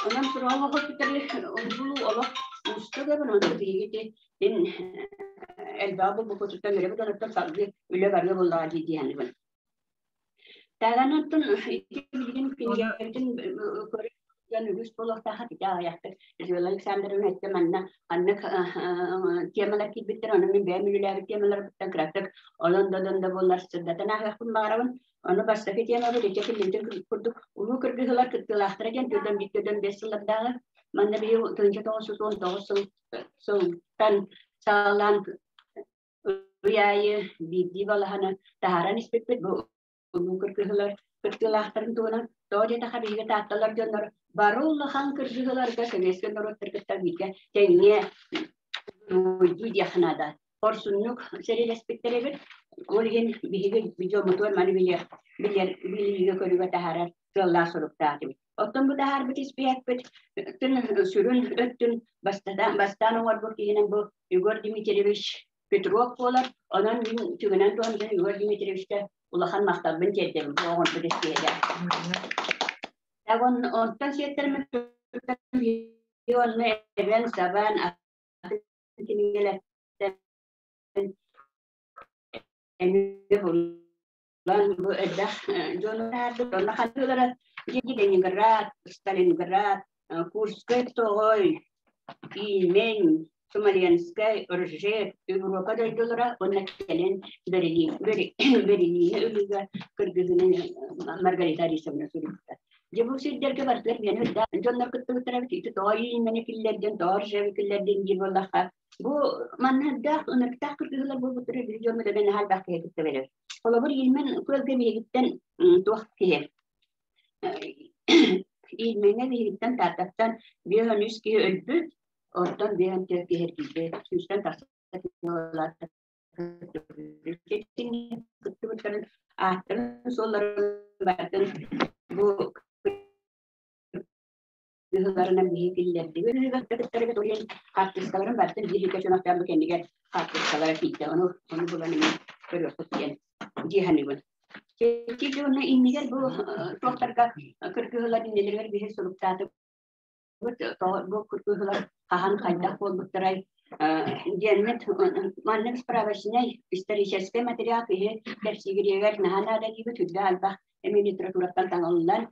Онон сураҕа хоспутары булуу олох уустук эбин, онон биһиги ин элбэҕи булбуппутуттан үөрэбит, онуттан салгыы үлэ барыа буоллаҕа дии дии саныыбын. Таҕан оттон ити билигин кинигэбитин көрөн үгүс буолуохтаах ити аҕыйахтык Людмила Александровна эттэ манна ханнык темалар киирбиттэр, ону мин бэйэм үлэлээбит темаларбыттан кыратык онон да да буоллар сырдатан ааһыахпын баҕарабын. Ону бастакы темабыт ити киллинтин курдук улуу кыргыһыылар кыттыылаахтара диэн төрдөн бииртэн бэс сыллардааҕы манна биһиги 1919 сыл сылтан саҕалаан ый аайы биирдии балаһаны таһааран испиппит. Бу улуу кыргыһыылар кыттыылаахтарын туһунан тоҕо диэтэххэ биһиги таатталар дьоннор бары улахан кыргыһыыларга советскай норуоттар кытта бииргэ тэҥҥэ уруйдуу диэххэ наада. Хорсуннук сэриилэспиттэр эбит. Ол иһин биһиги дьоммутугар маны билиэх, билэр, билиигэ-көрүүгэ таһаарар сыаллаах соруктаатыбыт. Оттон бу таһаарбыт испиэкпит сүрүн өттүн бастатан, бастаан оҥорбут киһинэн бу Егор Дмитриевич Петров буолар. Онон мин түгэнэн туһанан Егор Дмитриевичка улахан махталбын тиэрдэбин бу оҥорбут испиэгэ. Онтон сиэттэрмин онно эбэн сабан атын кинигэлэртэн эмиэ булан бу элбэх дьону таһаарбыт. Онно ханныылара Ленинград, Сталинград, Курскай Тоҕой, Пиимень, Смоленскай, Ржев, Европа дойдулара уонна кэлин Берлин, Берлини ылыыга кыргыһыыны Маргарита Арисовна суруйбута. Дьэ бу сирдэргэ барытыгар миэнэ үрдээх дьоннор кыттыбыттара эбит. Ити тоҕо иимэни киллэрдин, тоҕо Ржеви киллэрдин диир буоллахха, бу манна үрдээх, ынырыктаах кыргыһыылар буолбуттара биһи дьоммут эбэн наһаа элбэх киһи кытта бэрэр. Холобур, Иилмэн күөлгэ биһигиттэн туох киһи Иилмэҥҥэ биһигиттэн Тааттаттан 53 киһи өлбүт, оттон 54 киһи эргийбит. Сүүстэн тахса кыттыбыттарын ааттарын суолларын барытын бу быһыыларынан биһи киллэрдибит. Кыттарыгар уйан хаартыскаларын барытын биир иһиккэ чонохтоон бу кэннигэр хаартыскалара киирдэ. Ону ону булан эмиэ көрүөххүт диэн дии саныыбын. Чэччи дьоно иннигэр бу туохтарга кыргыһылар иннилэригэр биһи суруктаатыбыт. Бу кыргыһылар хаһан хайдах буолбуттарай диэммит маннык справочнай историческай материал киһи кэпсиигириэгэр наһаа наада диибит үрдэ элбэх эмиэ литератураттан таҥыллан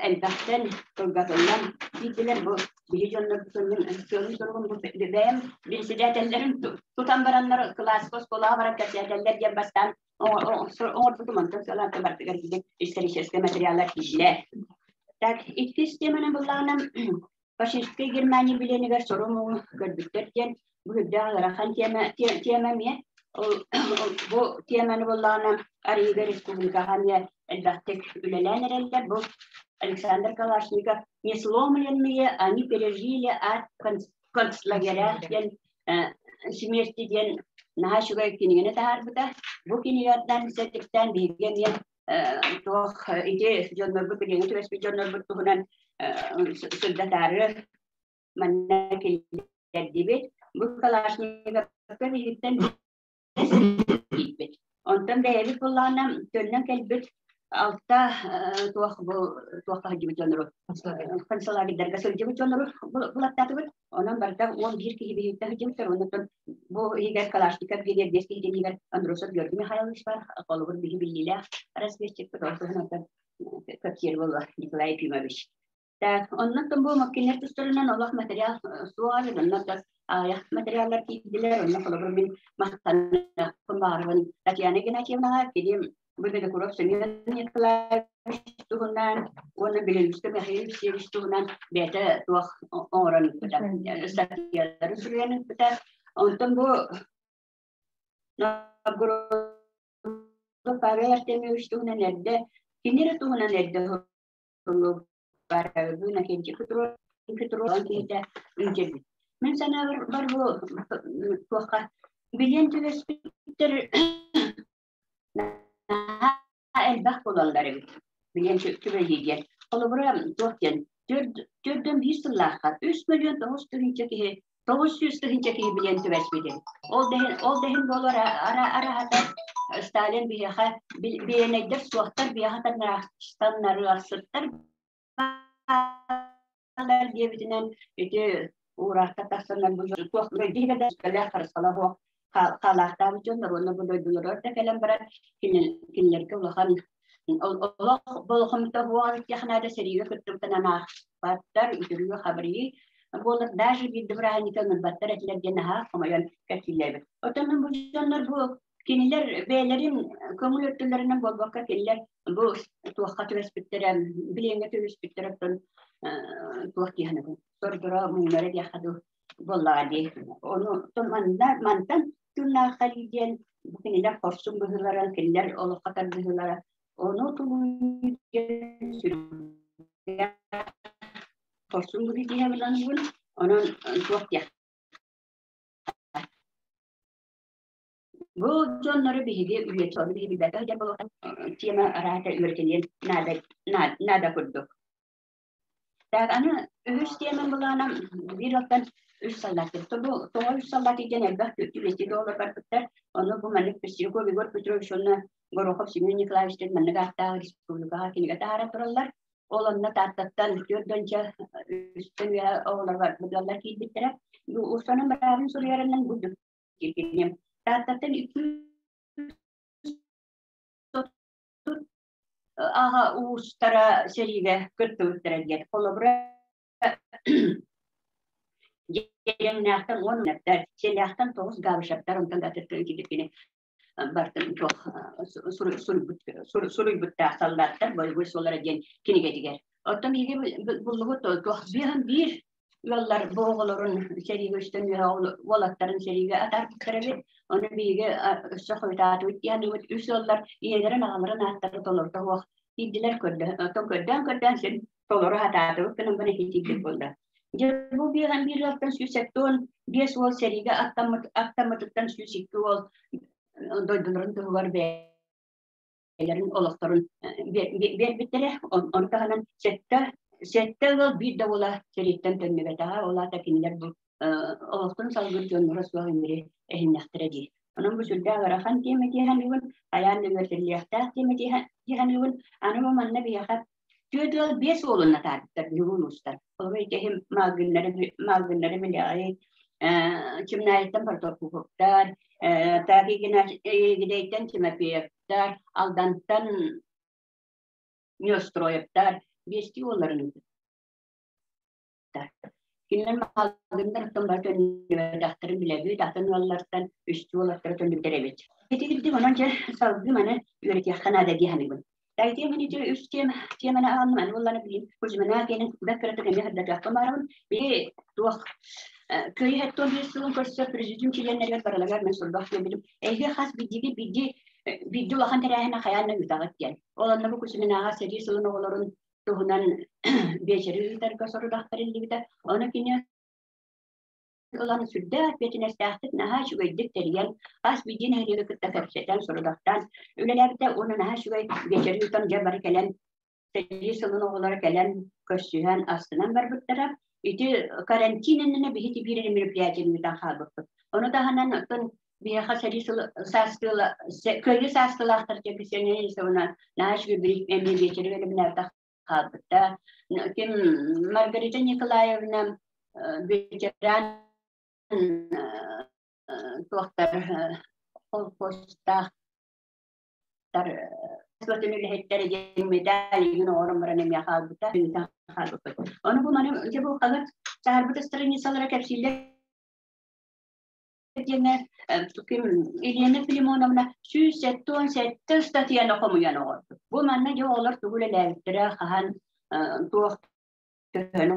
элбэхтэн кылгатыллан киирдилэр бу биһи дьоннорбутун мин сыалым-соругум бу бэйэм председателлэрин тутан бараннар кылааска оскуолаҕа баран кэпсээтэллэр диэн бастаан оҥорбутум онтон сыалаан бардыгар киирэн историческай материаллар киирдилэр. Так, иккис теманан буллаҕына фашистскай Германия билиэнигэр сору-муҥу көрбүттэр диэн бу үрдээх ыарахан тема тема эмиэ бу теманы буллаҕына Арыыга республикаҕа эмиэ элбэхтик үлэлээн эрэллэр. Бу Александр Калашников «Не сломленные они пережили ад концлагеря» диэн смерти диэн наһаа үчүгэй кинигэни таһаарбыта. Бу кинигэттэн сэтиктээн биһиги эмиэ туох ити дьоннорбут билиҥҥи түбэспит дьоннорбут туһунан сырдатаары манна киллэрдибит. Бу Калашниковка биһигиттэн киирбит. Онтон бэйэбит буоллаҕына төннөн кэлбит алта туох бу туохха сылдьыбыт дьоннору концлагердарга сылдьыбыт дьоннору булаттаатыбыт. Онон барыта 11 киһи биһиттэн сылдьыбыттар. Оннуттан бу иһигэр Калашников диэн биэс киһи иһигэр Андросов Георгий Михайлович бар. Холобур биһи биллиилээх разведчикпыт. Ол туһунан онтон кэпсиир буолла Николай Ефимович. Так, оннуттан бу кинилэр тустарынан олох материал суоҕа эбит, онно аҕыйах материаллар киирдилэр, онно холобур мин махтаныахпын баҕарабын Татьяна Игнатьевнаҕа, кини бу Винокуров Семен Николаевич туһунан уонна Беленскэй Михаил Алексеевич туһунан бэйэтэ туох оҥорон ыыппыта, статьялары суруйан ыыппыта. Онтон бу Новгород Павел Артемьевич туһунан эрдэ, кини эрэ туһунан эрдэ Мин санаабар бар бу туохха билиэн түбэспиттэр наһаа элбэх буолаллар эбит. Билиэн түбэһии диэн. Холобура туох диэн төрдөн биир сыллаахха 3 900 000 киһи 900 000 киһи билиэн түбэспитин. Ол да иһин ол да иһин буолар ара араһата Сталин биһиэхэ биэнэйдэр суохтар биһиэхэ таннарыахсыттар хаалар диэбитинэн ити уураахтар тахсаннар бу туох дойду да харысхала суох хаалаахтаабыт дьоннор уонна бу дойдуларыгар да кэлэн баран кинилэргэ улахан олох болҕомто буолар диэхинэ сэриигэ кыттыбытынан аахпаттар, үтүрүгү хабырыйыы буолар, даже биирдэ бырааһынньыкка ыҥырбаттар этилэр диэн наһаа хомойон кэпсииллээбит. Оттон бу дьоннор бу кинилэр бэйэлэрин көҥүл өттүлэринэн буолбакка кинилэр бу туохха түбэспиттэрэ, билиэҥҥэ түбэспиттэрэ оттон туох диэхинэ сордоро муҥнара диэххэ дуу буоллаҕа дии. Ону манна мантан тыыннаах халии диэн бу кинилэр хорсун быһыылара, кинилэр олоххо тардыһыылара ону тулуйуу диэн сүрдээх хорсун быһыы диэбин онон туох диэх Бу дьоннору биһиги үйэтэ биһиги билбэккэ сылдьар буолуохтан тема араата үөрэтиллиэн наада наада курдук. Так, аны үһүс тиэмэм былаана биир оттон үс саллаат. Бу тоҕо үс саллаат диэн элбэх түөртүү доллар барбыттар. Ону бу маннык Пестряков Егор Петрович уонна Горохов Семен Николаевич диэн маннык ааттаах республикаҕа кинигэ таһаара тураллар. Ол онно Тааттаттан түөрт уонча үстэн үөһэ оҕолор барбыт киирбиттэрэ. Бу устанан быраабын суруйарынан бу Тааттаттан икки аҕа уустара сэриигэ кыттыбыттара диэн. Холобура, Дьиэҥнээхтэн 10 уоннартар, Сиэлээхтэн 9 Габышевтар, онтон да атыттар итириккини бартын туох суруйбуттаах саллааттар бойобуой суоллара диэн кинигэтигэр. Оттон биһиги буллубут туох биэһин биир ыаллар бу оҕолорун сэриигэ үстэн үөһэ уолаттарын сэриигэ атаарбыттар эбит. Ону биһиги өссө хойутаатыбыт диэн үс ыаллар ийэлэрин аҕаларын ааттара толорто суох тиийдилэр оттон көрдөөн-көрдөөн син толору сатаатыбыт гынан баран итиитийбит буолла. Дьэ бу биэҕин биир ыалтан 175 уол сэриигэ аттаммытыттан 102 уол дойдуларын туһугар бэйэлэрин олохторун биэрбиттэрэ. Ону таһынан сэттэ ыал биир да уола сэрииттэн төннүбэтэҕэ. Ол аата кинилэр бу олохторун салгыр дьонноро суох имири эһиннэхтэрэ дии. Онон бу сүрдээх ыарахан тиэмэ диэхэнигин, хайаан да үөрэтиллиэхтээх тиэмэ диэхэнигин, аны бу манна биһиэхэ түөрт ыал биэс уолун атаарбыттар биһиги улуустар. Холобур, ити маалгыннары маалгыннары билэҕи Чымнаайыттан Протопуповтар, Таакигидэйтэн Тимофеевтар, Алдантан Неустроевтар биэстии уолларын ыыппыттар. Кинилэр маалгыннар оттон бары төннүбэтэхтэрин билэбит, атын ыаллартан үстүү уолаттара төннүбүттэр эбит. Ити курдук онон дьэ салгыы маны үөрэтиэххэ наада дии саныыбын. Тайти мин ити үс теманы аҕаллым, аны буоллаҕына билим Кузьмина диэнин бэрт кыратык эмиэ сырдатыахпын баарабын. Били туох Кыайыы 75 сылын көрсө президиум чилиэннэригэр барыларыгар мен сурдах диэбитим. Эһиги хас биирдиги биирдии биирдии улахан тэрээһини хайаан да ыытаҕыт диэн. Ол онно бу Кузьминаҕа сэрии сылын оҕолорун туһунан биэчэри ыытарга сорудах бэриллибитэ. Ону кини ылан сүрдээх эппиэтинэстээхтик наһаа үчүгэйдик тэрийэн, хас биирдии нэһилиэги кытта кэпсэтэн, сорудахтаан үлэлээбитэ уонна наһаа үчүгэй биэчэри ыытан дьэ бары кэлэн сэрии сылын оҕолоро кэлэн көрсүһэн астынан барбыттара. Ити карантин иннинэ биһиги биир эрэ мероприятиены ыытан хаалбыппыт. Ону таһынан оттон биһиэхэ сэрии сыл саастыыла кыайыы саастыылаахтар диэн Ксения Денисовна наһаа үчүгэй эмиэ биэчэри бэлэмнээбитэх хаалбыта. Ким Маргарита Николаевна ветеран туохтар холкуостаахтар үлэһиттэрэ диэн медаль игин оҥорон баран эмиэ хаалбыта. Хаалбыппыт. Ону бу маны дьэ бу хаһыат саһарбыт страницалара кэпсииллэр диэнэ Елена Филимоновна 177 ыстатыйаны хомуйан оҥорбут. Бу манна дьэ оҕолор тугу үлэлээбиттэрэ, хаһан туох төһөнү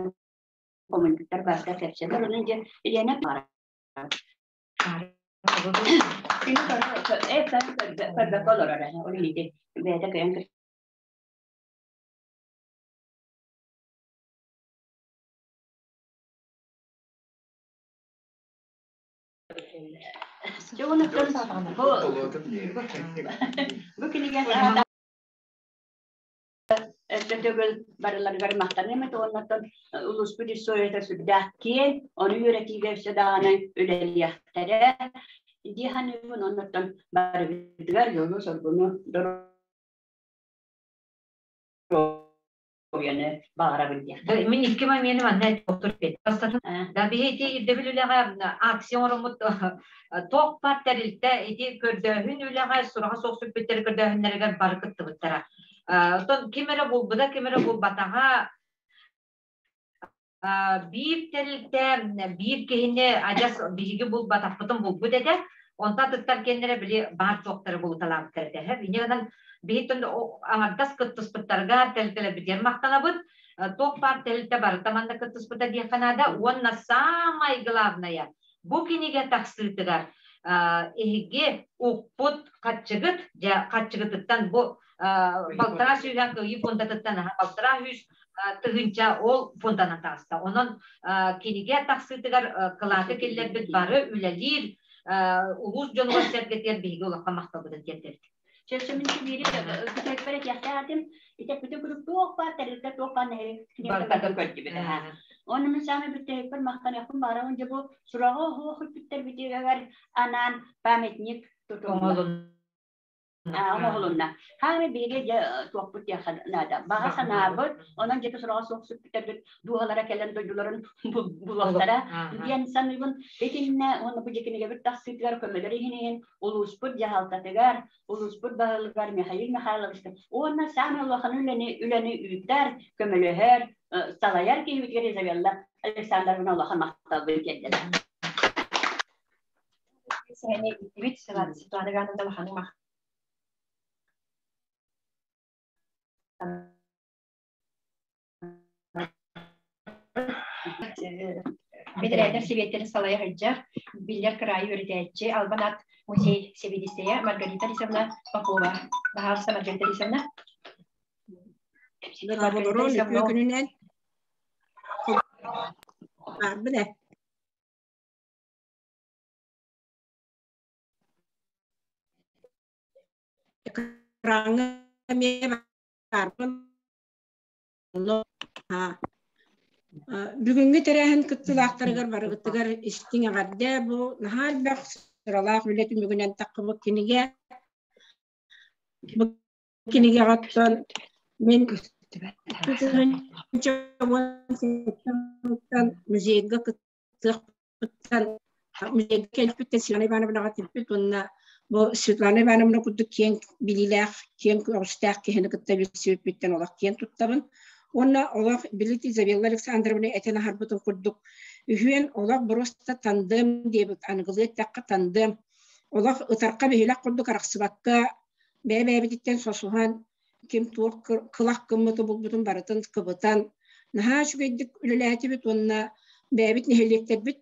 хомуйбуттар барыта кэпсэнэр. Онон дьэ Елена көрбөккө олорор ол иһити бэйэтэ кыайан Дьэ уонна бу бу кинигэ өссө төгүл барыларыгар махтаныам этэ уонна оттон улууспут историята сүрдээх киэҥ, ону үөрэтиигэ өссө даҕаны үлэлиэхтэрэ дии саныыбын. Оннуттан барыбытыгар дьолу-соргуну Доруобуйаны баҕарабын диэхтэрэ. Мин икки момены манна доктор Бастатын да биһи ити ирдэбил үлэҕэ акция оҥороммут туох баар тэрилтэ ити көрдөөһүн үлэҕэ сураҕа суох сүппүттэри көрдөөһүннэригэр бары кыттыбыттара. Оттон ким эрэ булбута, ким эрэ булбатаҕа биир тэрилтэ биир киһини адьас биһиги булбатахпытын булбут этэ. Онтон атыттар киэннэрэ били баар суохтары булуталаабыттар этэ. Инньэ гынан биһиттэн аҥардас кыттыспыттарга тэрилтэлэрбитигэр махтанабыт. Туох баар тэрилтэ барыта манна кыттыспыта диэххэ наада. Уонна самое главное, бу кинигэ тахсыытыгар эһиги укпут хаччыгыт, дьэ хаччыгытыттан бу балтараа сүүһэ кыайыы фондатыттан 600 тыһыынча ол фонданан таҕыста. Онон кинигэ тахсыытыгар кылааты киллэрбит бары үлэлиир улуус дьонугар сэргэтигэр биһиги улахан махталбытын тиэрдэбит. Чөрчөмүн биири күтэрбэр этиэхтээх этим. Итеппити курдук туох баар тэрилтэ туох баар нэһилиэк барытын көрдүбүт. Оны мин саамай бүтэһикпэр махтаныахпын баҕарабын дьэ бу сураҕа оһуох үппүттэрбитигэр анаан памятник тутуллар. Оҥоһулунна. Хаамай биһиги дьэ туохпут диэххэ наада. Баҕа санаабыт, онон дьэ сураҕа суох сүппүттэрбит дууһалара кэлэн дойдуларын булуохтара диэн саныыбын. Итиннэ уонна бу дьэ кинигэбит тахсыытыгар көмөлөр иһин иһин улууспут дьаһалтатыгар, улууспут баһылыгар Михаил Михайловичка уонна саамай улахан үлэни үлэни ыытар, көмөлөһөр, салайар киһибитигэр Изабелла Александровна улахан махталбын тиэрдэбин. Сэһэни иттибит Светлана Ивановна улаханнык Бэтэрээннэр сэбиэттэрин салайа сылдьар, биллэр кыраайы үөрэтээччи, Албан аат музей сэбиэдиссэйэ Маргарита Алисовна Попова. Баһаалыста, Маргарита Алисовна. Дорооболорун, үтүө күнүнэн. Баарбын ээ. Экраҥҥа эмиэ баарбын. Бүгүҥҥү тэрээһин кыттыылаахтарыгар барыбытыгар истиҥ эҕэрдэ. Бу наһаа элбэх сыралаах үлэ түмүгүнэн таххыбыт кинигэ. Бу кинигэҕэ оттон мин музейга кыттыахпыттан музейга кэлбиттэн Светлана Ивановнаҕа тилпит уонна бу Светлана Ивановна курдук киэҥ билиилээх, киэҥ көҕүстээх киһини кытта билсибиппиттэн олох киэн туттабын. Уонна олох билит Изабелла Александровна этэн аһарбытын курдук үһүөн олох боруоста тандем диэбит аныгылыы эттэххэ тандем олох ытарха биһилэх курдук арахсыбакка бэйэ-бэйэбититтэн сосуһан ким туох кылах гыммыты булбутун барытын кыбытан наһаа үчүгэйдик үлэлээтибит уонна бэйэбит нэһилиэктэрбит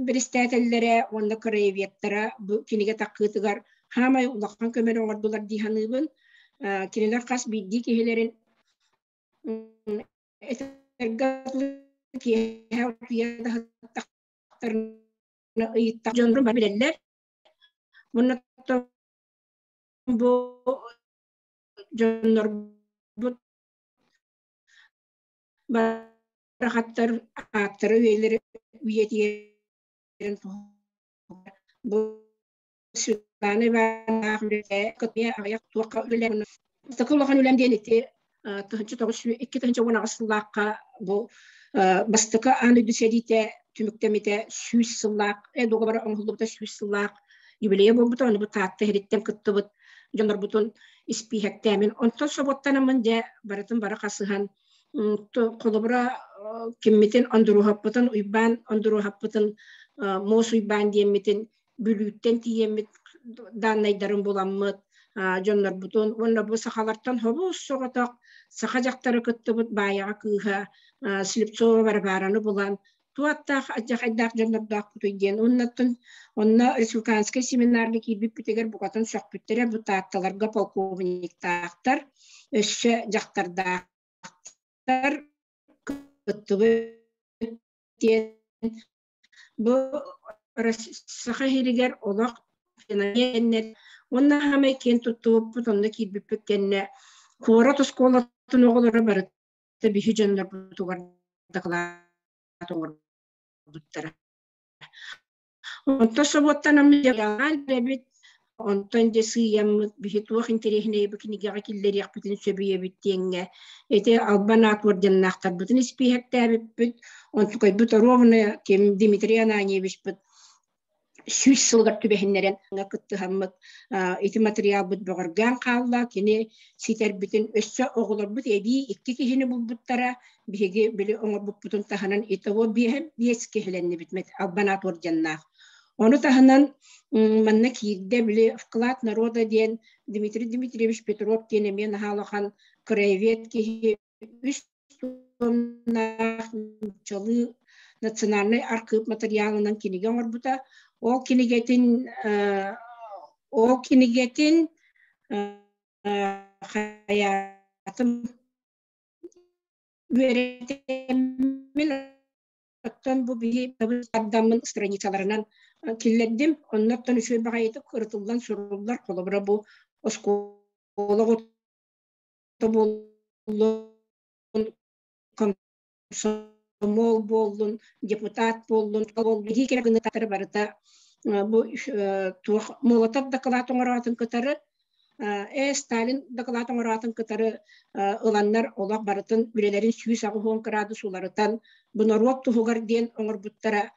бэрэстээтэллэрэ уонна краеведтара бу кинигэ таххыытыгар хаамай улахан көмөнү оҥордулар дии саныыбын. Кинилэр хас биирдии киһилэрин этэргэ киэһэ утуйа да сыттахтарына ыйыттах дьоннорун бары билэллэр. Уонна бу дьоннорбут барахаттар ааттара үйэлэри үйэтигэрин бу Светлана Ивановна үлэтэ кытыйа аҕыйах туохха үлэлээн бастакы улахан үлэм диэн ити 2018 сыллаахха бу бастакы аан дойду сэриитэ түмүктэммитэ 100 сыллаах договора оҥоһуллубута 100 сыллаах юбилейа буолбута ону бу Таатта иһириттэн кыттыбыт дьоннорбутун испииһэктээмин онтон собуоттанаммын дьэ барытын бары хасыһан холобура киммитин Ондуруоһаппытын Уйбаан Ондуруоһаппытын Муос Уйбаан диэммитин Бүлүүттэн тиийэммит дааннайдарын буламмыт дьоннорбутун уонна бу сахалартан хобус соҕотох саха дьахтары кыттыбыт Баайаҕа кыыһа Слепцова Варвараны булан туаттаах алдьархайдаах дьоннордоохпутуй диэн уоннаттан онно республиканскай семинарга киирбиппитигэр букатын сөхпүттэрэ бу таатталарга полковниктаахтар өссө дьахтардаахтар кыттыбыт диэн бу Саха сиригэр олох феноменнэр уонна хаамай киэн туттубуппут онно киирбиппит кэннэ куорат оскуолатын оҕолоро барыта биһи дьоннорбутугар дакылаат оҥорбуттара. Онтон собуоттанаммыт эбит. Онтон дьэ сыыйаммыт биһи туох интэриэһинэйи бу кинигэҕэ киллэриэхпитин сөбүйэбит диэҥҥэ ити Албан аат уордьаннаахтарбытын испииһэктээбиппит. Онтукайбыт оруобуна ким Дмитрий Ананьевичпыт 100 сылыгар түбэһиннэрэн кыттыһаммыт ити материалбыт бөҕөргөөн хаалла. Кини ситэрбитин өссө оҕолорбут эбии икки киһини булбуттара. Биһиги били оҥорбуппутун таһынан итого биэһэ биэс киһилэннибит Албан аат уордьаннаах. Ону таһынан манна киирдэ били вклад народа диэн Дмитрий Дмитриевич Петров диэн эмиэ наһаа улахан краевед киһи үс томнаах нууччалыы национальнай архыып материалынан кинигэ оҥорбута. Ол кинигэтин ол кинигэтин хайаатым үөрэтэммин Оттон бу биһи тардаммын страницаларынан киллэрдим. Оннуттан үчүгэй баҕайытык ырытыллан суруллар. Холобура бу оскуола буоллун, комсомол буоллун, депутат буоллун, биһи кэрэ гынытары барыта бу туох Молотов дакылаат оҥороотун кытары Сталин дакылаат оҥороотун кытары ыланнар олох барытын үлэлэрин 180 градус уларытан бу норуот туһугар диэн оҥорбуттара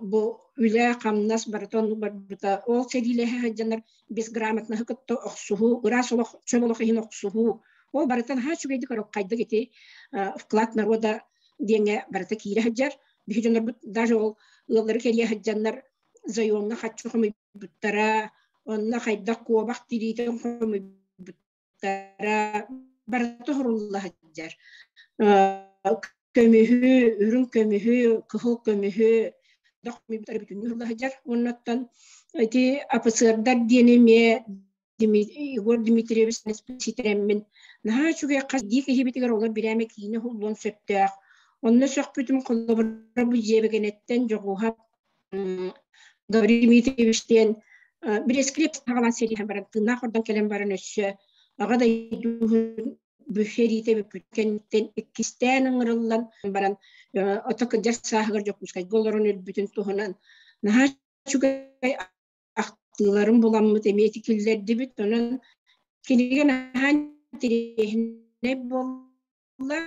бу үлэ хамнас барыта оннук барбыта ол сэриилэһэ сылдьаннар безграмотноһы кытта охсуһуу ыраас олох чөл олох иһин охсуһуу ол барыта наһаа үчүгэйдик арылхайдык ити вклад народа диэҥҥэ барыта киирэ сылдьар биһи дьоннорбут даже ол ыаллары кэрийэ сылдьаннар заемҥа хаччы хомуйбуттара онно хайдах куобах тириитин хомуйбуттара барыта хорулла сылдьар көмүһү үрүҥ көмүһү кыһыл көмүһү хомуйбуттара бүтүннүү хомулла сылдьар уоннаттан ити офицердар диэни эмиэ Егор Дмитриевич ситэрэммин наһаа үчүгэй хас дии киһибитигэр олор бирээмэ киинэ уһуллуон сөптөөх. Онно сөхпүтүм холобура бу дьиэбэгэнэттэн Дьоҕуһап Гаврил Дмитриевич диэн Бресклеп саҕалаан сэрииһэн баран тыыннаах ордон кэлэн баран өссө аҕа дойдуһун сэриитэ бүппүт кэнниттэн иккистээн ыҥырыллан баран ото кырдьар сааһыгар Дьокуускайга олорон өлбүтүн туһунан наһаа үчүгэй ахтыыларын буламмыт эмиэ ити киллэрдибит. Онон кинигэ наһаа интэриэһинэй буолла.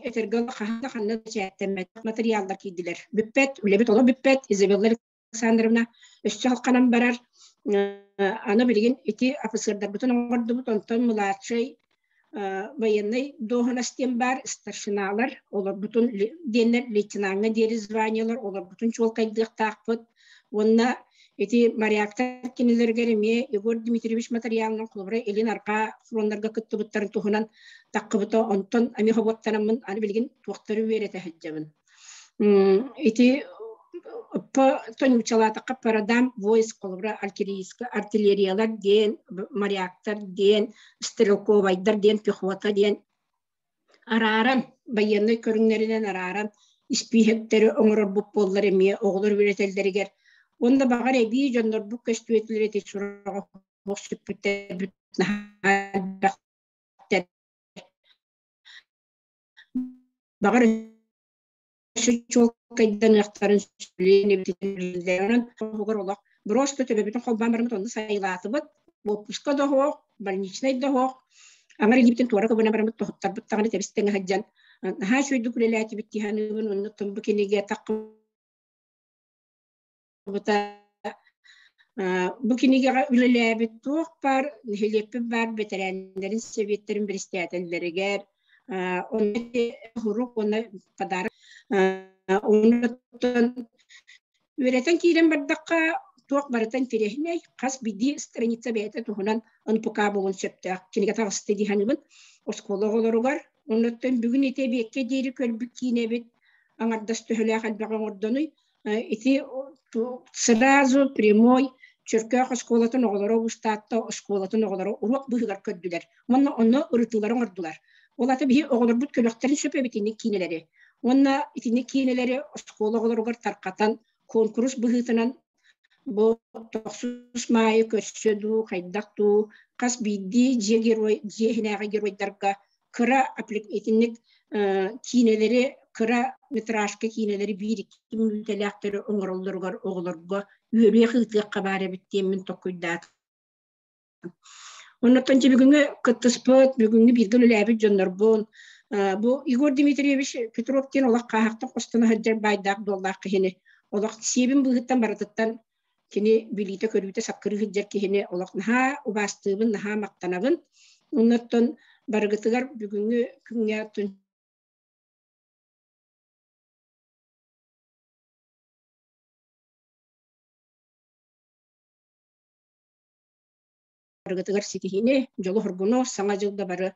Этэргэ хаһан да ханна да бэчээттэммэтэх материаллар киирдилэр. Бүппэт, үлэбит олох бүппэт. Изабелла Александровна өссө халханан барар. Аны билигин ити офицердарбытын оҥордубут, онтон младшай военный дуоһунас диэн баар старшиналар олорбутун диэннэр лейтенаҥҥа диэри званиелар олорбутун чуолкайдыахтаахпыт уонна ити моряктар кинилэригэр эмиэ Егор Дмитриевич материалынан холобура илин арҕаа фроннарга кыттыбыттарын туһунан таххыбыта онтон эмиэ хобуоттанаммын аны билигин туохтары үөрэтэ сылдьабын Ити тонучалаатахха парадам войск холобура артиллериялар диэн, моряктар диэн, стрелковайдар диэн, пехота диэн арааран байыаннай көрүҥнэринэн арааран испииһэктэри оҥорорбут буоллар эмиэ оҕолор үөрэтэллэригэр уонна баҕар эбии дьоннорбут көстүөтүлэр ити сураҕа сүппүттэрбит наһаа элбэхтэр Баҕар өссө чуолкайданыахтарын сөбүлээн эбитин Онон туһугар олох просто төбөбүтүн холбоон бараммыт онно сайылаатыбыт. Уоппуска да оһох, больничнай да оһох. Аңар илиибитин туора кыбына бараммыт тоһуттарбыт даҕаны тэбис-тэҥэ сылдьан наһаа үчүгэйдик үлэлээтибит дии саныыбын. Онно бу кинигэ таххыбыта бу кинигэҕэ үлэлээбит туох баар нэһилиэкпит баар бэтэрээннэрин сэбиэттэрин биристээтэллэригэр онно урук уонна подарок оннуттан үөрэтэн киирэн бардахха туох барыта интэриэһинэй хас биирдии страница бэйэтэ туһунан НПК буолуон сөптөөх кинигэ таҕыста дии саныыбын оскуола оҕолоругар оннуттан бүгүн ити эбиэккэ диэри көрбүт киинэбит аҥардас төһөлөөх элбэҕи оҥордонуй Ити сразу прямой Чөркөөх оскуолатын оҕолоро Устаатта оскуолатын оҕолоро уруок быыһыгар көрдүлэр уонна онно ырытыылары оҥордулар. Ол ата биһи оҕолорбут көлөхтөрүн сөп эбит итинник киинэлэри. Уонна итинник киинэлэри оскуола оҕолоругар тарҕатан куонкурус быһыытынан бу тохсус маайы көрсө дуу, хайдах дуу, хас биирдии дьиэ герой, дьиэ иһинээҕи геройдарга кыра итинник киинэлэри кыра метражка киинэлэри биир-икки мүнүүтэлээхтэри оҥороллоругар оҕолорго үөрүйэх ыытыахха баар эбит диэммин толкуйдаатым. Оннуттан дьэ бүгүҥҥү кыттыспыт, бүгүҥҥү бииргэ үлэлээбит дьоннорбун, бу Егор Дмитриевич Петров диэн олох хааһахтан хостоно сылдьар баайдаах-дуоллаах киһини олох сиэбин быыһыттан барытыттан кини билиитэ-көрүүтэ саккырыы сылдьар киһини олох наһаа убаастыыбын, наһаа махтанабын. Оннуттан барыгытыгар бүгүҥҥү күҥҥэ барыгытыгар ситиһиини, дьолу-соргуну, саҥа дьылга бары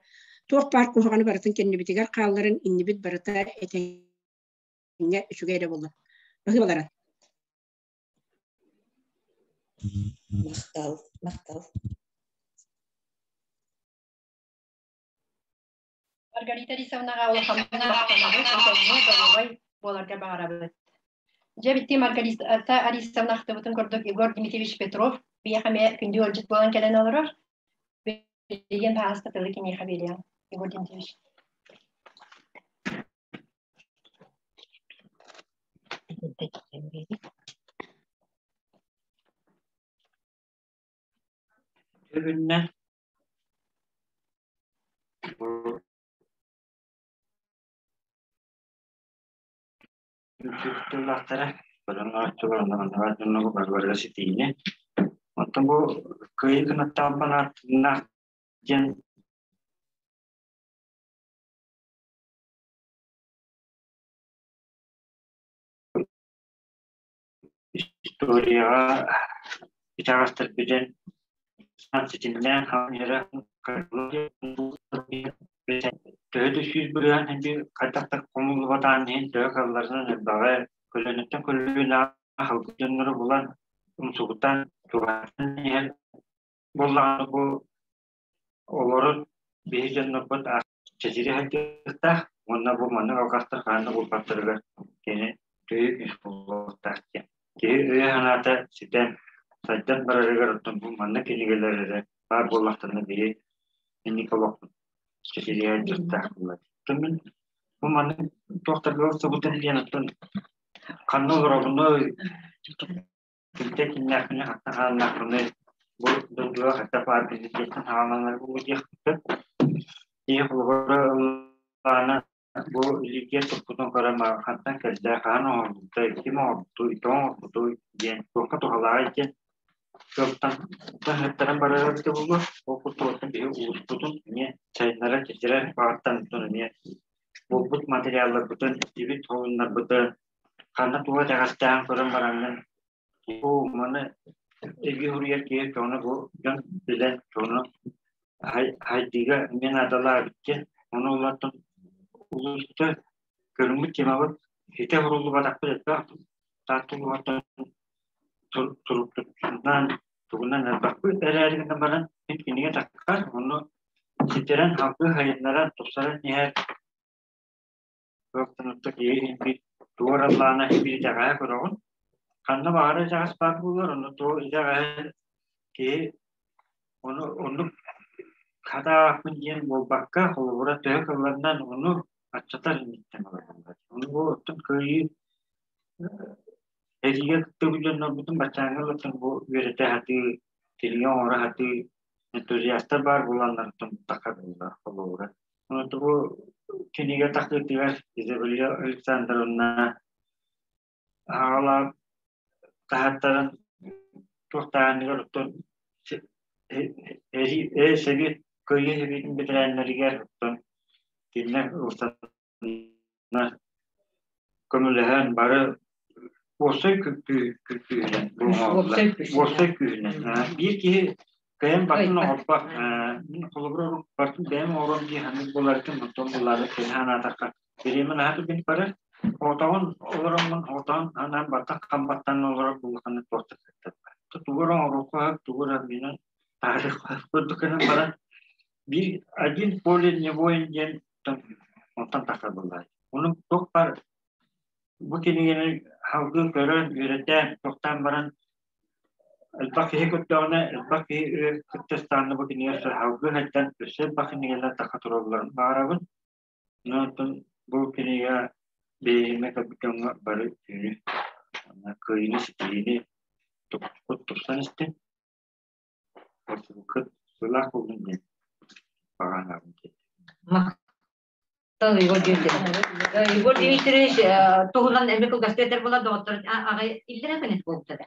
туох баар куһаҕаны барытын кэннибитигэр хаалларан иннибит барыта этэҥҥэ үчүгэй эрэ буоллун. Баһыыбаларын. Махтал, махтал. Маргарита Алисовнаҕа улаханнык махтанабыт, этэҥҥэ доруобай буоларга баҕарабыт. Дьэ, битти Маргарита Алисовна ахтыбытын курдук Егор Дмитриевич Петров биһиэхэ эмиэ күндү ыалдьыт буолан кэлэн олорор. Билигин баһаалыста тылы киниэхэ биэриэҕим. Егор Дмитриевич. Бүгүннэ Тыллаахтара барыларыгар ситиини. Оттон бу кыайыы кынаттаабан ааттаннаах диэн историяҕа итэҕэстэрбитин ситимнээн төһө да 100% эбии хайдах да хомуллубатаҕын иһин төһө кыалларынан элбэҕи көлүөнэттэн көлүөнэҕэ аһылгы дьоннору булан умсугутан чугаһатан иһэр буоллаҕына бу олору биһи дьоннорбут чэчири сылдьыахтаах уонна бу маннык алҕастар хаһан да булбаттарыгар кини төһүү күүс буолуохтаах диэн. Киһи өйө-санаата ситэн, сайдан барарыгар оттон бу маннык кинигэлэр эрэ баар буоллахтарына биһи инники олохпут чэчириэ сылдьыахтаах буолар. Оттон мин бу маннык туохтарга ылсыбытым диэн оттон ханна олоробунуй Кимтэн кимнээхпиний, хантан хааннаахпыный, бу дойдуга хайдах баар билиниттэн хааланар буолуо диэхпин. Киһи холобура ыллаана бу илиитигэр туппутун көрөн хантан кэллэ, хаһан оҥорбутай, ким оҥорбутуй, тоҕо оҥорбутуй диэн туохха туһалааҕый диэн сыалтан ыһыктаран барара эбитэ буолуо. Ол курдук биһи улууспутун эмиэ сайыннарар, чэчирэр баҕаттан эмиэ булбут материалларбытын, истибит холуннарбытын Ханна туга итэҕэстээн көрөн бараҥҥын бу маны эбии суруйар киһи дьону бу дьон билэн дьону хайдыыга эмиэ наадалаах эбит диэн ону улартан улууста көрүҥмүт темабыт ситэ суруллубатахпыт элбэх тааттуллубаттан туруктутунан тугунан элбэхпит эрээри гынан баран мин кинигэ таххар ону ситэрэн салгыы сайыннаран тупсаран иһэр Туохтан киһи биир туораллаана биир итэҕэһэ көрөҕүн. Ханна баҕарар итэҕэс баар буолар, онно туох итэҕэһэ киһи ону оннук хатаахпын диэн буолбакка, холобура төһө кылларынан ону аччатар инниттэн олороллор. Ону бу оттон кыайыы сэриигэ кыттыбыт дьоннорбутун баччааҥҥа ылаттан бу үөрэтэ сатыы, кинигэ оҥоро сатыы энтузиастар баар буоланнар таххарыллар холобура. Бу кинигэ тахсыытыгар Изабелла Александровна аҕалаах таһааттаран туохтааныгар оттон сэбиэт кыайыы сэбиэтин бэтэрээннэригэр оттон кинилэр ылсаннар көмөлөһөн бары уопсай күүһүнэн уопсай күүһүнэн биир киһи кыайан бартын оҥорбот мин холобура бартын бэйэм оҥорон дии саныыр буоларытын онтон буллаары киһи санаатахха бириэмэ наһаа түргэнник барар оҕотоҕун олороммун оҕотоҕун анаан баттах хам баттан олорор буоллаххына туох да тугу эрэ оҥоруохха сөп тугу эрэ миинэн таарыахха сөп курдук гынан баран биир один поле не воин диэн онтон тахсар буоллаҕа ону туох баар Бу кинигэни салгыы көрөн, үөрэтэн, тохтоон баран элбэх киһи көрдөҕүнэ, элбэх киһи кыттыстаҕына бу кинигэ салгыы сайдан өссө элбэх кинигэлэр тахса туралларын баҕарабын. Онтон бу кинигэ Биһиги кэлбит дьоҥҥо бары үтүөнү, кыайыыны, ситиһиини тупсан истин, Барсыбыккыт сылаах буоллун диэн баҕа санаабын тиэрдэбин. Махтал Егор Дмитриевич. Егор Дмитриевич туһунан эмиэ кылгастык этэр буолар доҕоттор аҕай иллэрээ күн буолбута да.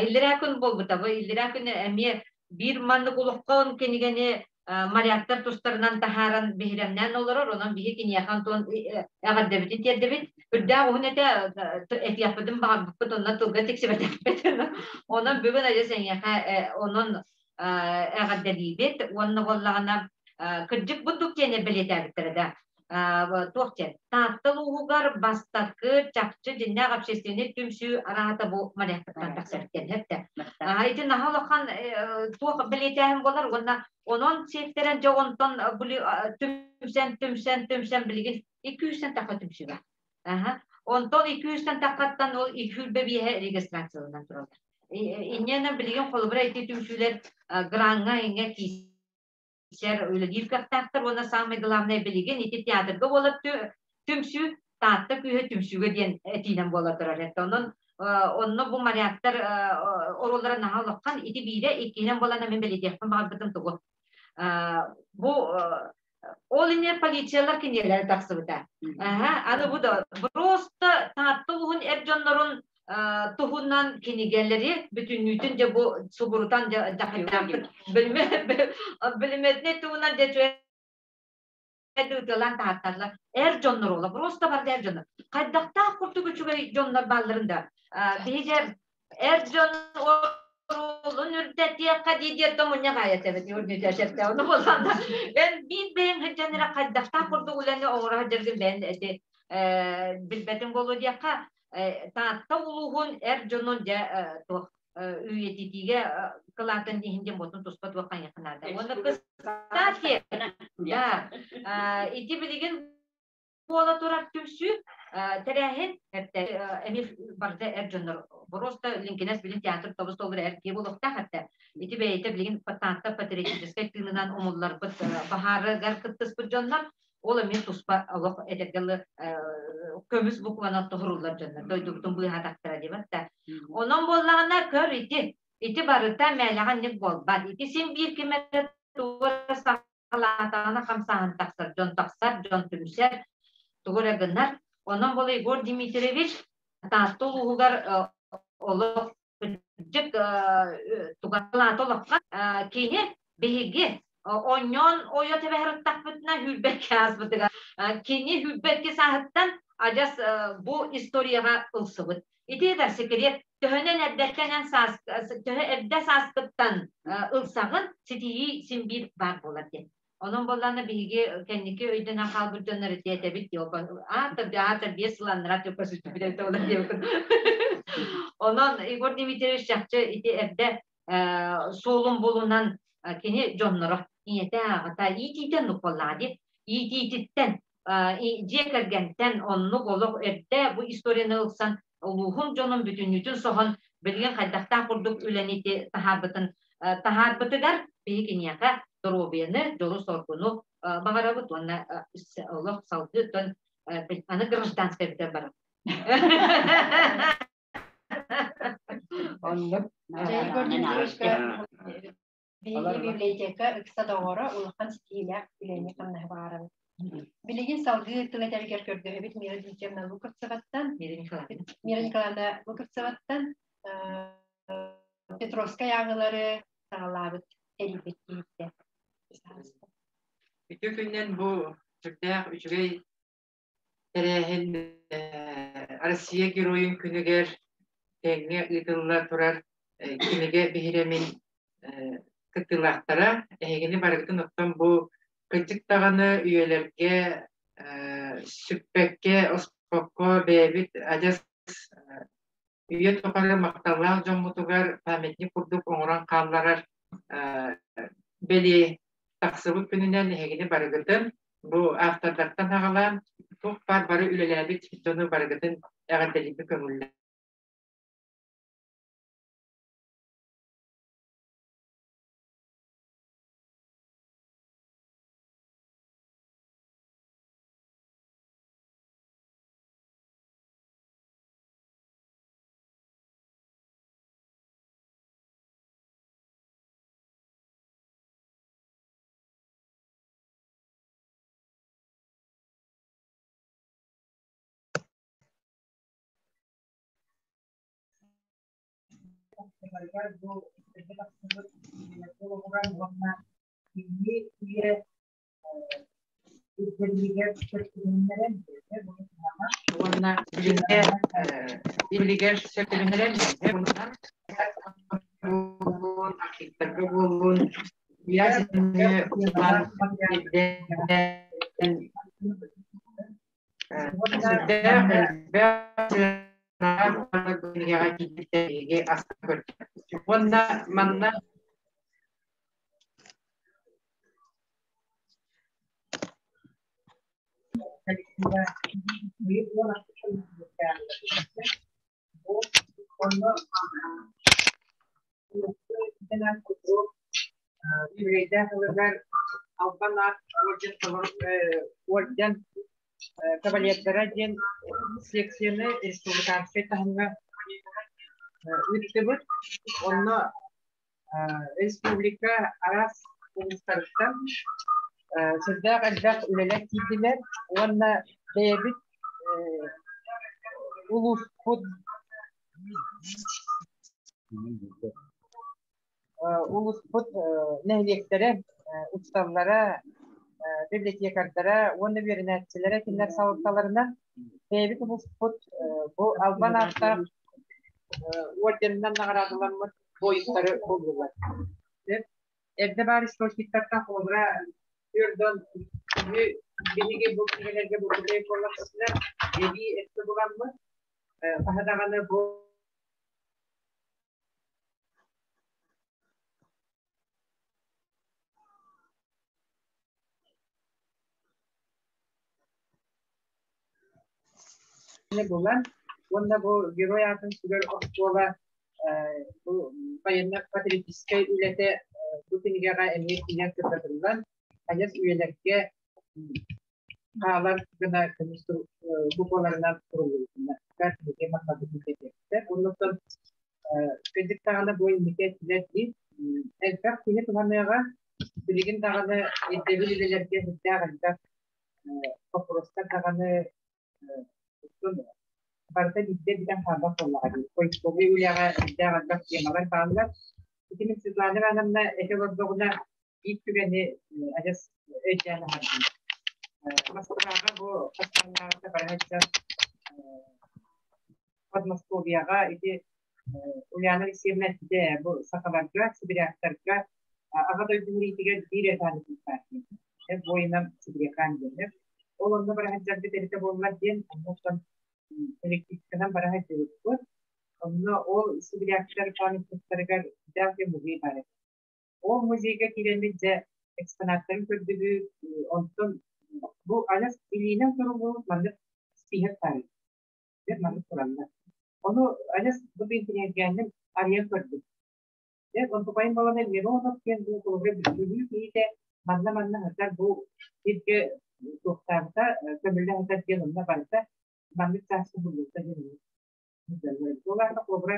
Иллэрээ күн буолбута. Бу иллэрээ күн эмиэ биир маннык улахан кинигэни моряктар тустарынан таһааран биһирэмнээн олорор. Онон биһи киниэхэ Антон эҕэрдэбитин тиэрдэбит. Үрдээх уһун этэ этиэхпитин баҕарбыппыт, онно тылга тиксибэтэхпит. Онон бүгүн адьас эйиэхэ онон эҕэрдэлиибит уонна буоллаҕына кырдьык бурдук диэн бэлиэтээбиттэрэ да туох диэн Таатта улууһугар бастакы чахчы дьиннээх общественнай түмсүү араата бу моряктартан тахсар диэн эттэ. Ити наһаа улахан туох бэлиэтээһин буолар уонна онон сиэттэрэн дьэ онтон түмсэн түмсэн түмсэн билигин 200 тахха түмсүү бар. Онтон 200 таххаттан ол 225 регистрацияланан тураллар. Инньэнэн билигин холобура ити түмсүүлэр граҥҥа иҥҥэ киирсэр үлэлиир кыахтаахтар уонна самое главное билигин ити театрга буолар түмсүү Таатта күүһэ түмсүүгэ диэн этиинэн буола турар. Онон онно бу моряктар оруоллара наһаа улахан. Ити биирэ, иккиһинэн буолан мин бэлиэтиэхпин баҕарбытым тугу. Бу ол иннинэ полициялар кинигэлэрэ тахсыбыта. Аны бу да просто Таатта улууһун эр дьоннорун туһунан кинигэлэри бүтүннүүтүн дьэ бу субурутан дьахайдаахпыт билимэтинэй туһунан дьэ ыытыалаан таһаатталлар. Эр дьоннор ола, просто барда эр дьоннор. Хайдахтаах курдук үчүгэй дьоннор баалларын да. Биһиги эр дьон оруолун үрдэтиэххэ дии диэн мунньах аайа этэбит үрдүтэ Ону буоллаҕына эн биир бэйэҥ сылдьан эрэ хайдахтаах курдук үлэни оҥоро сылдьаргын бэйэн эти билбэтиҥ буолуо диэххэ Таатта улууһун эр дьонун дьэ туох үйэтитиигэ кылаатын иһин диэн буотун туспа туох хайыахха наада. Уонна кстати, да, ити билигин буола турар түмсүү тэрээһин эмиэ барыта эр дьоннор просто Лиҥкинэс билин театр тобус толору эр киһи буолуохтаах этэ. Ити бэйэтэ билигин Таатта патриотическай тыынынан умулларбыт баһаарыгар кыттыспыт дьоннор ол эмиэ туспа олох этэргэ көмүс букванан тоһуруллар дьоннор дойдубутун быыһаатахтара диэбэт да. Онон буоллаҕына көр ити ити барыта мээлэҕэ инник буолбат. Ити син биир ким эрэ тугу эрэ саҕалаатаҕына хамсааһын тахсар, дьон тахсар, дьон түмсэр, тугу эрэ гынар. Онон буола Егор Дмитриевич Таатта улууһугар олох кырдьык тугаталаата олоххо кини биһиги онньоон ойо тэбэһэрыттахпытына хүрбэккэ ааспытыгар кини хүрбэккэ сааһыттан адьас бу историяҕа ылсыбыт. Ити да секрет төһөнөн эрдэттэн эн саас төһө эрдэ сааскыттан ылсаҕын ситиһии син биир баар буолар диэн. Онон буоллаҕына биһиги кэнники өйдөнөн хаалбыт дьоннор ити этэбит аата аата биэс сыл аннараа төккө сүтүбүт эбитэ ол диэбит. Онон Егор Дмитриевич чахчы ити эрдэ суолун булунан кини дьонноро ийэтэ аҕата иитиитэ оннук буоллаҕа дии. Иитиититтэн дьиэ кэргэнтэн оннук олох эрдэ бу историяны ылсан улууһун дьонун бүтүннүүтүн соһон билигин хайдахтаах курдук үлэни ити таһаарбытын таһаарбытыгар биһи киниэхэ доруобуйаны, дьолу-соргуну баҕарабыт уонна олох салгыы аны гражданскай бүтэр барар. Оннук. Биһиги библиотека ыкса доҕоро улахан ситиилээх үлэни-хамнаһы баҕарабыт. Билигин салгыы тыл этэригэр көрдөһөбүт Мира Дмитриевна Луковцеваттан, Мира Николаевна Луковцеваттан Петровскай ааҕыылары саҕалаабыт тэрийбит киһиттэн. Үтүө күннэн бу сүрдээх үчүгэй тэрээһин Россия Геройун күнүгэр тэҥҥэ ыытылла турар кинигэ биһирэмин кыттыылаахтара. Эһигини барыгытын оттон бу кырдьык даҕаны үйэлэргэ сүппэккэ, оспокко бэйэбит адьас үйэ тухары махталлаах дьоммутугар памятник курдук оҥорон хаалларар бэлиэ тахсыбыт күнүнэн эһигини барыгытын бу автордартан аҕалаан туох баар бары үлэлээбит дьону барыгытын эҕэрдэлииргэ көҥүллээх. барыларыгар бу эрдэ тахсыбыт олоҕуран уонна кини үйэ ирдэбилигэр сөп түбэһиннэрэн уонна билиҥҥэ билигэр сөп түбэһиннэрэн буоллун, архивтарга буоллун, сүрдээх элбэх кинигэҕэ киирбитэ астына көрдүм. Уонна манна Үбүлүөйдээх ылыгар Албан аат орден орден кавалердара диэн секцияны республиканскай таһымҥа ыыттыбыт. Онно республика араас улуустарыттан сүрдээх элбэх үлэлэр киирдилэр уонна бэйэбит улууспут улууспут нэһилиэктэрэ, учууталлара, библиотекардара уонна үөрэнээччилэрэ кинилэр салалталарынан бэйэбит улууспут бу албан ааттаах орденынан наҕараадаламмыт буойуттары буллулар. Эрдэ баар источниктартан холобура Өрдөн биһиги бу кинигэлэргэ булгудай буоллахпытына эбии өттө буламмыт хаһа даҕаны бу булан уонна бу герой аатын сүгэр оскуола бу военно-патриотическай үлэтэ бу кинигэҕэ эмиэ киирэн сырдатыллан адьас үйэлэргэ хаалар гына көмүс букваларынан суруллубутунар биһиги махталбытын тиэрдиэхтэр. Оннуттан кырдьык даҕаны бу инники өттүнэн элбэх киһи туһаныаҕа. Билигин даҕаны ирдэбил үлэлэргэ сүрдээх элбэх боппуруостар даҕаны барыта биирдэ бүтэн хаалбат буоллаҕа дии. Поисковый үлэҕэ элбэх элбэх темалар бааллар. Ити мин Светлана Ивановна этэ олордоҕуна биир түгэни адьас өйдөөн аһардым. Москваҕа бу хастаннааҕыта бара сылдьан Подмосковьеҕа ити Ульяна Алексеевна эппитэ бу сахаларга, сибиряктарга Аҕа дойду сэриитигэр биир этааны күүстээх диэн. Воинам сибирякам диэн. Ол онно бара сылдьарбыт эбитэ буоллар диэн, оннуттан электричканан бара сылдьыбыппыт. Онно ол сибиряктар памятниктарыгар дээх музей баар этэ. Ол музейга киирэммит дьэ экспонаттарын көрдүбүт, онтон бу адьас илиинэн суруллубут маннык список баар эбит. Маннык тураллар. Ону адьас бу интириэһиргээнним арыйан көрдүм. Дьэ, онтукайым балана Миронов диэн бу холобура бүлүү киһитэ манна-манна сытар бу сиргэ туохтаабыта, көмүллэ сытар диэн онно барыта маннык чааска буллубута диэн Ол аата холобура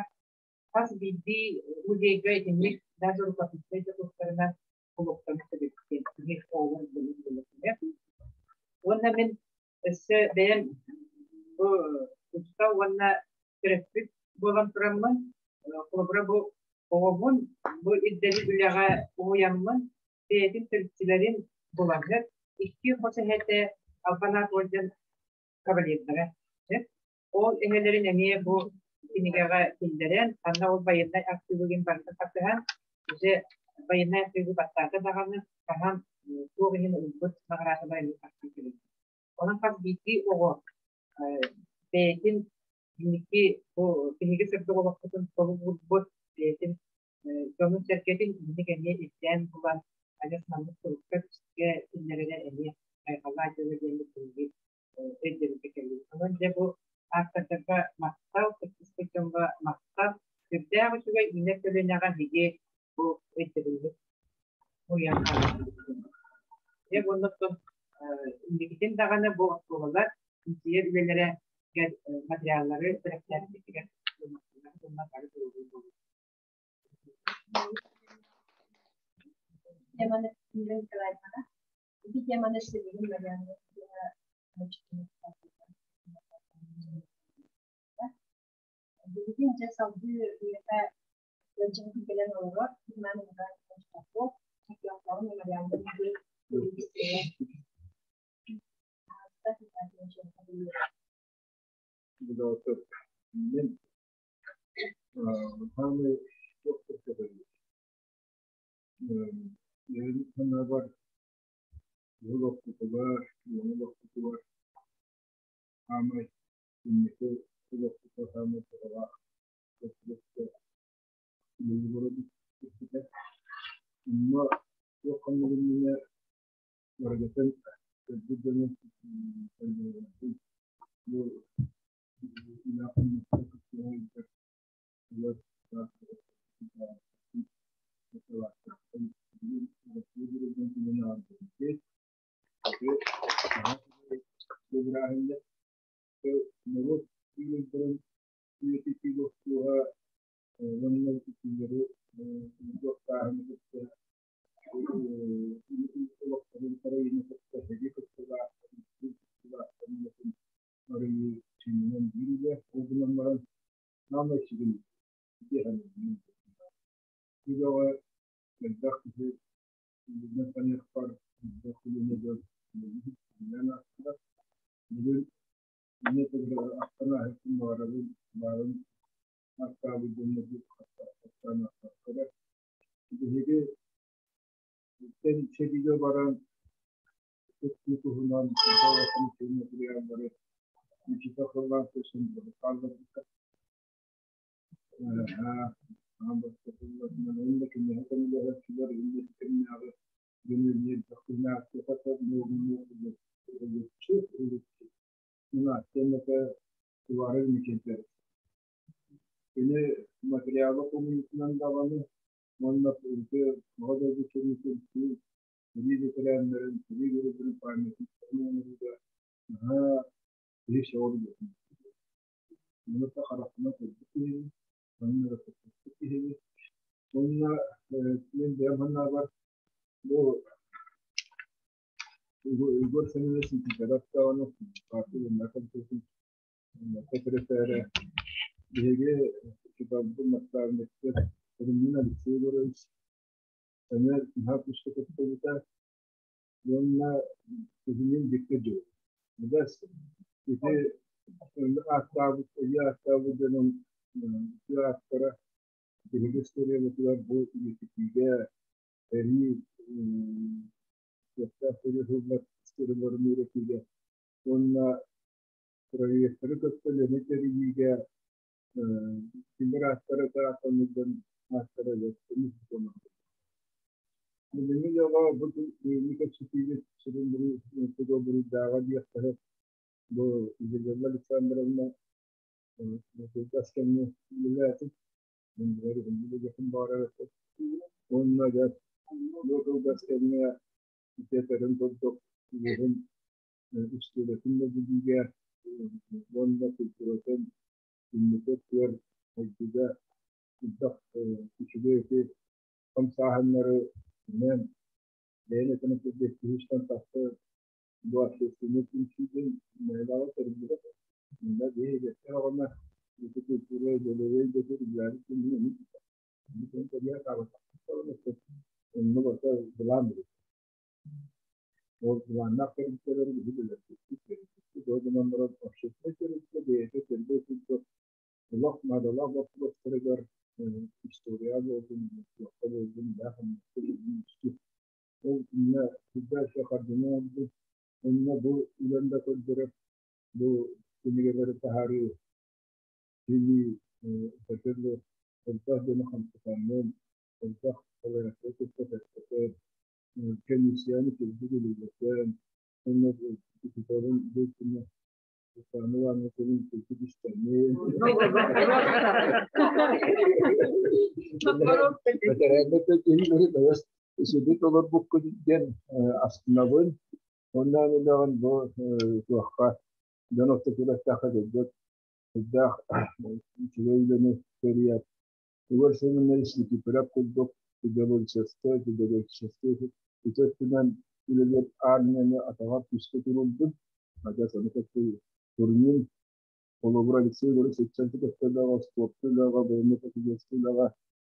хас биирдии музейга итинник даже рукописные да тустарынан олохтоно сөбүттэн киһи оҕолор булун Уонна мин өссө бэйэм бу учуутал уонна төрөппүт буолан тураммын, холобура бу оҕобун бу ирдэбил үлэҕэ уһуйаммын, бэйэтин төрүччүлэрин буламмыт икки хос эһэтэ Албан аат орден кавалердара. Ол эһэлэрин эмиэ бу кинигэҕэ киллэрэн, ханна ол байыаннай актыыбыгын барытын хасыһан, уже байыаннай актыыбы баттаата даҕаны, хаһан туох иһин ылбыт наҕараадалар эмиэ тахсан кэлэллэр. Онон хас биирдии оҕо бэйэтин инники бу биһиги сырдык олохпутун толук уурбут бэйэтин дьонун-сэргэтин инник эмиэ ирдээн булан адьас маннык турукка-түскэ киллэрэрэ эмиэ хайҕаллаах дьыала диэн биһиги өйдөбүлгэ кэллибит. Онон дьэ бу ааптардарга махтал, кыттыспыт дьоҥҥо махтал. Сүрдээх үчүгэй үүнэр көлүөнэҕэ биһиги бу өйдөбүлбүт уйан хаалбыт. Дьэ уонна оттон инникитин даҕаны бу оскуолалар чинчийэр үлэлэрэ материаллары бэлэхтээбиппитигэр уонна бары туруоруу буолуо. Теманы Николаевна Ити теманы силигин Марианна Билигин дьэ салгыы үйэтэ Ыалдьан кэлэн олорор, Иван Николаевич Попов, Чехословака мемориальнай музей Мен самый бар олохпутугар хаамай инники олохпутугар хаамай туһалаах Онно туох ханныгын барыгытын көрбүт дьону бу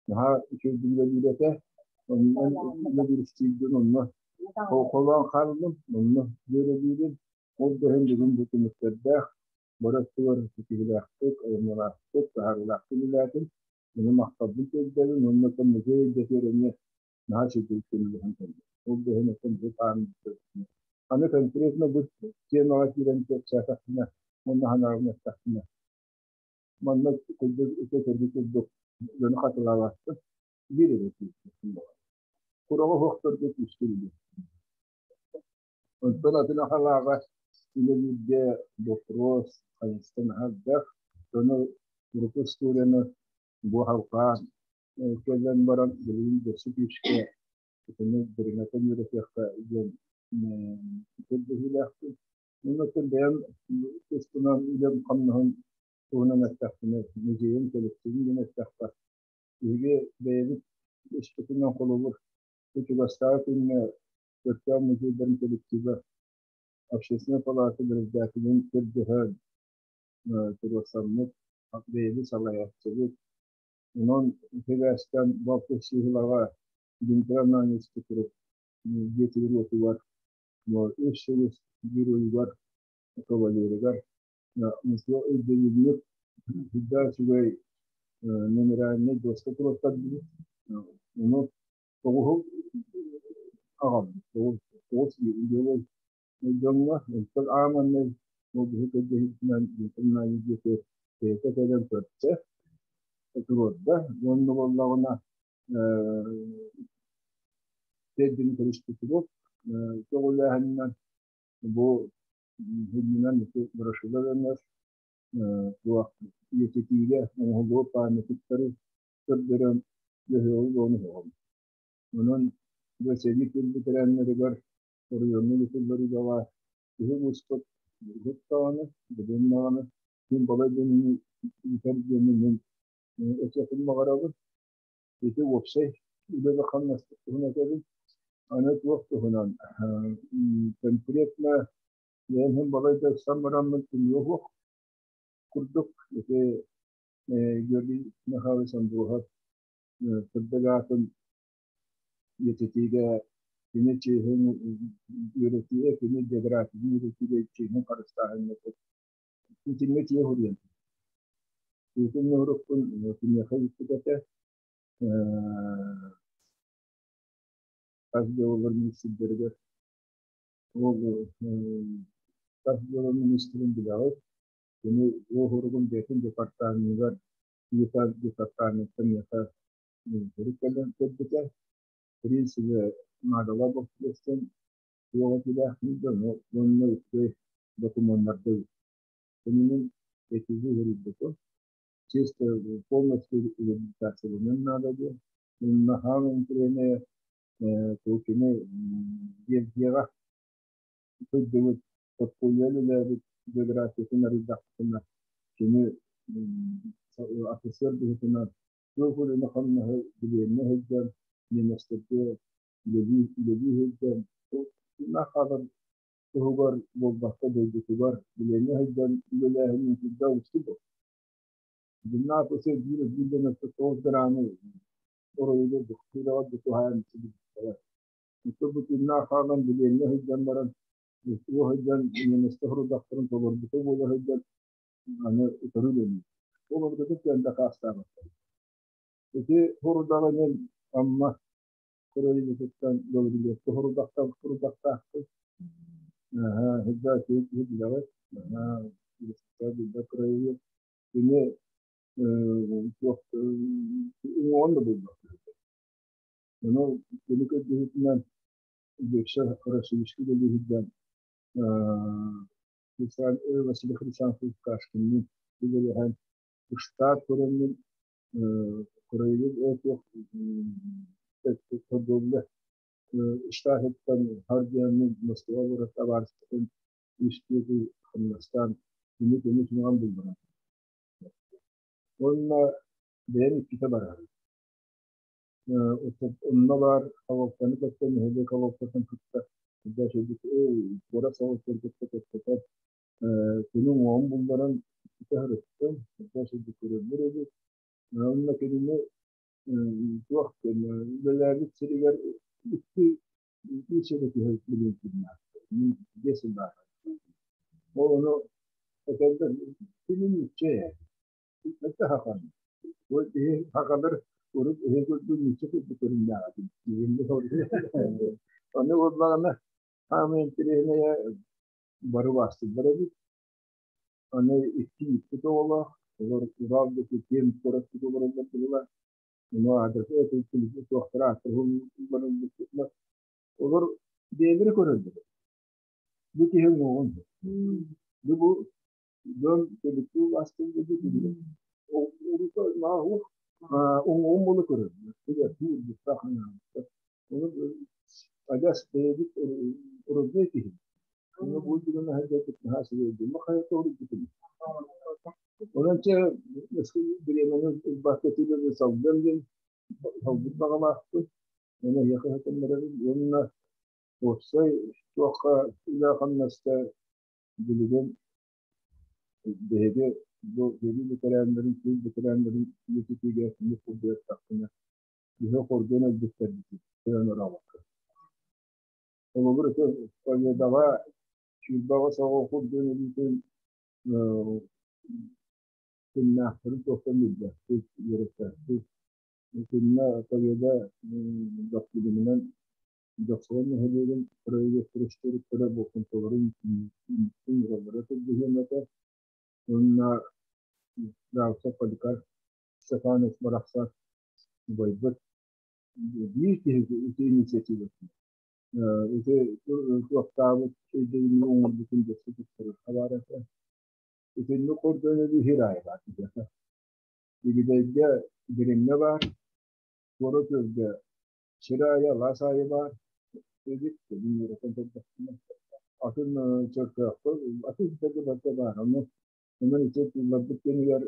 Наһаа үчүгэйдик үлэлиир этэ. Онон үлэлиир истиилбин онно холоон хааллым, онно үөрэлиибин. Ол да иһин бүгүн бу түмүктэрдээх, бары өттүгэр ситиһиилээхтик, айымньылаахтык, таһаарыылаахтык үлэлээтим. Ону махталбын тиэрдэбин уонна оттон музей эйгэтигэр эмиэ наһаа үчүгэйдик көмөлөһөн кэллим. Ол да иһин оттон бу Аны конкретно бу темаҕа киирэн кэпсээтэхпинэ уонна санаабын эттэхпинэ, манна кырдьык ити кырдьык курдук дьону хатылаабаттар, биир эрэ күүстээх буолар. Кураҕа оһохторго күүскэ үлэлиир. Онтон атын ахалааҕа үлэлииргэ вопрос хайыста наһаа элбэх. Дьону урукку историяны бу халҕаан кэлэн баран билигин дөссө күүскэ итини дириҥэтэн үөрэтиэххэ диэн көрдөһүүлээхпин. Оннуттан бэйэм туспунан үлэм хамнаһын туһунан эттэхпинэ, музейым коллективин диэн эттэххэ, биһиги бэйэбит испитинэн холобур, бу чугастааҕы күҥҥэ Көрдөөх музейдарын коллектива Общественнай палата председателин көрдөһөн туруорсаммыт, бэйэбит салайааччыбыт. Онон сибээстэн балты сыыһылаҕа Дмитрий Ананьевич Петров дьиэтигэр-уотугар үс сылыс геройугар, кавалерыгар өйдөбүнньүк сүрдээх үчүгэй мемориальнай дуоска туруортардыбыт. Ону тоҕуһу аҕам тоҕус герой дьоҥҥо онтон ааманнай ол биһи көрдөһүүтүнэн Дмитрий Ананьевич диэки бэйэтэ кэлэн көрсө туруорда уонна буоллаҕына Тиэрдини көрүспүтүгэр көҕүлээһининэн бу иннинэн ити брошюраланар туох үйэтитиигэ оҥоһуллубут памятниктары көрдөрөн бөһүөҕү оҥоһуоҕум. Онон бу сэрии күн бэтэрээннэригэр оройуоҥҥа ыытыллар үлэҕэ киһи муспут урут даҕаны, бүгүн даҕаны мин балай да ыытар диэммин мин этиэхпин баҕарабын. Ити уопсай үлэбэ хамнаспыт туһунан этэбин. Аны туох туһунан конкретно бэйэм иһин балайда ыксан бараммын түмүгэ суох курдук ити Георгий Михайлович Андросов сырдык аатын үйэтитиигэ кини чиэһин үөрэтиигэ, кини географияны үөрэтиигэ чиэһин харыстааһыҥҥа итиннэ тиэ суруйан. Итиннэ уруккун киниэхэ ыыппыт этэ. Тас дьыалалар министрдэригэр ол тас дьыала министрин билэҕит. Кини уоһуругун бэйэтин департаменыгар ыытар департаментан миэхэ төрүт кэлэн көрбүтэ. Принцибэ наадалаах боппуруостан туох этилээхпин да уонна үчүгэй докумуоннарга Кинини этиги уһуруйбутум. Чисто полностью реабилитацияланыан наада диэн. Наһаа интэриэһинэй кини Георгиева сылдьыбыт подполье үлэлээбит географиятын арыйдахпытына кини офицер быһыытынан туох үлэни-хамнаһы билиэннэ сылдьан немецтэргэ үлэлии үлэлии сылдьан тыыннаах хаалан туһугар буолбакка дойдутугар билиэҥҥэ сылдьан үлэлээһин сүрдээх уустук буолар. Дьиннаах өсө биир биирдэн өттө тоҕус грамы оройугар духтуураҕа дутуһаан сибилиттэрэ. Икки бу тыыннаах хаалан билиэҥҥэ сылдьан баран уо сылдьан немецтэр сорудахтарын толорбута буола сылдьан аны утары үлэлиир. Ол ордук кэллэ хаастаабаттар. Ити сорудаҕы мен Амма Кырайбытыттан Гаврилевка сорудахтаахпын. Сылдьа үчүгэй киһи билэҕит. Наһаа кырайыыр. Кини туох уҥуоҕун да булбат. Ону кини көрдөһүүтүнэн Бөксө Росевичка үлэлиирдэн Василий Хрисанфович Кашкинныын үлэлэһэн штат көрөммүн Кырайыгын туох торговля штатыттан хардыаммын Москва олорор табаарыстарын үс-түөрт хамнастаан кини көмүс уҥуоҕун булларан. Уонна бэйэм иккитэ барарым. Онно баар холуоптаны кытта нэһилиэк холуоптатын кытта куорат салалтатын кытта кэпсэтэн кини уҥуоҕун булларан иккитэ сырыттым, көрөллөр эбит. Уонна кинини Үлэлээбит сиригэр икки үс эрэ киһи билин Мин биэс сыллаах. Ол ону этэллэр кини нуучча ээ. Это хахан. Ол киһи хахалар урут эһи курдук нуучча курдук көрүннээх этим. Ону буоллаҕына хаамыы интэриэһинэйэ бары баастыллар эбит. Аны икки ииппит оҕолоох, олор Урал диэки киэҥ куорат олороллор быһыылаах. Ону аадырыс суохтара ааттарыһын Олор бэйэлэрэ көрөллөр. Бу киһи уҥуоҕун. Бу дьон төрүттүү астын уҥуоҕун буола көрөллөр. Ону адьас бэйэбит уродный киһи. Ону бу дьон аһарга наһаа сылайдым. Хайа тоҕуруйбутум. Онон чэ бириэмэни ылбакка тилэри салган диэн салгын баҕалаахпын. Оны эһиэхэ иһитиннэрэбин уонна уопсай туохха үлэ-хамнаска билигин биһиги бу сэрии бэтэрээннэрин, тыыл бэтэрээннэрин үйэтитиигэ түмүк курдук Биһи хордуон өлбүттэрбитин тойон ораабакка. Холобур, ити Победаҕа сүүрбэҕэ соҕу курдуон өлүүтүн күннээхтэрин туохтан билбэппит, үөрэппэппит. Итиннэ Победа доктринынан Дьохсоҕон нэһилиэгин проектор болҕомтолорун уураллара сылдьыһыам этэ. Уонна Равцев Поликарп Степанович барахсан убайбыт биир киһи ити инициативатын ити туохтаабыт өйдөбүнньүгү оҥорбутун дьэсси туттарыахха баар этэ. Итинник хордон өлүү сир аайы баар киһиэхэ. Игидэйгэ Дириҥҥэ баар, Туора Күөлгэ сир аайы, алаас аайы баар. Эбит, мин үөрэтэн көрдөхпүнэ. Атын Чөркөөххө, атын сирдэргэ барыта баар. Ону Онон ити тылларбыт кэмигэр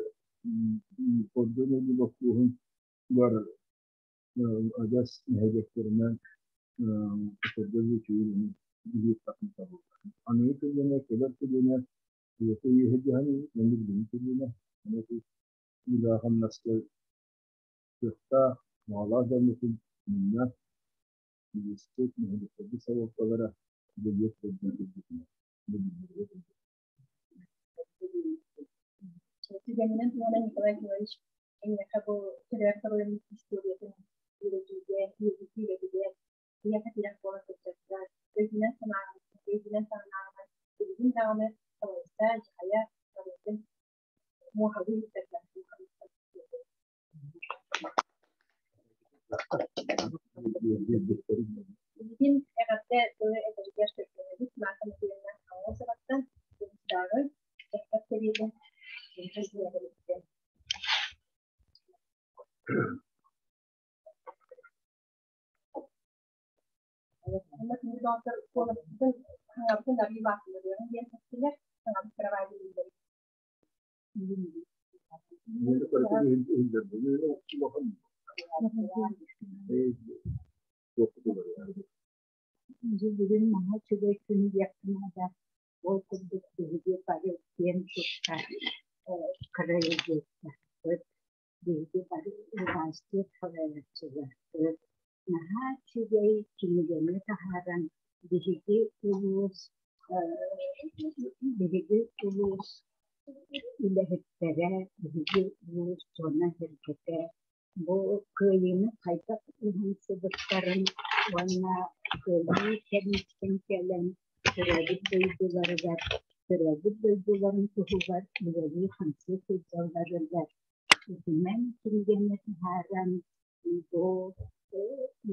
ордон өлүү боппуруоһун бар адьас нэһилиэктэринэн көрдөбүл үчүгэй билиэхтээхпин табыллар. Аныгы көлүөнэ, кэлэр көлүөнэ бэйэтэ үөһэ дьаһан уонна билиҥҥи көлүөнэ аны үлэҕэ-хамнаска кыахтаах, баҕалаах дьоммутун мунньа, улууспут, нэһилиэктэрбит салалталара үлэлиэх курдук курдук Түгэнинэн туһанан Николай Николаевич эйиэхэ бу төрөөбүт оройуоммут историятын үөрэтиигэ, үөрэтии үлэтигэр киһиэхэ тирэх буола сылдьаргар, өйүнэн-санааҕынан, өйүнэн-санааҕынан билигин даҕаны салайса, дьаһайа барытын муоһалыы ыытаргар Билигин эҕэрдэ тылы этэригэр көрдөһөбүт Марфа Матвеевна Аммосоваттан Улуустааҕы дьахтар сэбиэтин председателиттэн. Онно күндү доҕоттор куоласпытын хаҥабытын арыы баахтыларыаҕын диэн эттилэр. Хаҥабыт кыраваайдыыллар. Дьэ бүгүн наһаа үчүгэй күн диэххэ наада. Ол курдук биһиги бары киэн туттар краеведтарбыт, биһиги бары убаастыыр салайааччыларбыт наһаа үчүгэй кинигэни таһааран биһиги улуус биһиги улуус үлэһиттэрэ, биһиги улуус дьоно-сэргэтэ бу кыайыыны хайдах уһансыбыттарын уонна кыайыы кэнниттэн кэлэн төрөөбүт дойдуларыгар, төрөөбүт дойдуларын туһугар үлэлии-хамсыы сылдьалларыгар үтүмэн кинигэни таһааран бу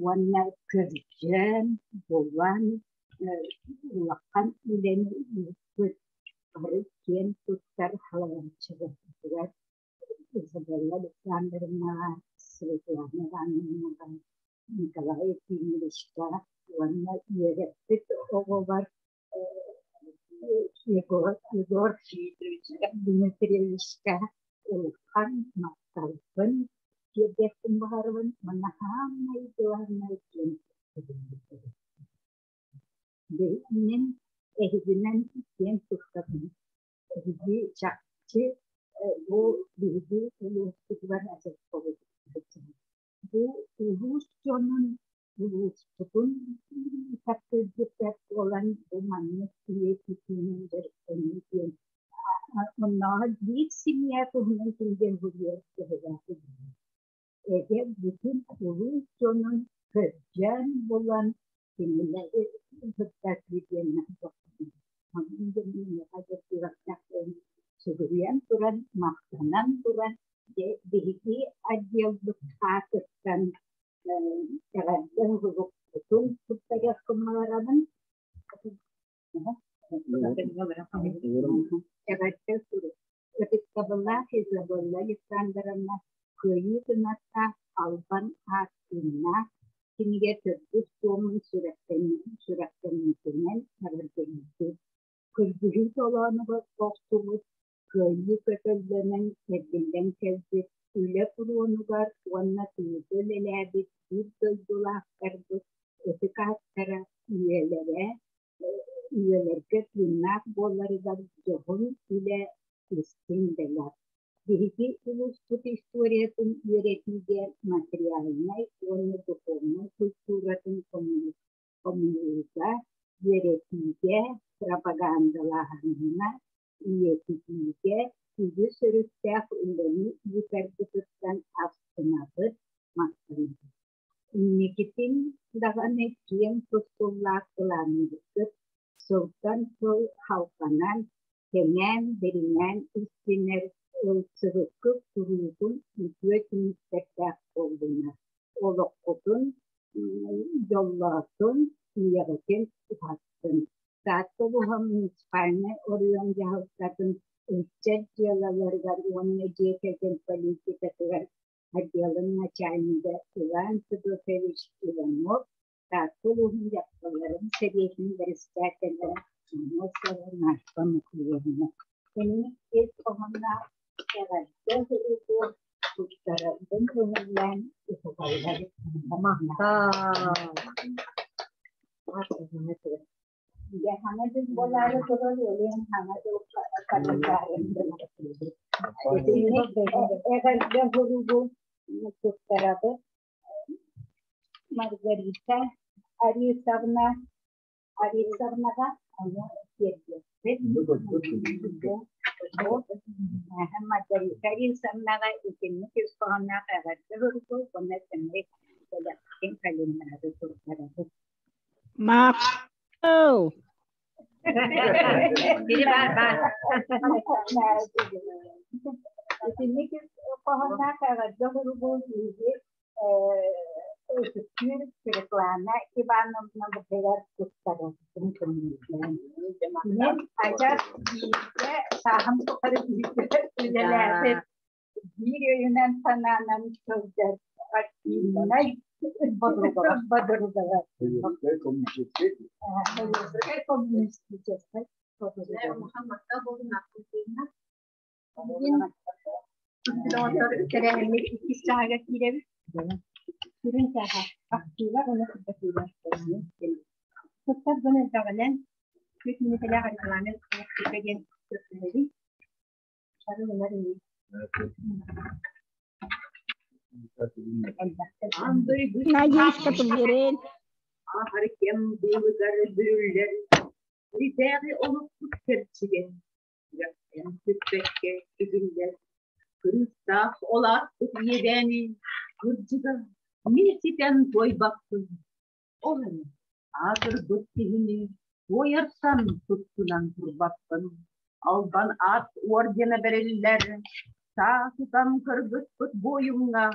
уонна көрдөөн, булан улахан үлэни ыыппыт бары киэн туттар халааччыларбытыгар Изабелла Александровнаҕа, Светлана Ивановнаҕа, Николай Ефимовичка уонна үөрэппит оҕолор Егор, Егор Дмитриевичка улахан махталбын тиэрдиэхпин баҕарабын уонна саамай главнай диэн Мин эһигинэн киэн туттабын. Эһиги чахчы бу биһиги улууспутугар Бу улуус дьонун улууспутун таптыырбыт буолан бу маннык үйэтитиинэн дьарыктаныы диэн оннооҕор биир семья туһунан кинигэ суруйар төһөлөөх Эгэ бүтүн улуус дьонун көрдөөн булан кинилэри кытта диэн сүгүрүйэн туран, махтанан туран, биһиги отделбыт аатыттан эҕэрдэ уһулукпутун туттарыахпын баҕарабын. Эҕэрдэ сурук. Ытыктабыллаах Изабелла Александровна Кыайыы кынаттаах албан аат тыыннаах кинигэ төрдүс туомун сүрэхтэммитинэн эҕэрдэлиибит. Кыргыһыы толоонугар охтубут, кыайыы көтөллөнөн эргиллэн кэлбит, үлэ фронугар уонна тыылга үлэлээбит биир дойдулаахтарбыт ытык ааттара үйэлэрэ үйэлэргэ тыыннаах буоларыгар дьоһун үлэ истиҥ бэлэх. Биһиги улууспут историятын үөрэтиигэ материальнай уонна духовнай культуратын хомуйууга, үөрэтиигэ, пропагандалааһыҥҥа, үйэтитиигэ үгүс өрүттээх үлэни ыытаргытыттан астынабыт, махтанабыт. Инникитин даҕаны киэҥ тускуллаах былааннаргыт сылтан сыл халҕанан, кэҥээн, дириҥээн истинэр, ылсыбыккыт куруутун үтүө түмүктэрдээх буоллунар, олоххутун дьоллоотун, үйэҕитин уһаттын. Таатта улууһа муниципальнай оройуон дьаһалтатын ыччат дьыалаларыгар уонна дьиэ кэргэн политикатыгар отделын начальнига Иван Федотович Иванов, Таатта улууһун дьахталларын сэбиэтин бэрэссэдээтэлэ Аммосова Марфа Михайловна. Кини ис хоһоонноох эҕэрдэ суругу туттарарбын көҥүллээн ытыталлар. Махтал. Дьэ, хаҥа дьыл буолаары турар, олен хаҥа дьыл Итинник эҕэрдэ суругу туттарабыт Маргарита Арисовна Арисовнаҕа ону тиэрдиэхпит. Маргарита Арисовнаҕа итинник ис хоһоонноох эҕэрдэ суругу уонна сэмэй бэлэхтин календары туттарабыт. Махтал! Бiri бар бар. Итинник хоһоонноох эҕэрдэ суругу биһиги ытыктыыр Светлана Ивановна бытыгар туттарабытын көҥүллээн. Мин адьас бииргэ сааһым тухары бииргэ үлэлээбит биир өйүнэн санаанан сылдьар партийнай подругалар. Коммунистическай Доҕоттор тэрээһиммит иккис чааһыгар киирэбит. Сүрүн чааһа ахтыылар уонна сырдатыылар. Сыттар дьон элбэҕинэн 4 мүнүүтэлээх регламент оҥостууга диэн көрдөһөбүн. Шары ылар ини. Надеюсь, уверен. Аһары кэм быылыгар бүрүллэр, Ритээҕи олохпут кэрчигэ, Үрэхтэн сүппэккэ үһүллэр, Кырыыстаах ол ааспыт иэдээни, Кырдьыга, мин ситэн туойбаппын, Ол эрэн аатырбыт киһини туойартан туттунан турбаппын. Албан аат ордена бэриллэр, Саа тутан кыргыспыт буойуҥҥа,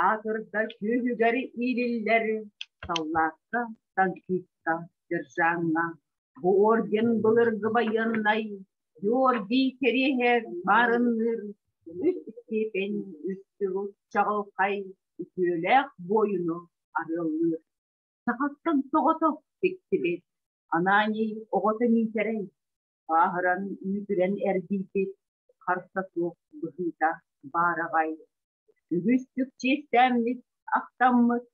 Аатырда күөһүгэр иилиллэр, Саллаакка, танкистка, сержаҥҥа. Бу орден былыргы байыаннай Георгий кэриэһэ маарынныыр, Үс степень, үс сыл чаҕылхай, Үтүөлээх буойуну арыаллыыр. Сахаттан соҕотох тиксибит, Ананий оҕото Миитэрэй, Бааһыран үүтүрэн эргийбит, Харса суох быһыыта баараҕай. Үгүстүк чиэстээммит, ахтаммыт,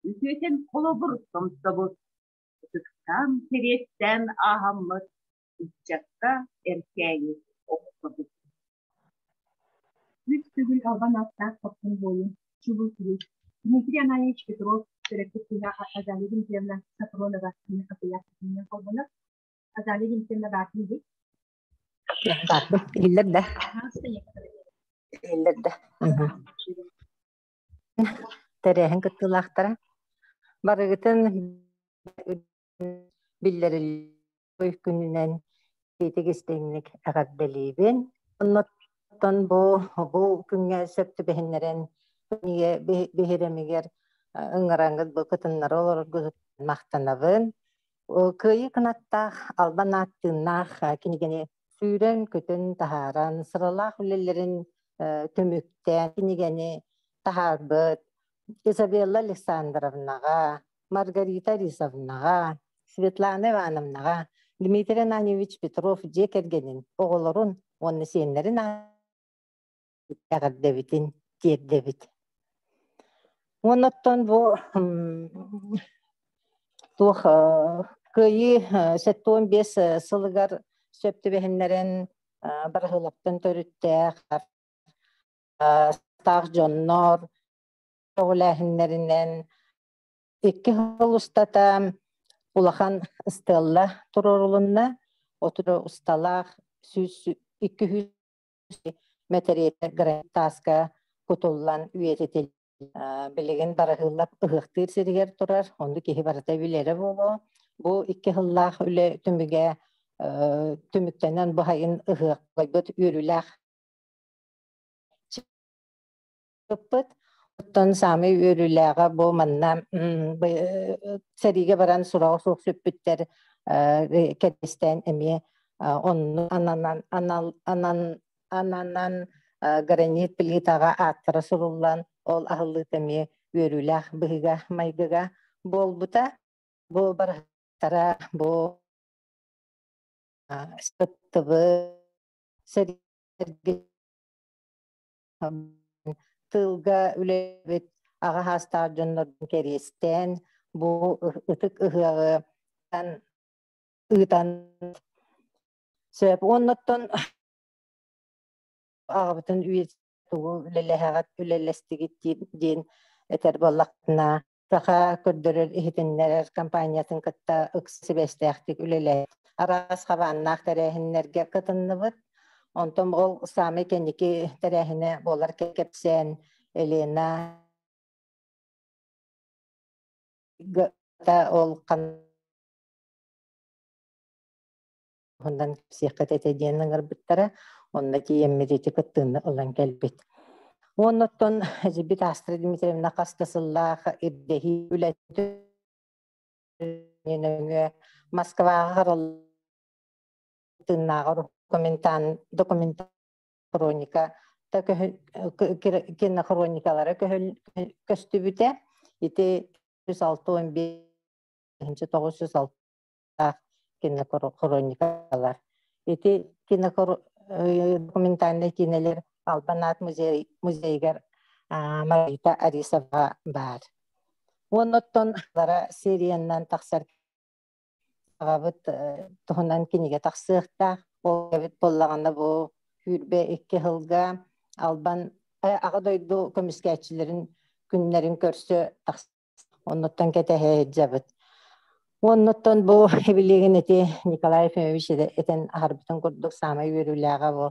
Үтүөтэн холобур сомсобут, Ытыктаан кэриэстээн ааһаммыт, Ыччакка эркээйи охсобут. Үс төгүл албан ааттаах хорсун буойун, чулуу киһи. Дмитрий Ананьевич Петров төрөппүт киһи Азалия Дмитриевна Софронова кини хатыйар холбонор. Азалия Дмитриевна баатын дии. Баатын иһиллэр да. Иһиллэр да. Тэрээһин кыттыылаахтара. Барыгытын биллэриллибит күнүнэн итик истиҥник эҕэрдэлиибин. Оннуттан бу күҥҥэ сөп түбэһиннэрэн биһирэмигэр ыҥыраҥҥыт бу кытыннара олороргут махтанабын. Кыайыы кынаттаах, албан ааттыыннаах кинигэни сүүрэн-көтөн таһааран, сыралаах үлэлэрин түмүктээн кинигэни таһаарбыт Изабелла Александровнаҕа, Маргарита Рисовнаҕа, Светлана Ивановнаҕа, Дмитрий Ананьевич Петров дьиэ кэргэнин, оҕолорун уонна сиэннэрин эҕэрдэбитин тиэрдэбит. Уоннаттан бу туох Кыайыы 75 сылыгар сөп түбэһиннэрэн Бараһыылаптан төрүттээх таах дьоннор көҕүлээһиннэринэн икки сыл устата улахан ыстыалла туруорулунна. Отура усталаах 200 мэтириэтэ гранит тааска кутуллан үйэтитил билигин Бараһыылап ыһыахтыыр сиригэр турар, онну киһи барыта билэрэ буолуо. Бу икки сыллаах үлэ түмүгэ түмүктэнэн бу сайын ыһыахпыт үөрүүлээх ыппыт. Оттон саамай үөрүүлээҕэ бу манна сэриигэ баран сураҕа суох сүппүттэр кэристээн эмиэ онну ананан анан ананан гранит плитаҕа ааттара суруллан ол аһыллыыта эмиэ үөрүүлээх быһыыга-майгыга буолбута. Бу барыһыттара бу сыттыбыт сэрги тыылга үлэбит аҕа саастаах дьоннорун кэриэстээн бу ытык ыһыаҕы ыытан сөп. Уоннаттан аҕабытын тугу үлэлэһэҕит, үлэлэстигит диэн этэр буоллахпына, Саха көрдөрөр иһитиннэрэр компаниятын кытта ыкса сибээстээхтик үлэлэһэр. Араас хабааннаах тэрээһиннэргэ кытынныбыт. Онтон ол саамай кэнники тэрээһинэ буолар кэпсээн Елена ол туһунан кэпсиэххит этэ диэн ыҥырбыттара. Онно тиийэммит ити кыттыыны ылан кэлбит. Уоннаттан эдьибит Астра Дмитриевна хас да сыллаах ирдэһии үлэтин нөҥүө Москваҕа тыыннааҕар документан хроника кинохроникалара көстүбүтэ. Ити 165 906 кинохроникалар. Ити документальнай киинэлэр Албан аат музейыгар Маргарита Арисова баар. Уоннаттан лара сериянан тахсар аҕабыт туһунан кинигэ тахсыахтаах. Ол эбит буоллаҕына бу сүүрбэ икки сылга Албан Аҕа дойду көмүскээччилэрин күннэрин көрсө Оннуттан кэтэһэ сылдьабыт. Оннуттан бу билигин ити Николай Ефимович этэн аһарбытын курдук саамай үөрүүлээҕэ бу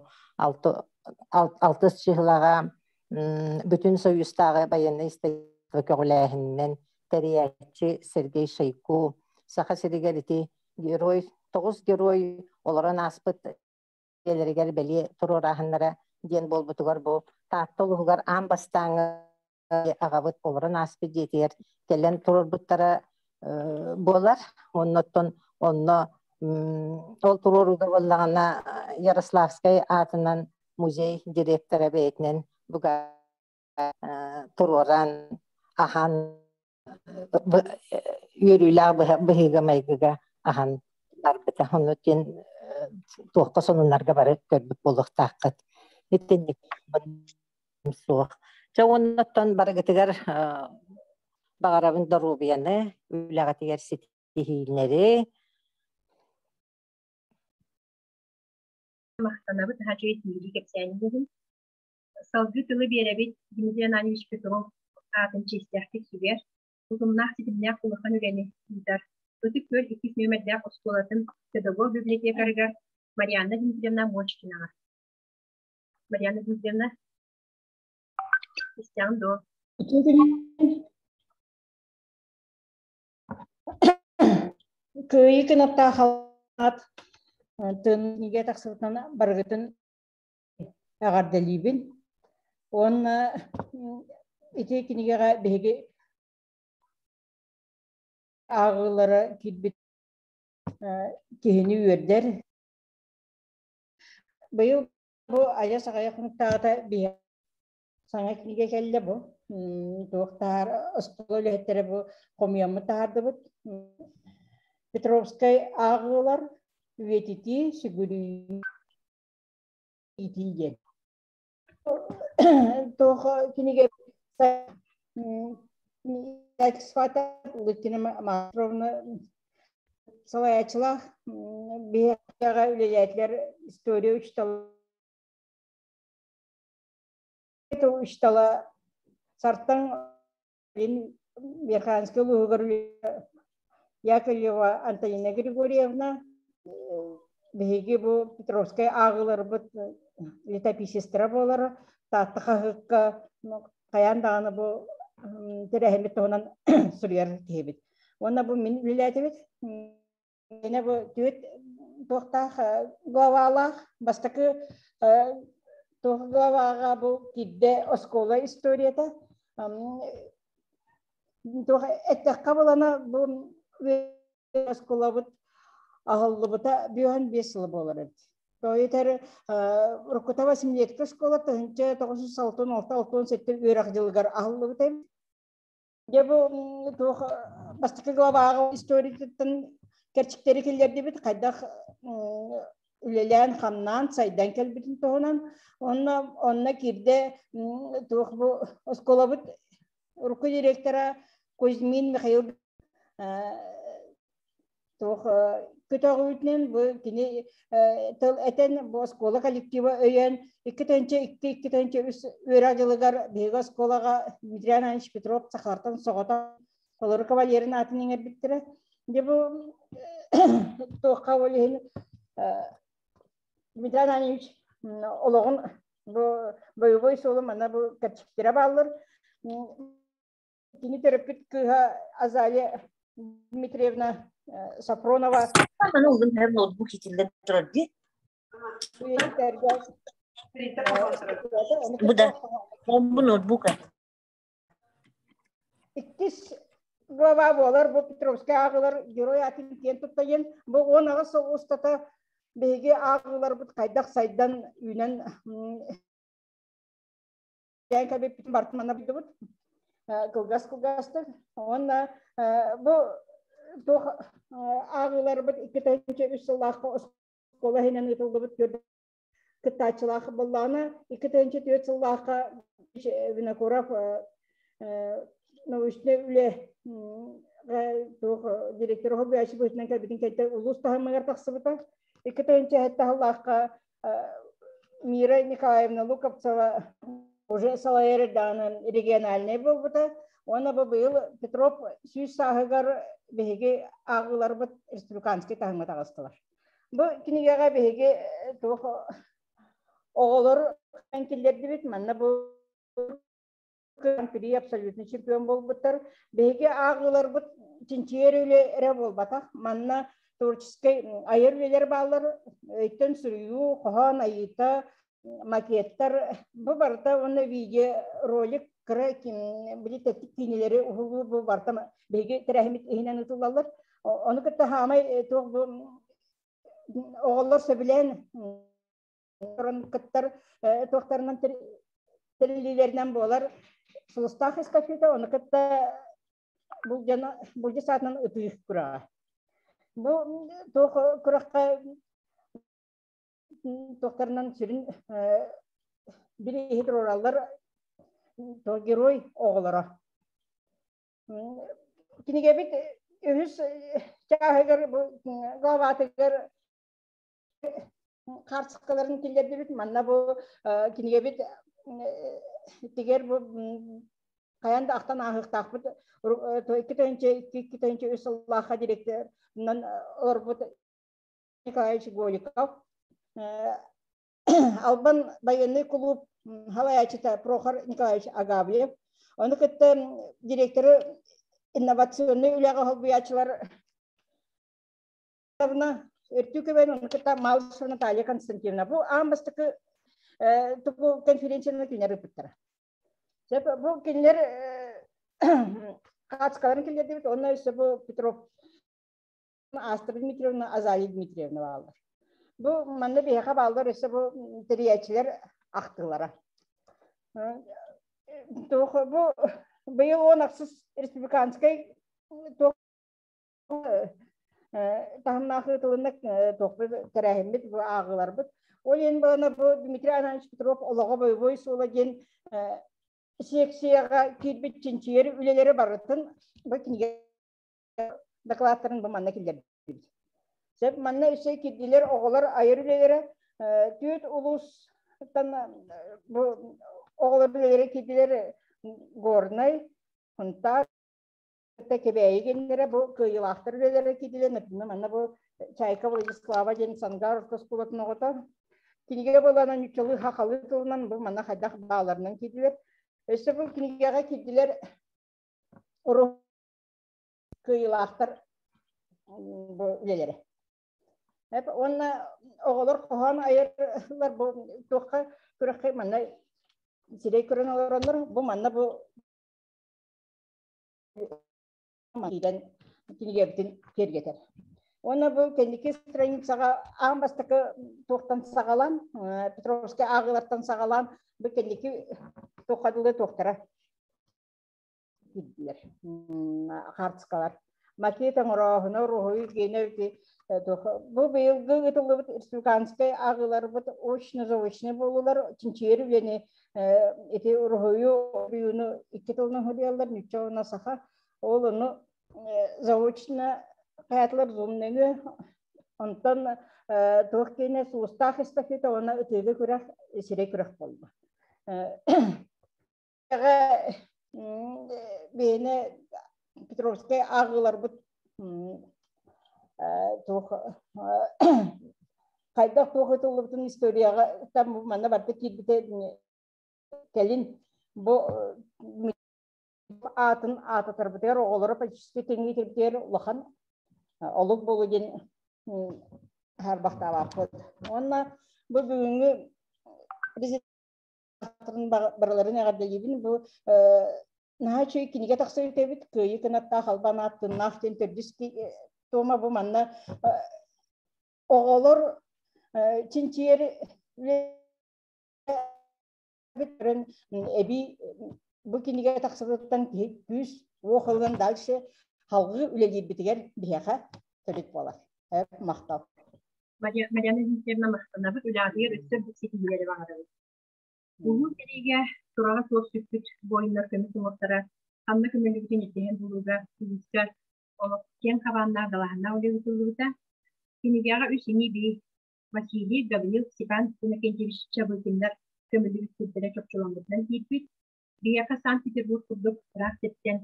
алтыс чыһылаҕа бүтүн Союзтааҕы байыаннай история көҕүлээһининэн тэрийээччи Сергей Шойгу Саха сиригэр ити герой тоҕус герой олорон ааспыт дьиэлэригэр бэлиэ туруорааһыннара диэн буолбутугар бу Таатта улууһугар аан бастааҥҥы аҕабыт олорон ааспыт дьиэтигэр кэлэн туруорбуттара буолар. Оннуттан онно ол туруорууга буоллаҕына Ярославскай аатынан музей директора бэйэтинэн буга туруоран аһан үөрүүлээх быһыыга-майгыга аһан барбыта. Онно диэн туохха сонуннарга бары көрбүт буолуохтааххыт. Итинник суох. Чэ уоннаттан барыгытыгар баҕарабын доруобуйаны, үлэҕитигэр ситиһиилэри. Махтанабыт аһа үчүгэй киһилии кэпсээнин иһин. Салгыы тылы биэрэбит Дмитрий Ананьевич Петров. аатын чиэстээхтик сүгэр, утумнаах ситимнээх улахан үлэни ыытар Ытык Күөл иккис нүөмэрдээх оскуолатын педагог библиотекарыгар Марианна Дмитриевна Мочкинаҕа. Марианна Дмитриевна, истэҕин дуо? Кыайыы кынаттаах халаат тыын тахсыбытынан барыгытын эҕэрдэлиибин. Уонна ити кинигэҕэ биһиги ааҕыылара киирбит киһини үөрдэр. Быйыл бу айа саҕайа хонуктааҕыта биһи саҥа кинигэ кэллэ бу. Туох таһаар оскуола үлэһиттэрэ бу хомуйаммыт таһаардыбыт. Петровскай ааҕыылар үйэтитии сүгүрүйүү иитии диэн. Туох кинигэ Лукина Матровна салайааччылаах биһиэхэ үлэлээтилэр история учуутала учуутала Сартаҥ Верхоянскай улууһугар Яковлева Антонина Григорьевна биһиги бу Петровскай ааҕыыларбыт летописецтара буолара Таатта хаһыакка хайаан даҕаны бу тэрээһиммит туһунан суруйар киһибит. Уонна бу мин үлэлээтибит. Мин бу түөрт туохтаах главалаах бастакы туох главаҕа бу киирдэ оскуола историята. Туох эттэххэ булана бу оскуолабыт аһыллыбыта 55 сыл буолар эбит. Тойтер Рукутова восьмилетка школа 1966-67 үөрэх дьылыгар аһыллыбыт эбит. Дьэ бу туох бастакы главаҕа историятыттан кэрчиктэри киллэрдибит, хайдах үлэлээн-хамнаан сайдан кэлбитин туһунан. Онно онно киирдэ туох бу оскуолабыт урукку директора Кузьмин Михаил туох көтөҕүүтүнэн бу кини тыл этэн бу оскуола коллектива өйөөн 2002-2003 үөрэх дьылыгар биһиги оскуолаҕа Дмитрий Иванович Петров сахалартан соҕотох толору кавалерын аатын иҥэрбиттэрэ. Дьэ бу туохха ол иһин Дмитрий Иванович олоҕун бу боевой суолу манна бу кэрчиктэрэ бааллар. Кини төрөппүт кыыһа Азалия Дмитриевна Сафронова. Ноутбук итиллэн турар дии. Бу да, бу ноутбука. Иккис глава буолар бу Петровскай ааҕылар герой атын киэн туттайын бу 18 сыл устата биһиги ааҕыыларбыт хайдах сайдан үүнэн Кээн кэбиппитин барытын манна билдибит. Кылгас кылгастык. Уонна бу туох ааҕыыларбыт 2003 сыллаахха оскуола иһинэн ыытыллыбыт кыттааччылаах буоллаҕына 2004 сыллаахха Винокуров научнай үлэ туох директор уһуйааччы быһыытынан кэлбитин кэннэ улуус таһымыгар тахсыбыта. 2007 сыллаахха Мира Николаевна Луковцева уже салайар даҕаны региональнай буолбута. Уонна бу быйыл Петров сүүс сааһыгар биһиги ааҕыыларбыт республиканский таһымҥа таҕыстылар. Бу кинигэҕэ биһиги туох оҕолор киллэрдибит. Манна бу Гран-при абсолютный чемпион буолбуттар. Биһиги ааҕыыларбыт чинчийэр үлэ эрэ буолбатах. Манна творческай айар үлэлэр бааллар. Өйтөн суруйуу, хоһоон айыыта, макеттар. Бу барыта уонна видеоролик кыра били тэттик киинэлэри уһулуу бу барыта биһиги тэрээһиммит иһинэн ыытыллаллар. Ону кытта хаамай туох бу оҕолор сөбүлээн кыттар туохтарынан тэриллиилэринэн буолар сулустаах эстафета, ону кытта булдьа саатынан ытыы күрэҕэ. Бу туох күрэххэ туохтарынан сүрүн бирииһи туруораллар герой оҕолоро. Кинигэбит үһүс чааһыгар бу главатыгар Хаарчыкаларын киллэрдибит. Манна бу кинигэбит тигэр бу Хайан да ахтан ааһыахтаахпыт 2-2-3 сыллаахха директорынан олорбут Николаевич Голиков, Албан военный клуб халаячыта Прохор Николаевич Агавлев, ону кытта директоры инновационный үлэҕэ холбуйааччылар Өртүү көбөн ону кытта Малышева Наталья Константиновна. Бу аан бастакы тугу конференцияны кинилэр ыппыттара. Бу кинилэр хаацкаларын киллэрдибит, онно өссө бу Петров Астра Дмитриевна, Азалия Дмитриевна бааллар. Бу манна биһиэхэ бааллар өссө бу тэрийээччилэр ахтыылара. Туох бу быйыл он ахсыс республиканскай туох таһымнаах ыытылынна туохпут тэрээһиммит бу ааҕыыларбыт. Ол иһин балана бу Дмитрий Ананович Петров олоҕо бойобуой суола диэн секцияҕа киирбит чинчийэр үлэлэри барытын бу кинигэ докладтарын бу манна киллэрдибит. Сөп манна өссө кирдилэр оҕолор айар үлэлэрэ түөрт улуустан бу оҕолор үлэлэрэ кирдилэр Горнай, Хунтаар, Кэбээйи геннэрэ бу кыайыылаахтар үлэлэрэ киирдилэр. Например, манна бу Чайка Владислава диэн Сангаар орто оскуолатын оҕото. Кинигэ буоланан ньуччалыы хахалыы тылынан бу манна хайдах бааларынан киирдилэр. Өссө бу кинигэҕэ киирдилэр кыайыылаахтар бу үлэлэрэ. Уонна оҕолор хоһоон айарлар бу туохха күрэххэ манна сирэй көрөн олороннор бу манна бу киирэн кинигэбитин киэргэтэр. Уонна бу кэнники страницаҕа аан бастакы туохтан саҕалаан, Петровскай ааҕыылартан саҕалаан, бу кэнники туохха дылы туохтара киирдилэр. Хаартыскалар. Макет оҥорооһуна, уруһуй гиэнэ бу быйылгы ыытыллыбыт республиканскай ааҕыыларбыт очно-заочнай буоллулар. Чинчийэр үлэни ити уруһуйу уруйууну икки тылынан суруйаллар, нуучча уонна саха. Ол ону заочно хайатылар зум нөҥүө. Онтон туох киэнэ сулустаах эстафета уонна ытыыга күрэх сирэй күрэх буолла. Бэйэни Петровскай ааҕыыларбыт туох хайдах туох ытыллыбытын историяҕа там манна барыта киирбитэ кэлин бу аатын аататарбытыгар оҕолоро политическай тэҥҥиитирбитигэр улахан олук буолу диэн харбахтаабаппыт. Уонна бу бүгүҥҥү барыларын эҕэрдэлиибин. Бу наһаа үчүгэй кинигэ тахсыбыт эбит. Кыайыы кынаттаах албан аат тыннаах диэн төрдүс туома бу манна оҕолор чинчийэр эбии бу кинигэ тахсыбытыттан киһи күүс уох ылан дальше халгыы үлэлиирбитигэр биһиэхэ төрүт буолар. Махтал. Марьяна Дмитриевна махтанабыт, үлэҕитигэр өссө бу ситиһиилэри баҕарабыт. Улуу сэриигэ тураҕа суох сүппүт буойуннар көмүс уҥуохтара ханна көмөлүбүтүн ирдэһэн булууга улууска олох киэҥ хабааннаах далааһыннаах үлэ ыытыллыбыта. Кинигэҕэ үс ини-бии Василий, Гаврил, Степан Иннокентьевич Чабыкиннар көмүллүбүт сирдэрэ чопчуламмытынан киирбит. Биһиэхэ Санкт-Петербург курдук ыраах сиртэн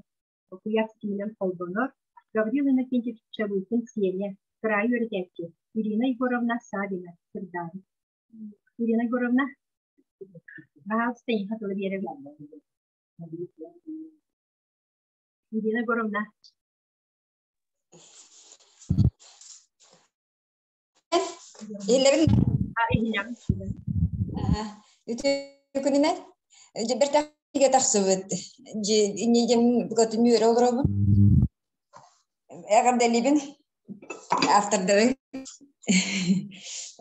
куйаар ситиминэн холбонор Гаврил Иннокентьевич Чабыкин сиэнэ, кыраайы үөрэтээччи Ирина Егоровна Савина сырдаабыт. Ирина Егоровна, баһаалыста эйиэхэ тылы биэрэбин. Ирина Егоровна. Иһиллэбин. Үтүө күнүнэн. Бэртээхигэ тахсыбыт. Инньэ букатын үөрэ олоробун. Эҕэрдэлиибин автордары.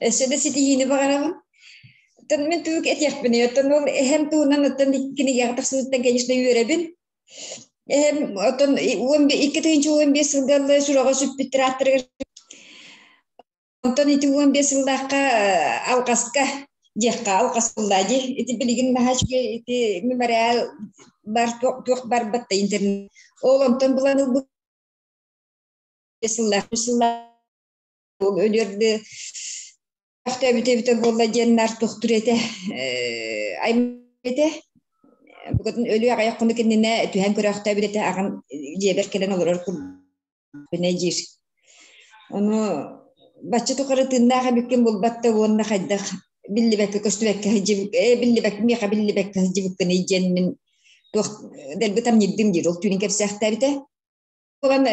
Өссө да ситиһиини баҕарабын. Оттон мин тугу этиэхпиний? Оттон ол эһэм туһунан оттон кинигэҕэ тахсыбыттан, конечно, үөрэбин. Эһэм оттон 2015 сылга сураҕа сүппүт тракторыгар Онтон ити 15 сыллаахха алҕаска диэххэ алҕас буолла дии. Ити билигин наһаа үчүгэй ити мемориал бар туох барбат да интернет. Ол онтон булан ылбыт сыллаах сыллаах ол өлүөрдү эбитэ эбитэ буолла диэн нар тохтур этэ этэ. Бүгүн өлүү аҕыйах хонук иннинэ түһэн көрөөхтөөбүт этэ аҕам дьиэбэр кэлэн олорор курдук диир. Ону бачча тухары тыыннаах эбиккин булбат да уонна хайдах биллибэккэ көстүбэккэ биллибэк миэхэ биллибэккэ сылдьыбыккыный диэн мин туох дэлби тамньырдым диир ол түүнүн кэпсээхтээбитэ. Буолан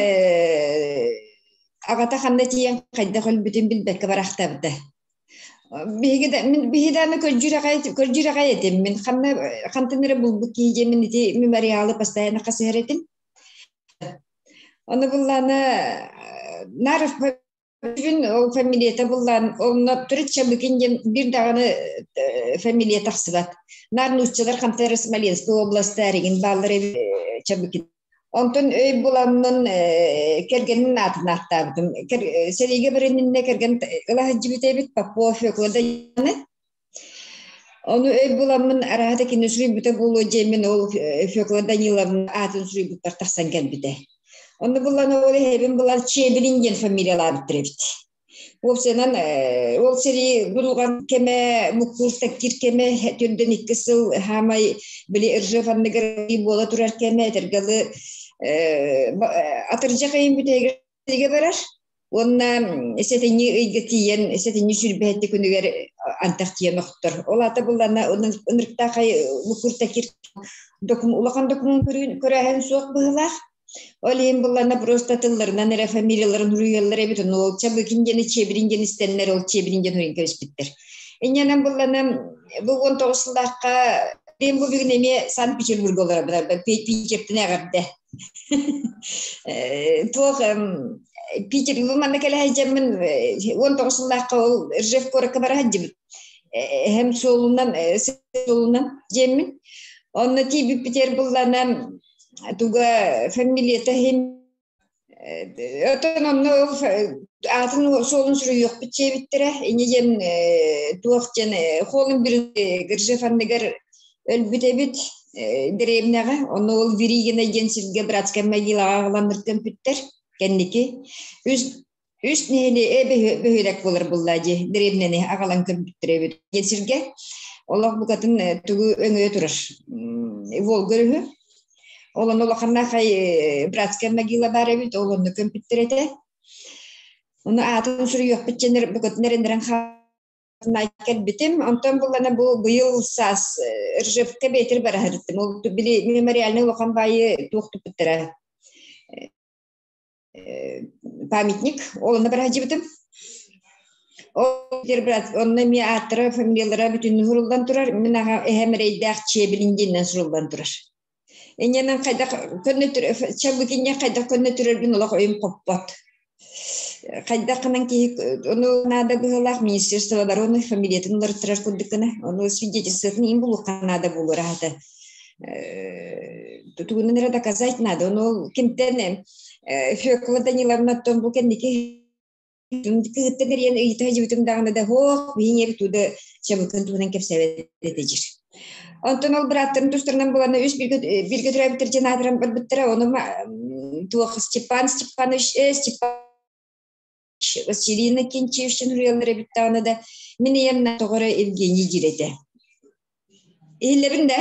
аҕата ханна тиийэн хайдах өлбүтүн билбэккэ барахтаабыта. Биһиги да мин биһи дааны көрдүүр аҕай көрдүүр аҕай этим. Мин ханна хантан эрэ булбут киһи диэн мин ити мемориалы постоянно хасыһар этим. Ону буллаана наар Бүгүн ол фамилията буллаан онно төрүт Чабыкин диэн биир даҕаны фамилия тахсыбат. Наар нууччалар хантан эрэ Смоленскай областа эригин бааллар эбит Чабыкин. Онтон өй буламмын кэргэнин аатын ааттаабытым. Сэриигэ баран кэргэн ыла сылдьыбыт эбит Попов Фекла Даяны. Ону өй буламмын араата кини суруйбута буолуо диэммин ол Фекла Даниловна аатын суруйбуттар тахсан кэлбитэ. Онно булан ол эһэбин булан Чебилин диэн фамилиялаабыттар эбит. Уопсайынан ол сэрии бурулган кэмэ, муккуур таккир кэмэ түрдэн икки сыл хаамай били Ржев анныгар буола турар кэмэ этэргалы атырдьах ыйын бүтэһигэр барар. Уонна сэтинньи ыйга тиийэн, сэтинньи сүүрбэһэтти күнүгэр антах тиийэн охтор. Ол аата буллана ынырыктаахай мукуртакир улахан документ көрөөһүн суох быһылаах. Ол иһин буллана просто тылларынан эрэ фамилияларын суруйаллар эбит, ону ол Чабыкин диэни Чебрин диэн истэннэр, ол Чебрин диэн суруйан кэбиспиттэр. Инньэнэн буллана бу 19 сыллаахха мен бу бүгүн эмиэ Санкт-Петербурга олоробун, Питертэн эҕэрдэ. Туох Питер бу манна кэлэ сылдьаммын 19 сыллаахха ол Ржев куоракка бара сылдьыбыт. Эһэм суолунан суолунан диэммин. Онно тиийбиппитигэр буллана туга фамилията иһин отон онно ол аатын суолун суруйуохпут диэбиттэрэ. Инньэ диэн туох диэн холун бир Ржев анныгар өлбүт эбит дэриэбинэҕэ. Онно ол Веригина диэн сиргэ братскай могилаҕа аҕаланнар көмпүттэр кэнники. Үс үс нэһилиэ бөһүөлэк буолар булла дии дэриэбинэни аҕалан көмпүттэр эбит диэн сиргэ. Олох букатын тугу өҥөйө турар. Волга өрүһү. Ол онно улаханнаах братскай могила баар эбит, ол онно көмпүттэр этэ. Ону аатын суруйуохпут диэн букатын эрэннэрэн кэлбитим. Онтон буллана бу быйыл саас Ржевка бээтир бараһырыттым. Ол били мемориальный улахан баайы туох туппуттара памятник. Ол онно бараһдьыбытым. Ол брат, онно эмиэ ааттара, фамилиялара бүтүннүү суруллан турар. Мин аҕа эһэм эрэйдээх Чебилин диэннэн суруллан турар. Инньэнэн хайдах көннөтүр чабыкинья хайдах көннөтүрэрбин олох өйүм хоппот. Хайдах гынан киһи ону наада быһыылаах министерство обороны фамилиятын уларыттарар курдук гына ону свидетельствотын иин булуохха наада буолуор аһата. Тугунан эрэ доказать надо. Ону кимтэн Фекла Даниловнаттан бу кэнники Кыһыттан эрийэн ыйыта сылдьыбытым даҕаны да һуох, биһи ийэбит туда чабыкын туһунан кэпсээбэт этэ дьир. Онтон ол бырааттарын тустарынан булана үс бииргэ бииргэ төрөөбүттэр дьэн аатыран барбыттара. Ону туох Степан Степанович Степан Василина Кинчевич суруйаллар эбит даҕаны да мин ийэм тоҕо эрэ Евгений диир этэ. Иһиллэбин да?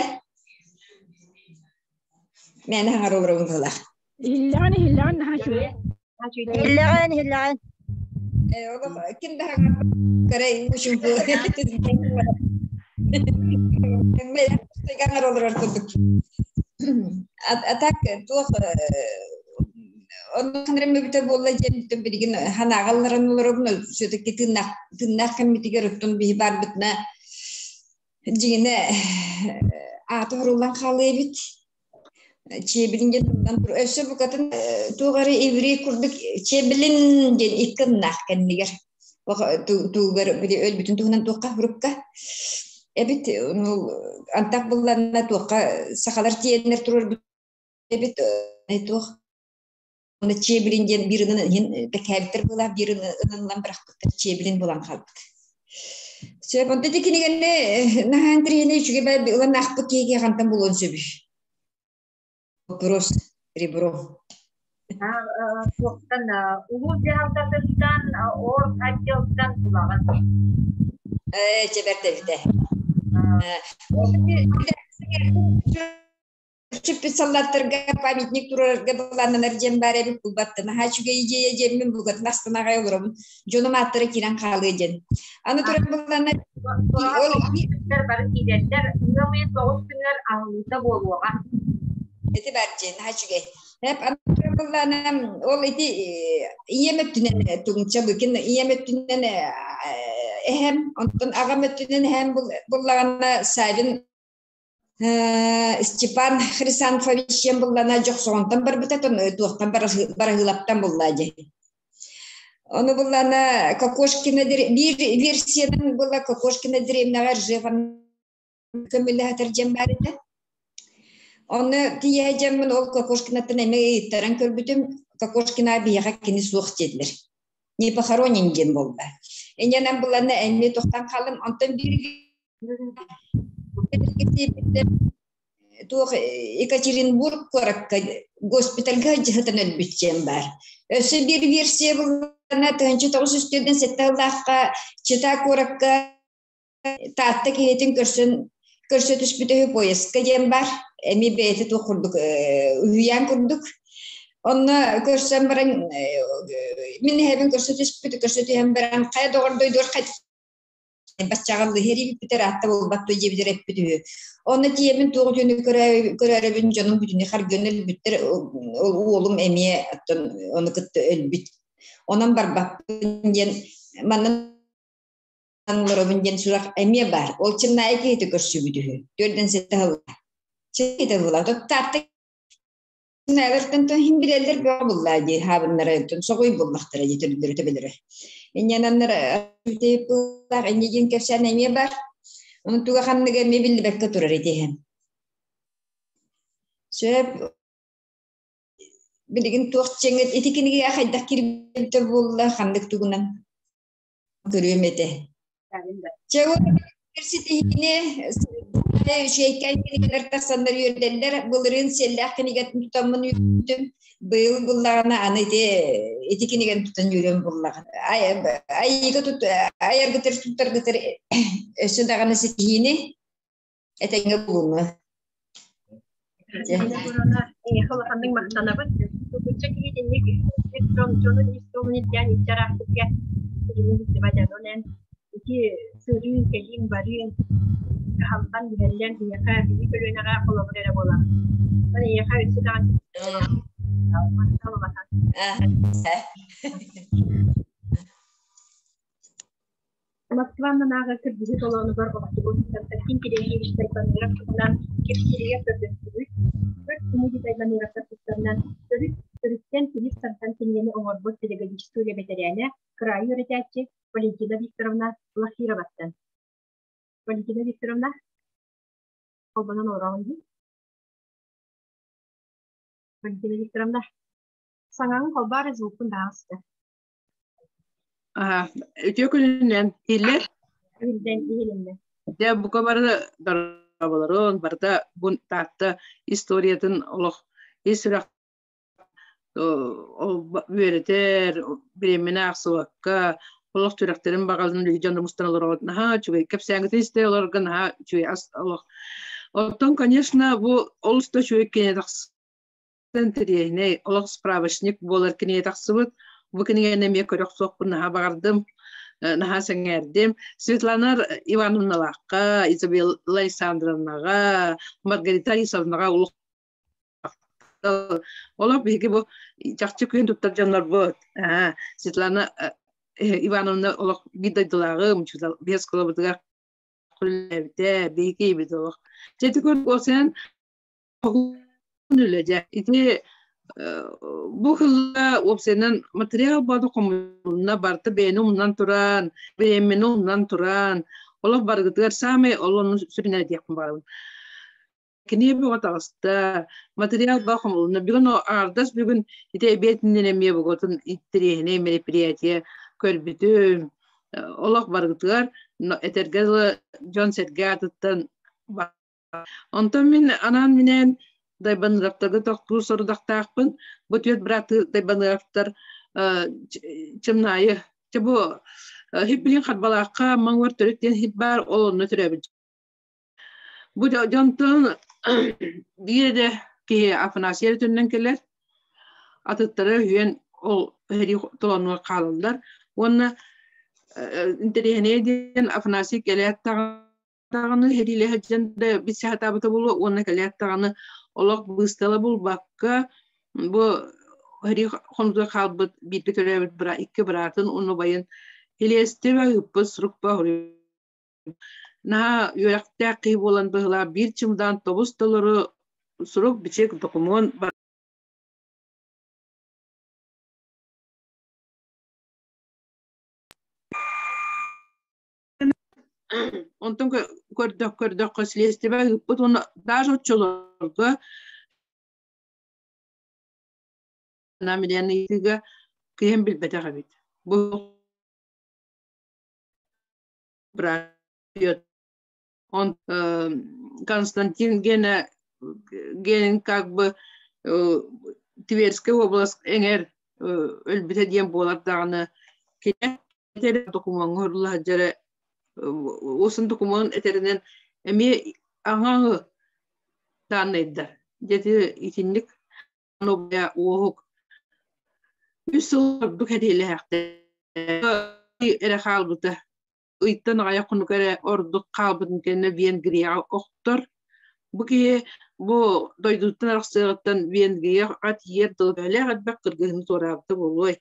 Мээнэ хаҥар олоробун быһыылаах. Иһиллэҕин, иһиллэҕин наһаа үчүгэй. Иһиллэҕин, иһиллэҕин. Олох ким да көрө хаҥар олорор курдук. А так туох онно ханарым эбитэ буолла диэн билигин ханаҕалларан олоробун все-таки тыыннаах тыыннаах кэммитигэр оттон биһи барбытына дьиҥинэ аата хоруллан хаалыа эбит Чиэбилин диэн тылынан өссө букатын туох эрэ еврей курдук Чиэбилин диэн икки ыннаах кэннигэр тугар били өлбүтүн туһунан туохха рукка эбит ну антах булланна туохха сахалар тиэннэр турарбыт эбит туох Оны Чебилин диэн биир ынын иһин бэкээбиттэр буолаах биир ынынлан бырахпыттар Чебилин булан хаалбыт. Сөп, онто ити кинигэни наһаан тириһини үчүгэй бай ылан аахпыт киһигэ хантан булуон сөбүй? Вопрос ребро. Туохтан улуус дьаһалтатыттан ор отделтан булаҕын. Ээ, чэбэрт эбитэ. Сүппүт саллааттарга памятник турарга былааннанар диэн баар эбит булбаттан наһаа үчүгэй идея диэммин булгатын астына аҕай олоробун. Дьонум ааттара киирэн хаалыа диэн. Аны туран былаанна ол бары киирэллэр. Ыам ыйын 9 күнүгэр аһыллыыта буолуоҕа. Ити бар диэн наһаа үчүгэй. Эп аны туран былаана ол ити ийэм өттүнэн тугунча быкин ийэм өттүнэн эһэм онтон аҕам өттүнэн эһэм буллаҕына Савин Степан Хрисанфович диэн буллана Дьохсоҕонтон барбыта туохтан Бараһыылаптан булла дии. Ону буллана Кокошкина биир версиянан була Кокошкина дэриэбинэҕэ Ржев көмөлөһөтөр диэн баар этэ. Ону тиийэ дьэммин ол Кокошкинаттан эмиэ ыйыттаран көрбүтүм, Кокошкина биһиэхэ кини суох диэтилэр. Не похоронен диэн буолла. Инньэнэн булана эмиэ тохтон хаалым. Онтон биир туох Екатеринбург куоракка госпитальга дьыһытан өлбүт диэн баар. Өссө биир версия буллана 1947 сыллаахха Чита куоракка Таатта киһитин көрсөн көрсө түспүт үһү поездка диэн бар. Эми бэйэтэ туох курдук үһүйээн курдук. Онно көрсөн баран мин эһэбин көрсө түспүт, көрсө түһэн баран хайа доҕор дойдугар баччаҕаллыы иһэрибиппитэр аатта буолбат дуо диэбитэр эппит үһү. Онно тиийэммин туох үтүөнү көрөөрөбүн дьонум бүтүннүү харгыны өлбүттэр, ол уолум эмиэ оттон ону кытта өлбүт. Онон барбаппын диэн манна олоробун диэн сурах эмиэ баар. Ол Чымнаайы киһитэ көрсүбүт үһү. Төрдөн сэттэ сылла. Чымнаайы була. Таатта Чымнаайылартан иһин билэллэр бөҕө буллаа дии хаабыннара соҕуй буллахтара дии төрүттэрэ төбөлөрө. Инньэнаннар инньэ диэн кэпсээн эмиэ бар. Онон туга ханныга эмиэ биллибэккэ турар итиһэн. Сөп билигин туох чэҥэт ити кинигэ хайдах кирбитэ буолла ханнык тугунан көрүөм этэ. Чэ ситиһиини үчүгэйкээн кинигэлэр тахсаннар үөрдэллэр. Былырыын сиэллээх кинигэтин тутаммын үөрдүм. Быйыл буллаҕына аны ити ити кинигэни тутан үөрүөм буллаҕын. Айыыга тут айаргытыр туттаргытыр өссө даҕаны ситиһиини этэҥҥэ булуҥу. Эйиэхэ улаханнык махтанабыт. Тутучча киһи итинник дьон дьонун ис туһун ирдээн иччи араахтырга билигин истибэт онон ити сырыы кэлиин барыын кыһаллан билэллэн биһиэхэ биһи көлүөнэҕэ холобур эрэ буолар. Онон эйиэхэ өссө даҕаны махтал улахан. Москва аннынааҕы кыргыһыы толоонугар охтубут Константин Терентьевич Тайбаныров туһунан кэпсииригэр көрдөстүбүт. Төрт Дмитрий Тайбаныровтар тустарынан төрүт төрүттэн тимир тардан кинигэни оҥорбут педагогическай үлэ бэтэрээнэ, кыраайы үөрэтээччи Валентина Викторовна Лахироваттан. Валентина Викторовна, холбонон олороҕун дии. Валентина Викторовна, саҥаҥ холбоор звукун даҕаста. Үтүө күнүнэн иһиллэр. Иһиллэн иһилиннэ. Дьэ бука бары дорооболорун, барыта бу Таатта историятын олох ис сүрэх үөрэтэр, бириэмэни аахсыбакка, олох сүрэхтэрин баҕаларын үлэһит дьон мустан олороҕут наһаа үчүгэй кэпсээҥҥитин истэ олорорго наһаа үчүгэй ас олох. Оттон, конечно, бу олус да үчүгэй кинигэ тахсар интэриэһинэй олох справочник буолар кинигэ тахсыбыт. Бу кинигэни эмиэ көрө охсуохпун наһаа баҕардым, наһаа сэҥээрдим. Светлана Ивановналаахха, Изабелла Александровнаҕа, Маргарита Алисовнаҕа улахан олох биһиги бу чахчы күөн туттар дьоннорбут. Светлана Ивановна олох биир дойдулааҕым, учуутал биэс оскуолабытыгар үлэлээбитэ, биһиги ийэбит олох. Дьэ ити курдук үлэ дьэ ити бу сылга уопсайынан материал баада хомулунна барыта бэйэни умнан туран бэйэммини умнан туран олох барыгытыгар саамай ол ону сүрүнэ диэхпин баҕарабын кинигэ бөҕө таҕыста материал ба хомулунна бүгүн аардас бүгүн ити эбиэтинэн эмиэ бугутун интэриэһинэй мероприятие көрбүтүм олох барыгытыгар этэргэ дылы дьон-сэргэ аатыттан Онтон мин анаан-минээн Дайбаныраптарга тохтуур сорудахтаахпын. Бу түөрт бырааттыы Дайбаныраптар Чымнаайы чэ бу хиппилин Харбалаахха Маҥуор төрүт диэн хип баар, ол онно төрөөбүт. Бу дьонтон биир эрэ киһи Афанасий эрэ төннөн кэлэр. Атыттара үһүөн ол һэрии толонугар хаалаллар. Уонна интэриэһинэй диэн Афанасий кэлээт даҕаны сэриилэһэ сылдьан да билсэ сатаабыта буолуо уонна кэлээт даҕаны олох быыстала булбакка бу сэрии хонуутугар хаалбыт бииргэ төрөөбүт икки быраатын уонна убайын Хилиэстибэ ыыппыт сурукпа наһаа үөрэхтээх киһи буолан быһыылаах биир чымдаан тобус толору сурук-бичик докумуон бар Онтон көрдөх-көрдөххө силиэстибэ ыыппыт уонна даже оччолорго намерение ыйытыыга киһим билбэтэх эбит. Бу Он Константин Гена Генин как бы Тверская область эҥэр өлбүтэ диэн буолар даҕаны кини докумуоҥҥа уһурула сылдьара уосын докумуон этэринэн эмиэ аҥаҥы дааннайдар дьэ итинник уоһук үс сыл ордук эриэлээхтэр эрэ хаалбыта ыйтан аҕыйах хонук эрэ ордук хаалбытын кэннэ Венгрияҕа охтор. Бу киһи бу дойдуттан арахсыаҕыттан Венгрияҕа тиийэр дылы төһөлөөх элбэх кыргыһыны туораабыта буолуой?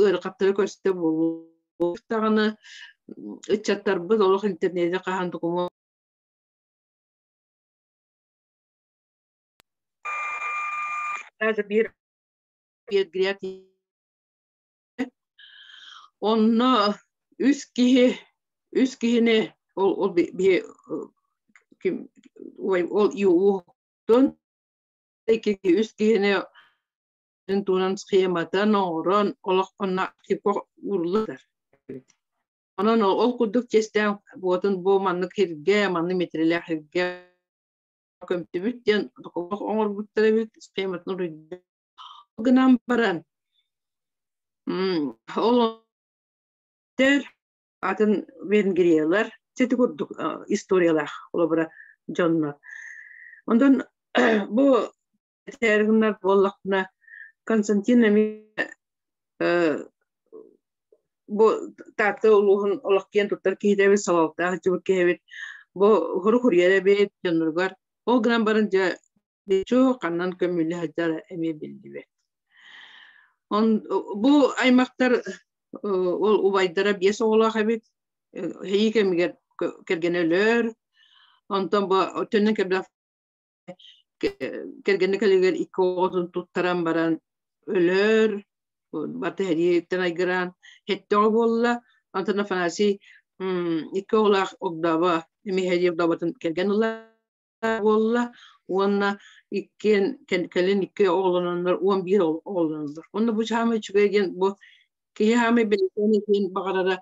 Ыарахаттары көрсө буолуо. Даҕаны ыччаттарбыт олох интернети хаһан докумуон даже биир Венгрия Онно үс киһи үс киһини ол ол би ким ол иуутун икки үс киһини туһунан схематын оҥорон олох онно ууруллар. Онон ол курдук чиэстээн буотун бу маннык сиргэ, маннык митрилээх сиргэ көмтүбүт диэн оҥорбуттар эбит схематын уруйда гынан баран ол атын венгриялар сити курдук историялаах холобура дьоннор онтон бу этэргиннэр буоллахпына Константин эмиэ бу Таатта улууһун олох киэн туттар киһитэ эбит салалтаах дьыбыт киһи эбит бу хуру хуруйар эбит дьонноругар ол гынан баран дьэ Чуо ханнан көмүллэ сылдьара эмиэ биллибэт. Он бу аймахтар ол убайдара биэс оҕолоох эбит. Эһии кэмигэр кэргэнэ өлөр. Онтон бу төннөн кэлбэх кэргэнэ кэлигэр икки оҕотун туттаран баран өлөр. Барыта сэрииттэн айгыраан сэттэ оҕо буолла. Онтон Афанасий икки оҕолоох огдообо эмиэ сэрии огдооботун кэргэн ылла буолла уонна иккиэн кэлин икки оҕолононнор 11 оҕолоноллор. Онно бу саамай үчүгэй диэн бу киһи саамай бэлиэтээн этиэн баҕарара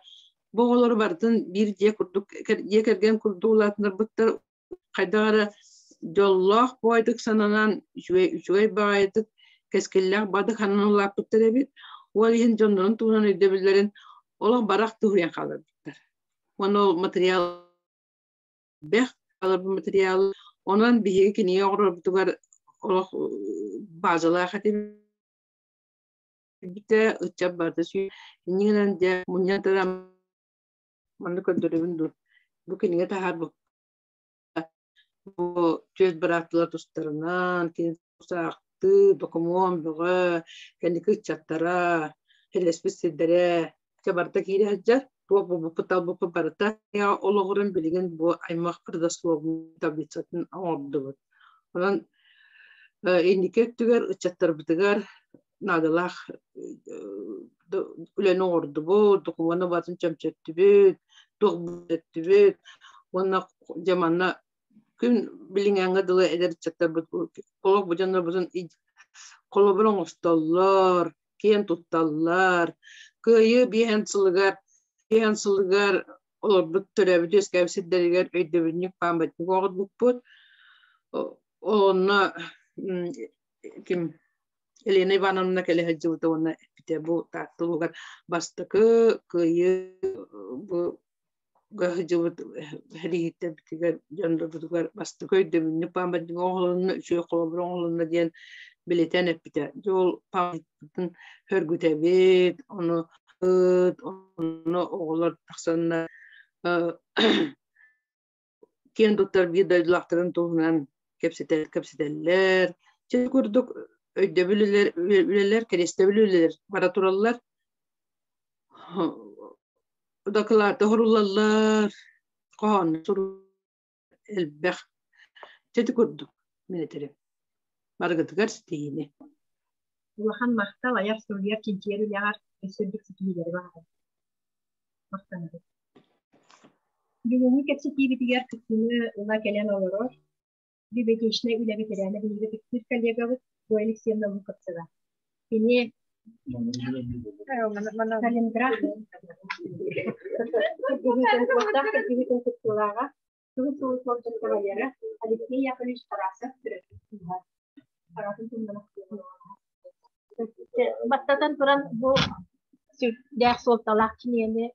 бу оҕолору барытын биир дьиэ курдук дьиэ кэргэн курдук улаатыннарбыттар хайдах эрэ дьоллоох баҕайытык сананан үчүгэй үчүгэй баҕайытык кэскиллээх баҕайытык сананан улааппыттар эбит. Ол иһин дьоннорун туһунан өйдөбүллэрин олох барах туһуйан хааларбыттар. Уонна ол материал бэх материал. Онон биһиги кинигэ оҥорорбутугар олох базалаах этибит ыччат барыта иннинэн дьэ мунньан туран манна көрдөрөбүн дуу бу кинигэ таһаарбыт бу түөрт бырааттылар тустарынан кини саахтыы докумуон бөҕө кэнники ыччаттара хэллэспит сирдэрэ чэ барыта киирэ сылдьар туох булбуппут талбыппыт барыта олоҕуран билигин бу аймах родословный таблицатын оҥордубут. Онон инники өттүгэр ыччаттарбытыгар наадалаах үлэни оҥордубут, докумуону батын чөмчөттүбүт, туох өттүбүт уонна дьэ манна күн билиҥҥээҥҥэ дылы эдэр ыччаттарбыт олох бу дьоннорбутун холобур оҥостоллор, киэн тутталлар. Кыайыы биэһэн сылыгар биэһэн сылыгар олорбут төрөөбүт үөскээбит сирдэригэр өйдөбүнньүк памятник оҥорбуппут. Онно ким Елена Ивановна кэлэ сылдьыбыта уонна эппитэ бу Таатта улууһугар бастакы кыайыы бу Сылдьыбыт сэрииһиттэрбитигэр, дьоннорбутугар бастакы өйдөбүнньүк пааматньык оҥоһулунна, үчүгэй холобур оҥоһулунна диэн билитэн эппитэ. Дьэ ол пааматньыкпытын сөргүтэбит, ону онно оҕолор тахсаннар киэн туттар биир дойдулаахтарын туһунан кэпсэтэллэр. Чэ курдук өйдөбүл үлэлэр, кэриэстэбил үлэлэр бара тураллар. Дакылааты оһоруллаллар, хоһооннор элбэх. Чэ ити курдук мин этэрим. Барыгытыгар ситиһиини. Улахан махтал айар суруйар чинчийэр үлэҕэр өссө үрдүк ситиһиилэри баҕарабын. Махтанабыт. Бүгүҥҥү кэпсэтиибитигэр кыттыыны ыла кэлэн олорор библиотечнай үлэ ветерана биһиги ытыктыыр коллегабыт Зоя Алексеевна Луковцева. Кини Сталинград кыргыһыытын кыттыылааҕа, Кыһыл Сулус уордьан кавалера Алексей Яковлевич Тарасов төрөппүт кыыһа. Аҕатын туһунан Бастатан туран бу сүрдээх суолталаах кинигэни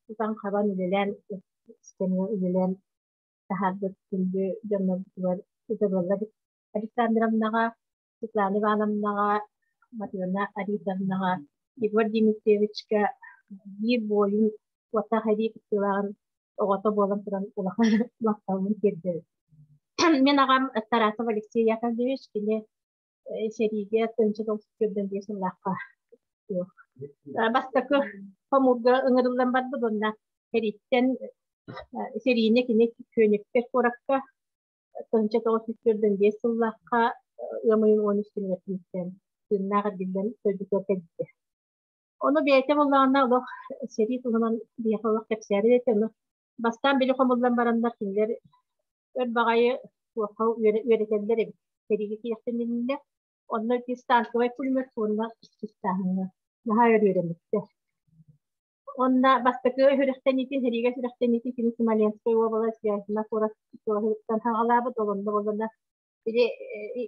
тутан-хабан үлэлээн, истэҥҥэ үлэлээн таһаарбыт күндү дьоннорбутугар Изабелла Александровнаҕа, Светлана Ивановнаҕа, Матрена Аридовнаҕа, Егор Дмитриевичка биир буойун уоттаах эрии кыттыылааҕын оҕото буолан туран улахан махталбын тиэрдэбин. Мин аҕам Тарасов Алексей Яковлевич, кини сэриигэ 1945 сыллаахха бастакы хомуурга ыҥырыллан барбыт уонна сэрииттэн сэриини кини Көнүктэр куоракка 1945 сыллаахха ыам ыйын 13 күнүгэр түмүктээн тыыннаах эргиллэн дойдутугар кэлбитэ. Ону бэйэтэ буоллаҕына олох сэрии туһунан биһиэхэ олох кэпсээбит этэ. Ону бастаан били хомуллан бараннар кинилэр өр баҕайы туохха үөрэтэллэр эбит. Сэриигэ кииртэниннэ. Онно ити станковай пулемет уонна ыстааһыҥҥа наһаа өр үөрэммиттэр. Онно бастакы сүрэхтэниитин, сэриигэ сүрэхтэниитин кини Смоленскай уобалас Вязьма куорат куоратыттан саҕалаабыт. Ол онно буоллаҕына били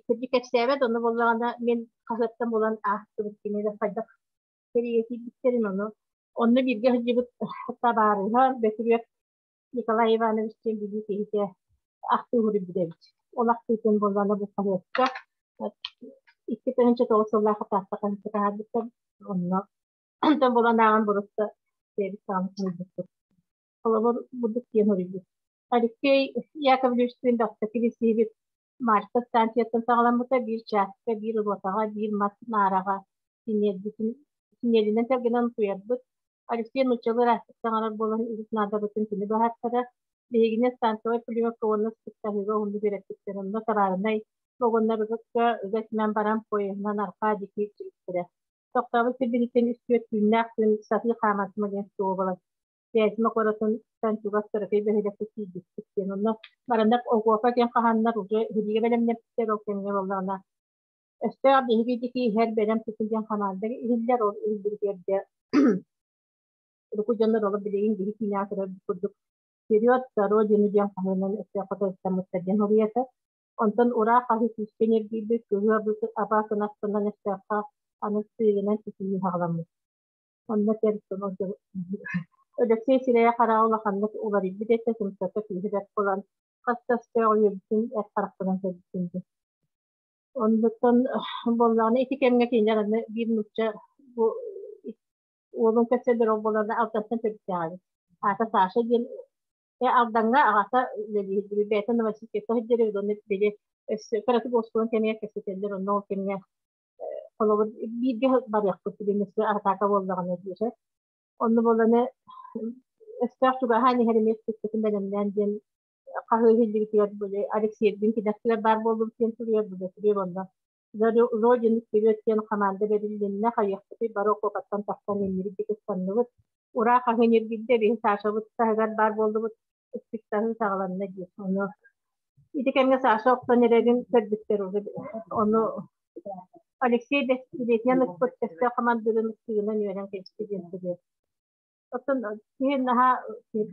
кырдьык кэпсээбэт, онно буоллаҕына мин хаһыаттан булан аахтыбыт кинилэр хайдах сэриигэ киирбиттэрин ону онно бииргэ сылдьыбыт табаарыһа Бөтүрүөп Николай Иванович диэн Бүлүү киһитэ ахтыы суруйбут эбит. Ол ахтыытын буоллаҕына бу хаһыакка 2009 сыллаах Таатта хаһыакка таһаарбыттар. Онно онтон булан ааҕан буруста бэйэбит саҕана суруйбуппут. Холобур, бурдук диэн суруйбут. Алексей Яковлевичтыын бастакы билсиһибит Мальта станцияттан саҕаламмыта биир чааска, биир ротаҕа, биир мас наараҕа синиэлбитин синиэлинэн сэргэнэн утуйарбыт. Алексей нууччалыы ыраастык саҥарар буолан үгүс наадабытын кини быһаартара. Биһигини станцевай пулемекка уонна спецтаһыыга уһуннук үөрэппиттэр. Онно табаарынай вагоннарга ыга симэн баран поеһынан арҕаа диэки илдьибиттэрэ. Тохтообут сирбититтэн үс-түөрт түүннээх күн сатыы хааман Смоленскай уобалас Вязьма куоратыттан чугас кыракый бөһүөлэккэ тиийбиппит диэн. Онно бараннар окуопа диэн хаһаннар уже сэриигэ бэлэмнэппиттэр ол кэмҥэ буоллаҕына өстөөх биһиги диэки иһэр бэлэм тутун диэн хамаанда иһиллэр ол иһиллибитигэр дьэ урукку дьоннор олох билигин биһи киинэҕэ көрөр курдук вперед за родину диэн хаһыынан өстөөх хотойуттаммыттар диэн хоруйата. Онтон ураа хаһыы күүскэ ньиргийбит, кыһыы аба кынаттанан өстөөххө аны сыыйынан ситиһии саҕаламмыт. Онно кэргэн Өлөксөй сирэйэ-хараҕа улаханнык уларыйбыт этэ, сымсата күүһэ бэрт буолан, хас да өстөөх үөрбүтүн эр харахпынан көрбүтүм дии. Оннуттан буоллаҕына ити кэмҥэ кинилэр аны биир нуучча бу уолун көрсөллөр ол буоллаҕына Алдантан төрүттээх эбит. Аата Саша диэн Алдаҥҥа аҕата үлэлиир, бэйэтэ Новосибирскайга сылдьар эбит, онно били өссө кыратык уоскулаҥ кэмигэр кэпсэтэллэр, онно ол кэмҥэ холобур бииргэ барыахпыт билин өссө атака буоллаҕына диэхэ. Онно буолланы өстөөх чугаһаан иһэр эмиэ спиккытын бэлэмнээн диэн хаһыы иһиллибитигэр били Алексеевдин кинэхтигэр баар буоллубут диэн суруйар бу онно Родину вперед диэн хамаанда бэрилиннэ хайыахпытый бары окуопаттан тахсан иннибит диэки ыстанныбыт. Ураа хаһыы ньиргийдэ биһи Сашабыт таһыгар баар буоллубут ыспыктаһыы саҕаланна диир. Ону ити кэмҥэ Саша охтон эрэрин көрбүттэр уже ону Алексей бэстилиэтинэн ыппыт өстөөх хамандыырын ыстыгынан үөрэн кэбистэ диэн суруйар. Оттон киһи наһаа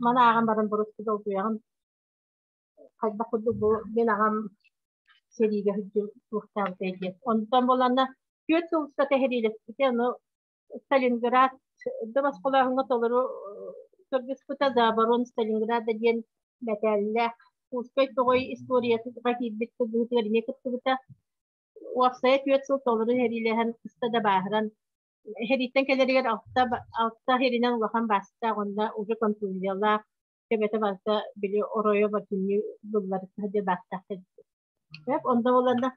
маны ааҕан баран боростуй долгуйаҕын хайдах курдук бу мин аҕам сэриигэ сылдьыахтаабытай диэн. Онтон буоллаҕына түөрт сыл устата сэриилэспитэ, ону Сталинград да босхолооһуҥҥа толору кыргыспыта за оборону Сталинграда диэн мэтээллээх. Курскай тоҕой историятыгар киирбит кыргыһыытыгар эмиэ кыттыбыта. Уопсайа 4 сыл толору сэриилэһэн, кыста да бааһыран, сэрииттэн кэлэригэр алта сиринэн улахан баастаах уонна уже контузиялаах, төбөтө барыта били оройо бүтүннүү булларыта диэн баастаах кэлбит. Сөп, онно буолланна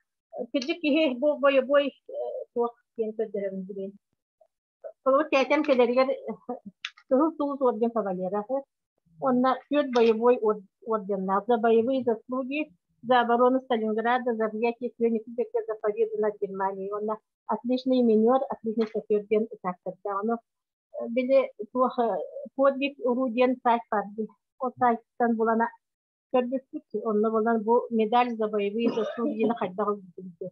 кырдьык киһи бу бойобуой туох диэн көрдөрөбүн билин. Холобур тээтэм кэлэригэр Кыһыл Сулус орден кавалера. Онно түөрт боевой орденнаах за боевые заслуги, за оборону Сталинграда, за взятие Кёнигсберга, за победу над Германией. Онно отличный минер, отличный шофер диэн ытаактардаах. Ону били туох подвиг уруу диэн сайт бар дии. Ол сайттан булана көрбүппүт. Онно булан бу медаль за боевые заслуги диэни хайдах ылбытым.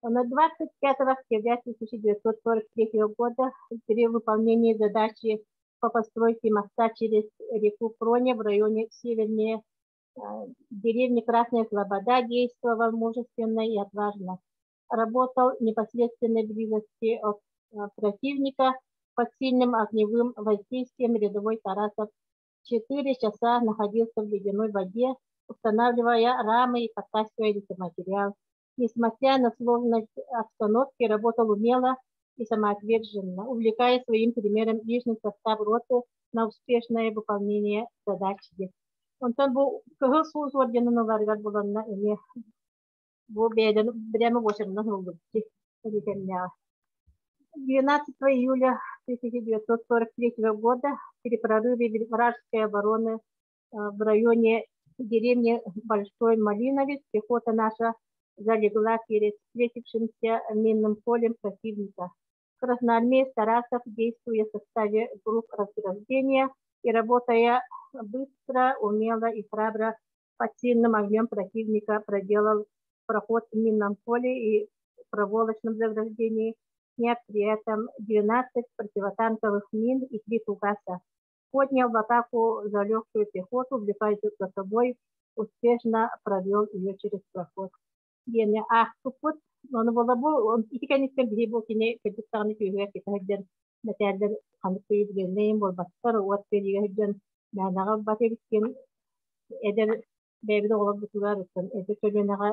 На 25 октября 1943 года при выполнении задачи по постройке моста через реку Проня в районе севернее деревни Красная Слобода действовал мужественно и отважно. Работал в непосредственной близости от противника под сильным огневым воздействием рядовой Тарасов 4 часа находился в ледяной воде, устанавливая рамы и подтаскивая лесоматериал. Несмотря на сложность обстановки, работал умело и самоотверженно, увлекая своим примером личный состав роты на успешное выполнение задачи. Онтон бу Кыһыл Сулус орденын ыларыгар буланна эмиэ бу бэйден прямо бошырынан ылбыт. 12 июля 1943 года при прорыве вражеской обороны в районе деревни Большой Малиновец пехота наша залегла перед встретившимся минным полем противника. Красноармеец Тарасов, действуя в составе групп разграждения и работая быстро, умело и храбро под сильным огнем противника, проделал проход в минном поле и проволочном заграждении, сняв при этом 12 противотанковых мин и 3 фугаса. Поднял в атаку залегшую пехоту, увлекая за собой, успешно провел ее через проход. Диэни аахпыппыт. Ону буола бу ити кэнниттэн биһи бу кини кырдьык даҕаны күөһүгэр кэтэ сылдьан мэтээллэр ханнык өйүбүлүнэйин буолбаттар уот биэриигэ сылдьан мээнэҕэ ылбат эбит диэн эдэр бэйэбит оҕолорбутугар эдэр көлүөнэҕэ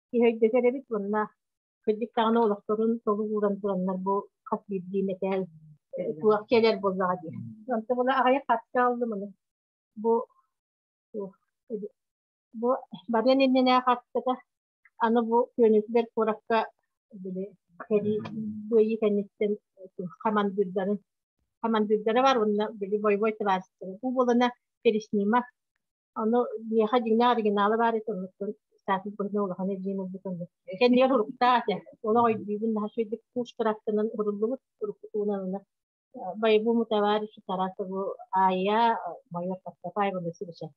киһи өйдөтөр эбит уонна кырдьык даҕаны олохторун толук ууран тураннар бу хас биирдии мэтээл туох кэлэр буоллаҕа дии. Онто була аҕыйах хатка аллым аны. Бу бу барыан иннинэ хаттата аны бу Кёнигсберг куоракка били сэрии кыайыы кэнниттэн хамандыырдарын хамандыырдара бар уонна били боевой товарищтара бу буолана переснима ону миэхэ дьиҥнээх оригинала баар этэ оннуттан статус быһыытынан улахан эдьиийим ылбыт онно кэннигэр уруктаах этэ олох өйдүүбүн наһаа үчүгэйдик пушкараттанан уруллубут уруккутунан уонна боевому товарищу Тарасову Ая майор Пастапаева Васильевича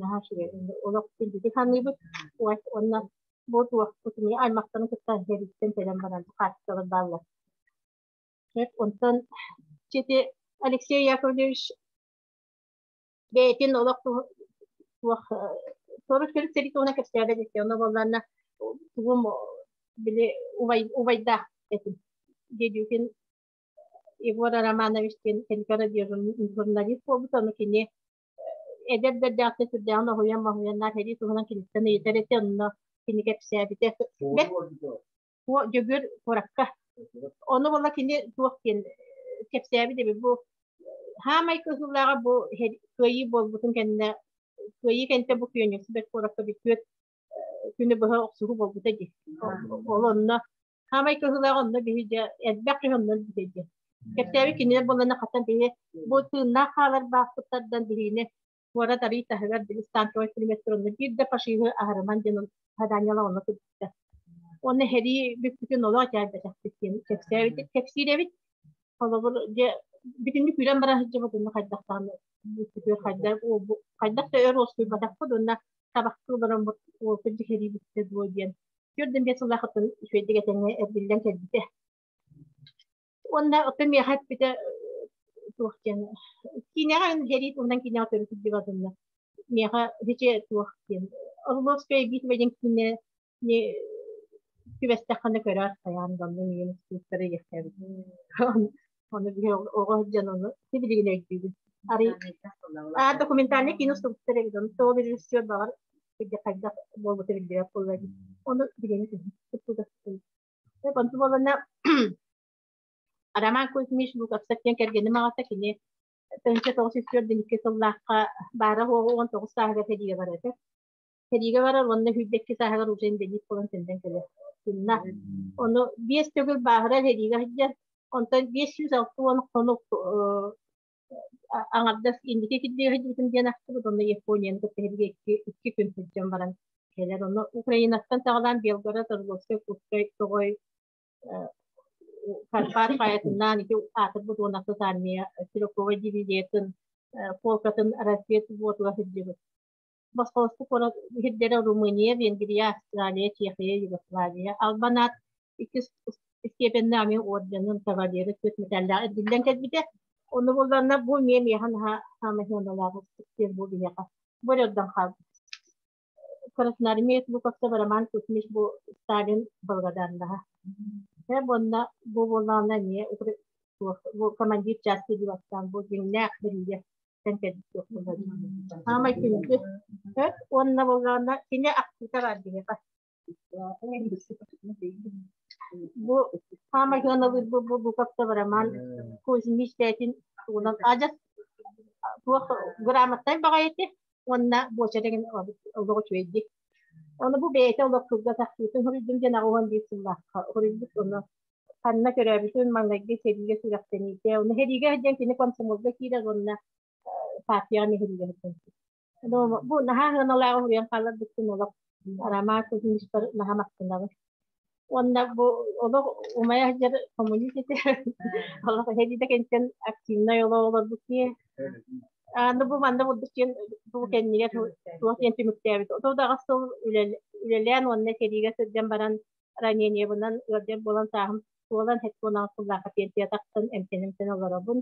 наһаа үчүгэй олох күндүтүк саныыбыт уонна бу туохпутун аймахтарын кытта сэрииттэн кэлэн баран хаачыстыбалар бааллар. Онтон ити Алексей Яковлевич бэйэтин олох туох торус төрүт сэрии туһунан кэпсээбэт этэ. Ону буоллаана тугум били убай убайдаах этим. Дедюкин Егор Романович диэн кэнникэ журналист буолбут, ону кини эдэр бэрдээхтэ сүрдээҕин оһуйан моһуйаннаах сэрии туһунан киниттэн ыйытар этэ, онно кини кэпсээбитэ. Бэрт Дьөгүөр куоракка. Ону буола кини туох диэн кэпсээбит эбит бу хаамай кыһыылааҕа бу кыайыы буолбутун кэннэ кыайыы кэнтэ бу Кёнигсберг куоракка бүттүөт күнү быһа охсуһуу буолбута дии. Ол онно хаамай кыһыылааҕа онно биһи дьэ элбэх киһи онно өлбүтэ дии. Кэпсээбит кинилэр буоллана хатан биһи бу тыыннаах хаалар баахпыттардан биһигини куорат арый таһыгар били станковай пулеметтар онно биир да фашиһы аһарыман диэн заданиелар онно кырдьыкта. Уонна сэрии бүппүтүн олох итээбэтэхпит диэн кэпсээбит кэпсиир эбит. Холобур, дьэ бүтүннүү күлэн бара сылдьыбыт онно хайдах даҕаны бүппүтүгэр хайдах хайдах да өр уоскуйбатахпыт уонна табахтыы олороммут уолбут дьэ сэрии бүттэ дуо диэн 45 сыллаахыттан үчүгэйдик этэҥҥэ эргиллэн кэлбитэ. Уонна оттон миэхэ эппитэ туох диэн киинэҕэ сэрии туһунан киинэҕэ төрүт сылдьыбатынна миэхэ ичи туох диэн Орловская битва диэн киинэ түбэстэххинэ көрөөр хайаан да онно миигин инструктора диэхтээбит. Оны биһи оҕо сылдьан ону сибилигин өйдүүбүн. Арый а документальный кино устубуттар эбит. Ону тоҕо режиссер баҕар хайдах буолбута биллибэт буолла дии. Ону билигин туттуга. Онту буолана Роман Кузьмич Луковцев диэн кэргэним аҕата кини 1994 сыллаахха баара суоҕа 19 сааһыгар сэриигэ барар этэ. Сэриигэ барар уонна 22 сааһыгар уже инбэлиит буолан төннөн кэлэр. Тынна. Ону биэс төгүл бааһырар сэриигэ сылдьар. Онтон 560 хонук аҥардас инники кирдигэ сылдьыбытым диэн ахтыбыт. Онно Японияны кытта сэриигэ икки күн сылдьан баран кэлэр. Онно Украинаттан саҕалаан Белгород, Орловскай, Курскай, Тоҕой Карпат хайатынан ити аатырбыт уонахсыт армия стрелковай дивизиятын полкатын разведводуга сылдьыбыт. Босхолоспут куорат сирдэрэ Румыния, Венгрия, Австралия, Чехия, Югославия. Албан аат иккис степеннээх эмиэ орденын кавалера түөрт мэтээллээх эргиллэн кэлбитэ. Ону булланна бу эмиэ миэхэ наһаа саамай сыаналаах диэн бу биһиэхэ. Бу эрэ ордон хаалбыт. Красноармеец Луковцев Роман Кузьмич бу Сталин благодарнаһа. Уонна бу буоллаҕына эмиэ бу командир части дии бу дьиҥнээх бэриигэ Саамай күндү. Уонна буоллаҕына кини ахтыыта баар биһиэхэ. Бу саамай сыаналыыр бу бу Луковцев Роман Кузьмич бэйэтин тугунан адьас туох грамотнай баҕайы этэ уонна буочарыгын олох үчүгэйдик. Ону бу бэйэтэ олох кылгас ахтыытын суруйдум диэн 81 сыллаахха суруйбут ону ханна төрөөбүтүн маҥнайгы сэриигэ сүрэхтэниитэ ону сэриигэ сылдьан кини комсомолга киирэр уонна партияҕа нэһилиэгэ сылдьан. Бу наһаа сыаналааҕы суруйан хаалларбыккын олох Роман Кузьмичпар наһаа махтанабын. Уонна бу олох умайа сылдьар коммунист этэ. Олох сэриитэ кэнниттэн активнай олох олорбут киһи. Аны бу манна бурдук диэн бу кэннигэр туох диэн түмүктээбит. Оту даҕас сыл үлэлээн уонна сэриигэ сылдьан баран ранениебынан ыалдьар буолан сааһым туолан 76 сыллаахха пенсия тахсан эмтэнэн олоробун.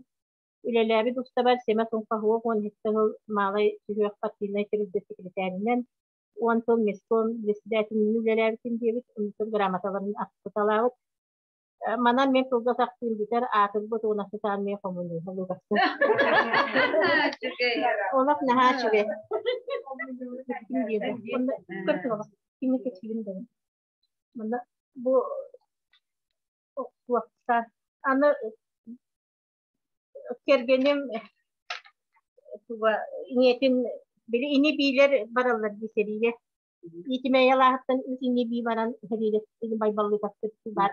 Үлэлээбит устабар Сэмэ Суҥхаһуох 17 сыл Маалай сүһүөх партийнай тэрилтэ секретаринэн, 10 сыл местком председателинэн үлэлээбитим диэбит, онтон грамоталарын ахтыталаабыт. Манан мен кылгас ахтыым бүтэр, аатырбыт уонахсыт армия коммуниһа Лугастын. Олох наһаа үчүгэй. Кини кэчигин дэнэ. Манна бу туохтан аны кэргэним туга ийэтин били ини биилэр бараллар дии сэриигэ. Иитимээйэлааһыттан үс ини бии баран сэриигэ байбаллыытахпыт бар.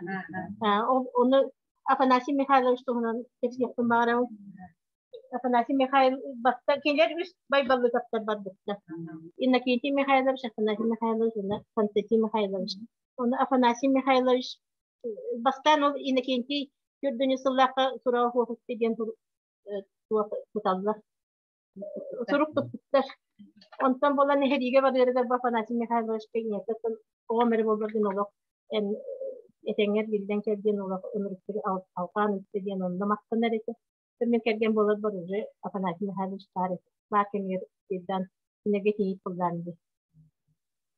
Ону Афанасий Михайлович туһунан кэпсиэхпин баҕарабын. Афанасий Михайлович баста кинилэр үс байбаллыытахтар барбыттар. Иннокентий Михайлович, Афанасий Михайлович уонна Константин Михайлович. Ону Афанасий Михайлович бастаан ол Иннокентий төрдүнү сыллаахха сураҕа суох диэн туох туталлар. Сурук туппуттар. Онтон буолан эһэриигэ барыарыгар бу Афанасий Михайлович ийэтэ оҕом эрэ буоллар олох эн этэҥҥэр биллэн кэл диэн олох ынырыктык алҕаан ыытта диэн онно махтанар этэ. Мин кэргэн буолар бар уже Афанасий Михайлович баар этэ. Баар кэмигэр сирдан кинигэ тиийит тыллаан дии.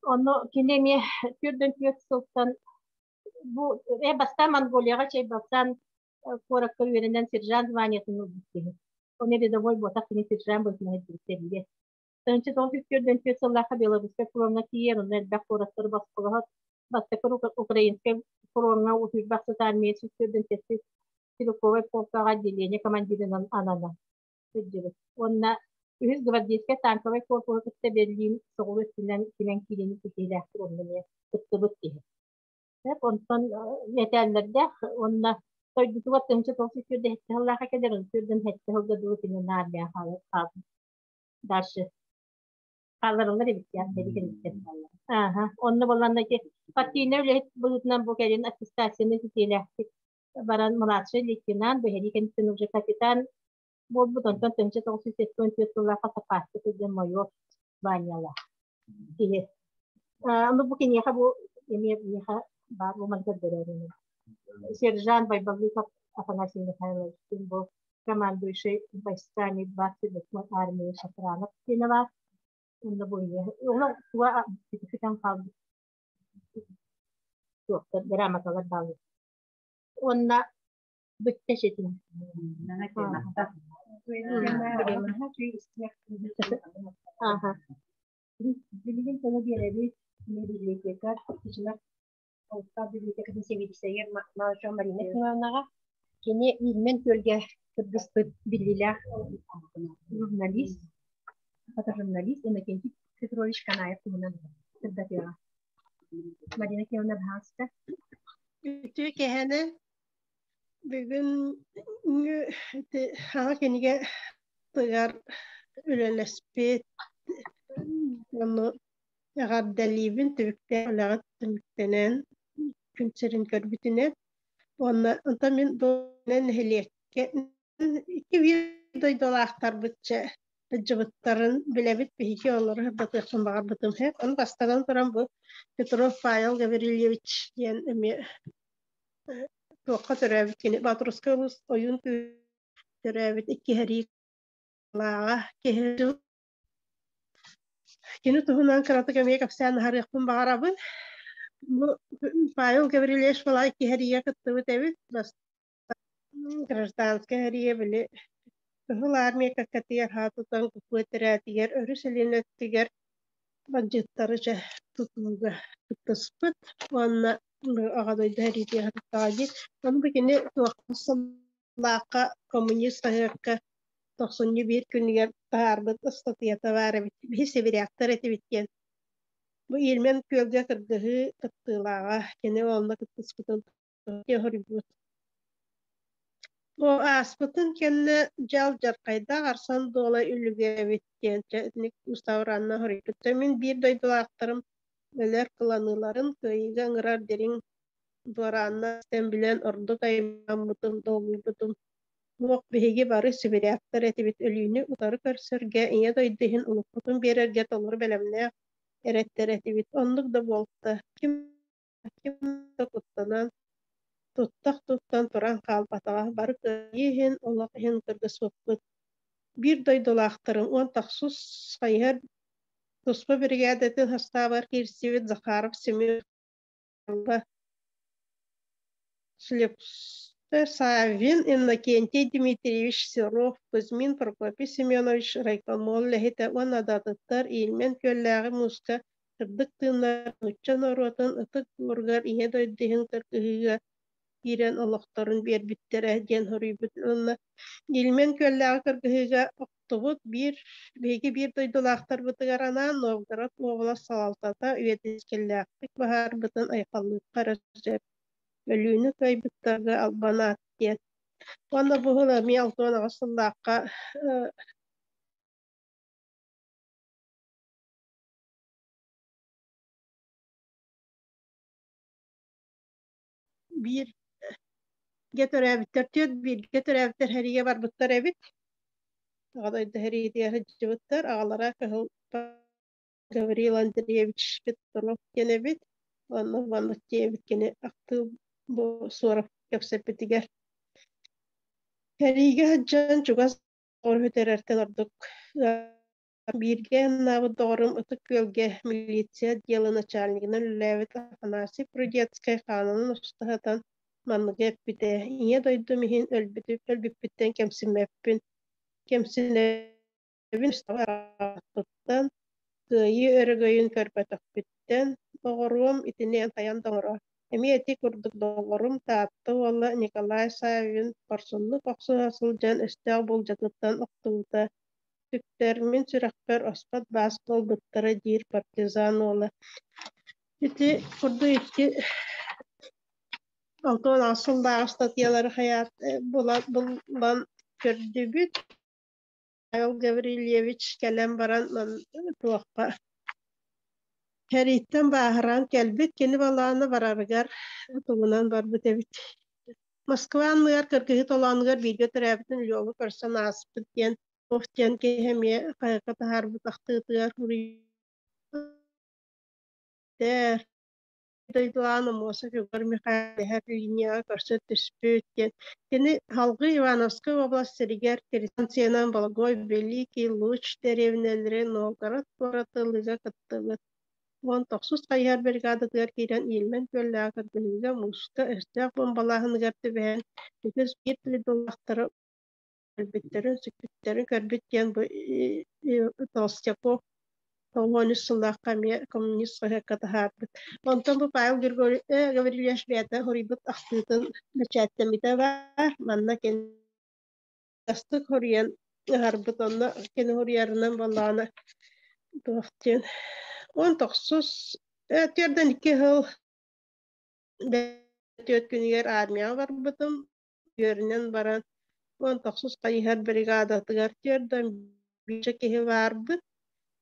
Онно кини эмиэ 44 сылтан бу бастаан Монголияҕа чайбалтан куоракка үөрэнэн сержант званиетын ылбыт киһи. Оны рядовой буотах кини сержант быһыытынан илдьибиттэр 1944 сыллаахха Белорусскай фроҥҥа тиийэр, онно элбэх куораттары босхолоһор. Бастакы Украинскай фроҥҥа утуйбах сыта армия 147 стрелковай полкаҕа отделение командирынан ананар сылдьыбыт. Уонна үһүс гвардейскай танковай корпуһу кытта Берлин соҕуруу өттүнэн кимэн киириини ситиһиилээхтик онно эмиэ кыттыбыт киһи. Онтон этээллэрдээх уонна дойдутугар 1997 сыллаахха кэлэр, 1947 сылга дылы кини армияҕа хаалбыт. Дальше хаалларыллар эбит сэрии кэнниттэн. Ааха, онно буолланна ити партийнай үлэһит быһыытынан бу кэлин аттестацияны ситиилээхтик баран младший лейтенант, бэһэрии кэнниттэн уже капитан буолбут, онтон 1974 сыллаахха саппааска сылдьан майор званиялаах киһи. Ону бу киниэхэ бу эмиэ миэхэ баар бу маны көрдөрөөрү. Сержант Байбалыков Афанасий Михайлович бу командующий войсками 28-й армии Шафранов диэнэ баар. Онно бу ону туга бүтэн хаалбыт туохтар грамоталар бааллар. Уонна Бүттэ ситин. Аха. Билигин тылы биэрэбит библиотека кичимэр Олохтоох библиотекатын сэбиэдиссэйигэр Малышева Марина Семеновнаҕа кини Ильмен күөлгэ кыргыспыт биллиилээх журналист, фотожурналист Иннокентий Петрович Канаев туһунан сырдатыаҕа. Марина Семеновна, баһаалыста. Үтүө кэһэни бүгүн саҥа кинигэ тыгар үлэлэспит ону Эҕэрдэлиибин түбүктээх үлэҕит түмүктэнэн, күн сирин көрбүтүнэн уонна онтон мин бу нэһилиэккэ икки биир дойдулаахтарбыт чэ сылдьыбыттарын билэбит биһиги олору сырдатыахпын баҕарбытым сөп. Ону бастатан туран бу Петров Павел Гаврильевич диэн эмиэ туохха төрөөбүт кини Батрускай улуус ойуун төрөөбүт икки сэрии лааҕа киһи Кини туһунан кыратык эмиэ кэпсээн аһарыахпын баҕарабын. Бу Павел Гаврильевич Балай киһэриигэ кыттыбыт эбит. Гражданскай эрийэ били Кыһыл Армия кэккэтигэр аһа тутан купуо этэрээтигэр өрүс илин өттүгэр бандьыыттары дьэ тутууга кыттыспыт уонна Аҕа дойду сэриитигэр сырыттаҕа дии. Ону бу кини туохха сыллаахха коммунист хаһыакка тохсунньу биир күнүгэр таһаарбыт ыстатыйата баар эбит. Биһи сибиряктар этибит диэн. Бу Ильмен күөлгэ кыргыһыы кыттыылааҕа кини онно кыттыспытын хоруйбут. Бу ааспытын кэннэ дьал дьархайдаах Арсан Дуола үлүгэбит диэн итинник Муставранна хоруйбут. Мин биир дойдулаахтарым өлөр кыланыыларын кыайыыга ыҥырар дириҥ дуораанна истэн билэн ордук аймаммытым, долгуйбутум. Туох биһиги бары сибиряктар этибит өлүүнү утары көрсөргө, Ийэ дойду иһин олохпутун биэрэргэ толору бэлэмнээх эрэттэр этибит. Оннук да буолта. Ким, ким да куттанан, туттах туттан туран хаалбатаҕа. Бары кыайыы иһин, олох иһин кыргыспыппыт. Биир дойдулаахтарым уон тахсыс хайыһар туспа биригээдэтин састаабар киирсибит Захаров Семен Саввин Иннокентий Дмитриевич Серов, Кузьмин Прокопий Семенович райкомол үлэһитэ уонна датыттар Ильмень күөллээҕи мууска сырдык тыыннар нуучча норуотун ытык буоругар Ийэ дойду иһин кыргыһыыга киирэн олохторун биэрбиттэрэ диэн суруйбут уонна Ильмень күөллээҕи кыргыһыыга Охтубут биир биһиги биир дойдулаахтарбытыгар анаан Новгород уобалас салалтата үйэтискэллээхтик быһаарбытын айхаллыахха эрэ сөп. Өлүүнү кыайбыттарга албан аат диэн. Уонна бу сыл эмиэ 68 сыллаахха биир гэ төрөөбүттэр, түөрт бииргэ төрөөбүттэр сэриигэ барбыттар эбит. Аҕа дойду сэриитигэр сылдьыбыттар. Аҕалара Кыһыл Гаврил Андреевич Петров диэн эбит. Онно маннык диэбит кини ахтыы бу Суоров кэпсэппитигэр. Сэриигэ сылдьан чугас доҕор бүтэрэртэн ордук Бииргэ анаабыт доҕорум Ытык Күөлгэ милиция отдела начальнигынан үлэлээбит Афанасий Прудецкай хаанынан устаһытан манныгы эппитэ: «Ийэ дойдум иһин өлбүппүттэн кэмсиммэппин, кэмсинэбин туттан, кыайыы өрөгөйүн көрбөтөхпүттэн, доҕоруом итини эн хайан да оҥороор. Эмиэ ити курдук доҕорум Таатта уола Николай Саввин хорсуннук охсуһа сылдьан өстөөх булдьатыттан охтубута Сүктэр, мин сүрэхпэр оспот баас буолбуттара диир партизан уола. Ити курдук икки 68 сыллааҕы ыстатыйалары хайаат булан көрдүбүт. Павел Гаврильевич кэлэн баран туохха Сэрииттэн бааһыран кэлбит кини балаана барарыгар тугунан барбыт эбит. Москва анныгар кыргыһыы толоонугар бииргэ төрөөбүтүн Лёва көрсөн ааспыт диэн туох диэн киһи эмиэ хайака таһаарбыт ахтыытыгар суруйбуттар. Дойдулаан Аммосов Егор Михайлович линияҕа көрсө түспүт диэн. Кини салгыы Ивановскай уобалас сиригэр Киртанциянан Благой, Великий Луч дэриэбинэлэри Новгород куораты ылыыга кыттыбыт. Уон тохсус хайыһар бригадатыгар киирэн Ильмень күөллээҕи кыргыһыыга мууска өстөөх бомбалааһыныгар түбэһэн үгүс биир дойдулаахтара өлбүттэрин, сүппүттэрин көрбүт диэн бу Толстяков 93 сыллаахха эмиэ коммунист хаһыакка таһаарбыт. Онтон бу Павел Григорьевич Гаврильевич бэйэтэ хоруйбут ахтыытын бэчээттэммитэ баар. Манна кини астык хоруйан ыһарбыт, онно кини хоруйарынан буоллаҕына туох диэн 19 42 сыл түөрт күнүгэр армияҕа барбытым. Үөрэнэн баран 19 хайыһар бригадатыгар 41 киһи баарбыт.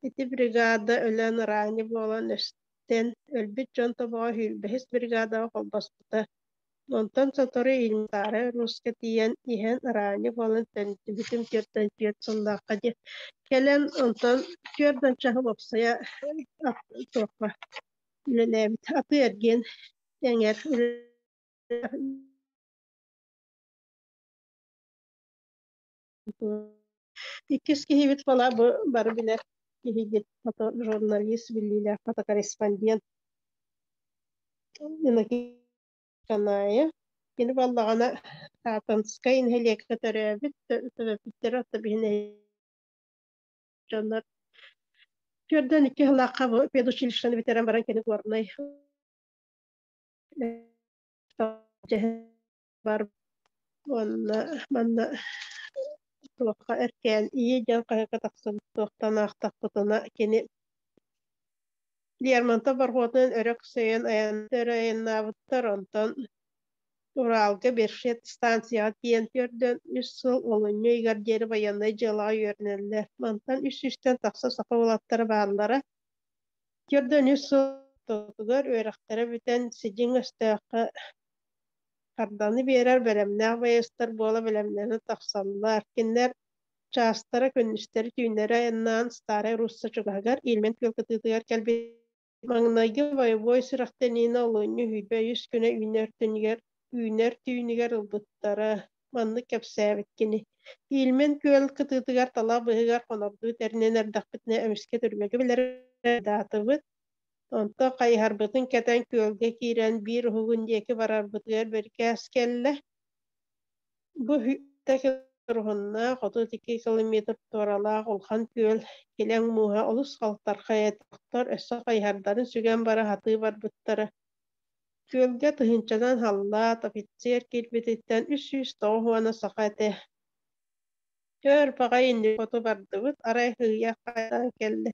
Ити бригада өлөн ранее буолан өстөн өлбүт дьон тобоҕо сүүрбэһис бригадаҕа холбоспута. Онтон сотору Ильмтара Руска тиийэн иһэн ранее буолан төннүбүтүм 44 сыллаахха диэн кэлэн онтон 40 сыл уопсайа туохха үлэлээбит атыы-эргиэн эҥэр Иккис киһибит буола бу бары билэр киһигит фотожурналист, биллиилээх фотокорреспондент Иннокентий Канаев. Кини буоллаҕына Таатанскай нэһилиэккэ төрөөбүт, төрөппүттэрэ отто биһи дьоннор 42 сыллаахха бу педучилищены бүтэрэн баран кини горнай бар уонна манна туохха эркээн ийэ диэн хаһыакка тахсыбыт туохтан аахтахпытына кини Лермонтов борхуотунан өрө өксөйөн айаннары айаннаабыттар, онтон Уралга Бершет станцияҕа тиийэн 43 сыл олунньу ыйыгар диэри байыаннай дьыалаҕа үөрэнэллэр. Мантан үс сүүстэн тахса саха уолаттара бааллара. 43 сыл ортотугар үөрэхтэрэ бүтэн сидьиҥ өстөөххө харданы биэрэр бэлэмнээх байыастар буола бэлэмнэнэ тахсаллар. Кинилэр чаастара күнүстэри-түүннэри айаннаан Старай Русса чугаһыгар Ильмень күөл кытыытыгар кэлбит. Маҥнайгы бойобуой сүрэхтэниини олунньу 23 күнэ үүнэр түүнүгэр үүнэр түүнүгэр ылбыттара. Маннык кэпсээбит кини. Ильмень күөл кытыытыгар талах быыһыгар хонордуу тэринэн эрдэхпитинэ эмискэ түрмэгэ билэр даатыбыт. Онтон хайыһарбытын кэтэн күөлгэ киирэн биир уһугун диэки барарбытыгар бэрикээс кэллэ. Бу уһуннаах 32 километр туоралаах улахан күөл килэҥ мууһа олус халтархай этэ. Өссө хайыһардарын сүгэн бара сатыы барбыттара. Күөлгэ тыһыынчанан халлаат, офицер киирбититтэн 390 саха этэ. Өр баҕайы инники хоту бардыбыт, арай сыыйа хайаан кэллэ.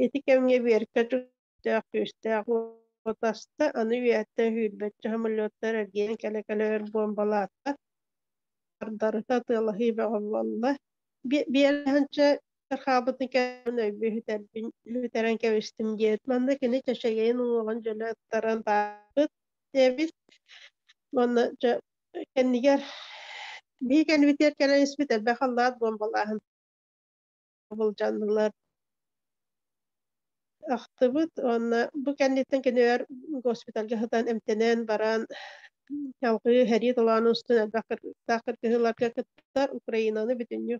Ити кэмҥэ Биэркэ күүстээх күүстээх уот аста, аны үйэттэн сүүрбэччэ самолеттар эргийэн кэлэ-кэлэ өр буомбалаата, хардарыта атыылаһыы бөҕө буолла. Биэрэһинчэ хаалбытын кэннэ өйбүн сүтэрбин сүтэрэн кэбистим диэт, манна кини чэчэгэйин уҥуоҕун дьөлө ыттаран тааппыт эбит. Уонна дьэ кэннигэр биһи кэннибитигэр кэлэн испит элбэх халлаат буомбалааһын былдьаннылар ахтыбыт уонна бу кэнниттэн кинилэр госпитальга сытан эмтэнэн баран салгыы сэрии толоонун устун элбэх кыргыттаах кыргыһыыларга кыттар Украинаны бүтүннүү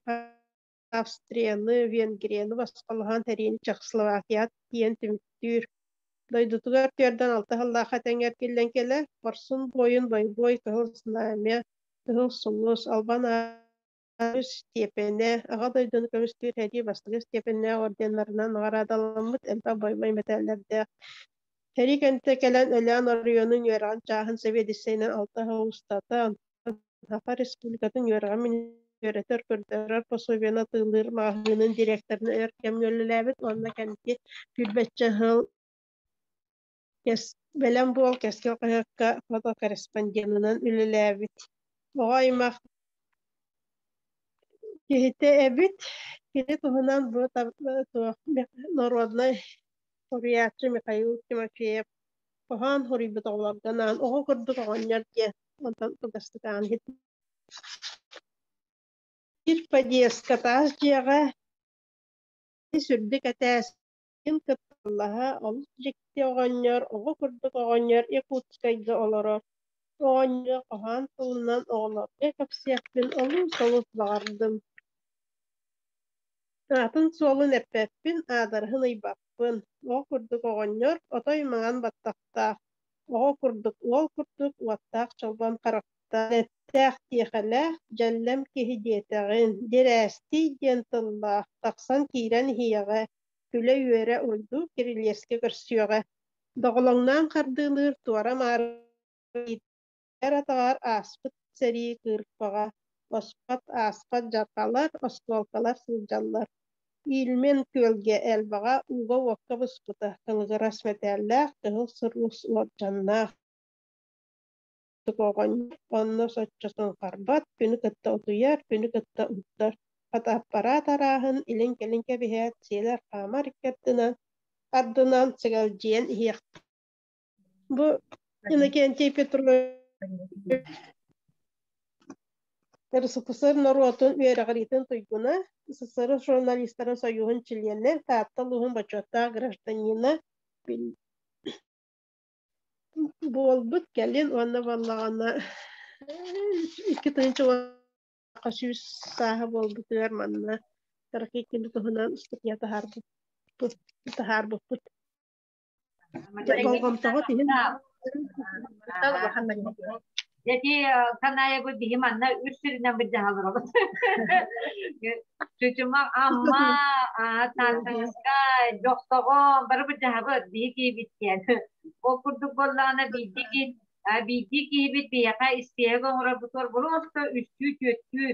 Австрияны, Венгрияны босхолоһон сэриини Чехословакияҕа тиийэн түмүктүүр. Дойдутугар 46 сыллаахха тэҥҥэ эргиллэн кэлэр, хорсун буойун бойобуой Кыһыл Знамя, Кыһыл Сулус, Албан Аат степенэ, Аҕа дойдуну көмүскүүр сэрии бастакы степеннээх орденнарынан наҕараадаламмыт элбэх бойобуой мэтээллэрдээх. Сэрии кэнниттэн кэлэн Өлөөн оройуонун үөрэҕин чааһын сэбиэдиссэйинэн алта сыл устата, онтон Саха Республикатын үөрэҕин үөрэтэр, көрдөрөр пособиены атыылыыр маҕаһыынын директорынан өр кэмҥэ үлэлээбит уонна кэнники сүүрбэччэ сыл Бэлэм буол Кэскил хаһыакка фотокорреспонденынан үлэлээбит. Оҕо аймах киһитэ эбит. Кини туһунан бу туох народнай суруйааччы Михаил Тимофеев хоһоон суруйбут оҕолорго анаан оҕо курдук оҕонньор диэн онтон кылгастык аан Биир подъездка таас дьиэҕэ үрдүк этээс Ким кытталлаһа олус дьикти оҕонньор, оҕо курдук оҕонньор Якутскайга олорор. Оҕонньору хоһоон тылынан оҕолорго кэпсиэхпин олус-олус баҕардым. Аатын-суолун эппэппин, аадырыһын ыйбаппын. санаабаппын. Оҕо курдук оҕонньор, отой маҥан баттахтаах, оҕо курдук уол курдук уоттаах чолбон харахтаах, эттээх тиэхэлээх, дьэллэм киһи диэтэҕин, диэрээстий диэн тыллаах, тахсан киирэн иһиэҕэ, күлэ-үөрэ уруйдуу кирилиэскэ көрсүөҕэ. Доҕолоҥноон хардыылыыр туора-маары эр атаҕар ааспыт сэрии кыырпаҕа, оспот ааспат дьарҕалар, оскуолкалар сылдьаллар. Ильмен күөлгэ элбэҕэ ууга-уокка буспута, кылыгырас мэтээллээх, кыһыл сырыыс уордьаннаах оҕонньор онно соччо суҥхарбат, күнү кытта утуйар, күнү кытта уһуктар. Фотоаппарат арааһын илин-кэлин кэбиһээт, сиэлэр хаамар икки ардынан сыгалдьыйан иһиэх. Бу Иннокентий Петрович РСФСР норуотун үөрэҕириитин туйгуна, СССР журналистарын сойууһун чилиэнэ, Таатта улууһун бочуоттаах гражданина буолбут кэлин уонна буоллаҕына 2001 сааһа буолбутугар манна кыракый кини туһунан ыстатыйа таһаарбыппыт. Болҕомтоҕут иһин Дьэти Канаевы биһи манна үс сиринэн быдьаһалар Чучума Амма, Тааттаҥыска, Дьохсоҕон бары быдьаһабыт биһи киһибит диэн. Ол курдук буоллаҕына биирдии киһибит биһиэхэ испиэһэк оҥорорбутугар просто үстүү түөртүү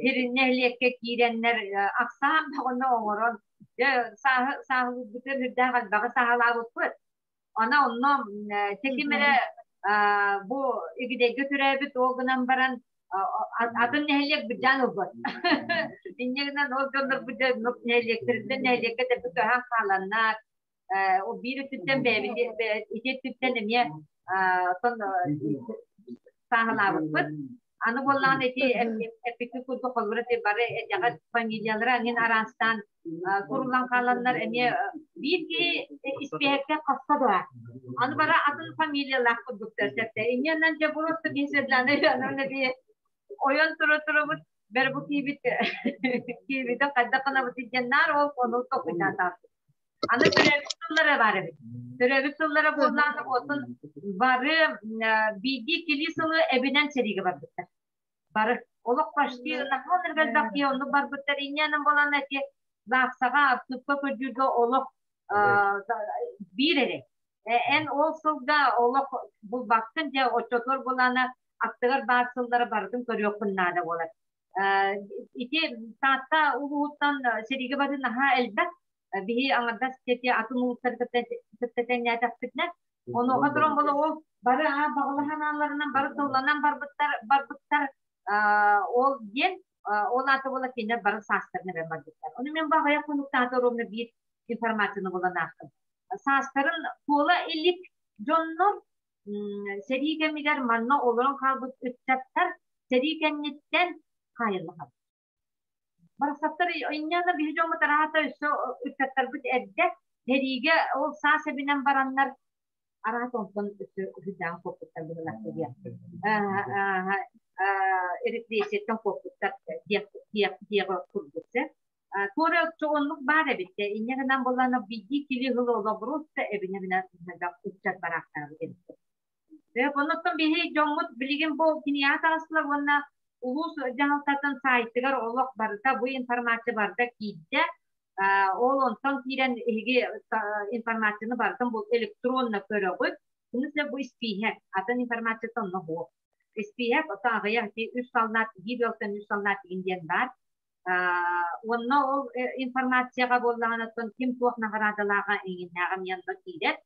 сирин нэһилиэккэ киирэннэр ахсаан бөҕөнү оҥорон дьэ сааһылыырбытын үрдээх элбэҕи сааһылаабыппыт. Ана онно теким эрэ бу Игидэйгэ төрөөбүт ол гынан баран атын нэһилиэк быдьаан ылбат. Инньэ гынан ол дьоннор нэһилиэктэриттэн нэһилиэккэ тэппи көһөн хааланнар ол биир өттүттэн бэйэбит ити өттүттэн эмиэ сааһылаабыппыт. Аны буоллаҕына ити эппиккит курдук холобура ити бары этэҕэт фамилиялара эҥин араастаан суруллан хааланнар эмиэ биир киһи испиэһэккэ хосто да аны бары атын фамилиялаах курдуктар сөптө. Инньэнэн дьэ просто биир Светлана Ивановна би ойон тура турабыт бэр бу киибит киибитин хайдах гынабыт диэн наар ол ону толкуйдаатаахпыт. Аны төрөөбүт сыллара баар эбит. Төрөөбүт сыллара буоллаҕына отун бары биирдии кили сылы эбинэн сэриигэ барбыттар. Бары олох почти нахон элбэх киһи оннук барбыттар. Инньэнэн буолан эти лаахсаҕа архыыпка көрдүүргэ олох биир эрэ. Эн ол сылга олох булбаккын дьэ оччотугар буолаана аттыгар баар сыллары барытын көрүөххүн наада буолар. Ити Таатта улууһуттан сэриигэ барыы наһаа элбэх. Биһи аҥардас тети атын улуустары кытта тэҥнээтэхпитинэ, онуоха туран буола ол бары аа баҕалаһанааларынан бары тылланан барбыттар барбыттар ол диэн ол аата буола кинилэр бары саастарын эбэн барбыттар. Ону мен баҕайах хонуктаата ровно биир информацияны булан аахтым. Саастарын туола илик дьоннор сэрии кэмигэр манна олорон хаалбыт ыччаттар сэрии кэнниттэн хаайыллаһар. Барахсаттар инньэна биһи дьоммут араата өссө ыччаттарбыт эрдэ сэриигэ ол саас эбинэн бараннар араат онтон өссө үһүдээн куоппуттар быһыылаах диэн репрессияттан куоппуттар диэх диэҕи курдук Туора оннук баар эбит инньэ гынан буоллаҕына биирдии кили ыһыл олоҕурус да эбинэ-эбинэ ыччат бараахтаабыт эбит. Оннуттан биһи дьоммут билигин бу кинигэҕэ таҕыстылар уонна улуус дьаһалтатын сайтыгар олох барыта бу информация барыта киирдэ. Ол онтон киирэн эһиги информацияны барытын бу электронно көрөҕүт. Смысле бу испииһэк, атын информацията онно суох. Испииһэк ото аҕыйах үс саллаат, биир ыалтан үс саллаат игин диэн баар. Уонна ол информацияҕа буоллаҕына ким туох наҕараадалааҕа эҥиннээҕэ эмиэ онно киирэр.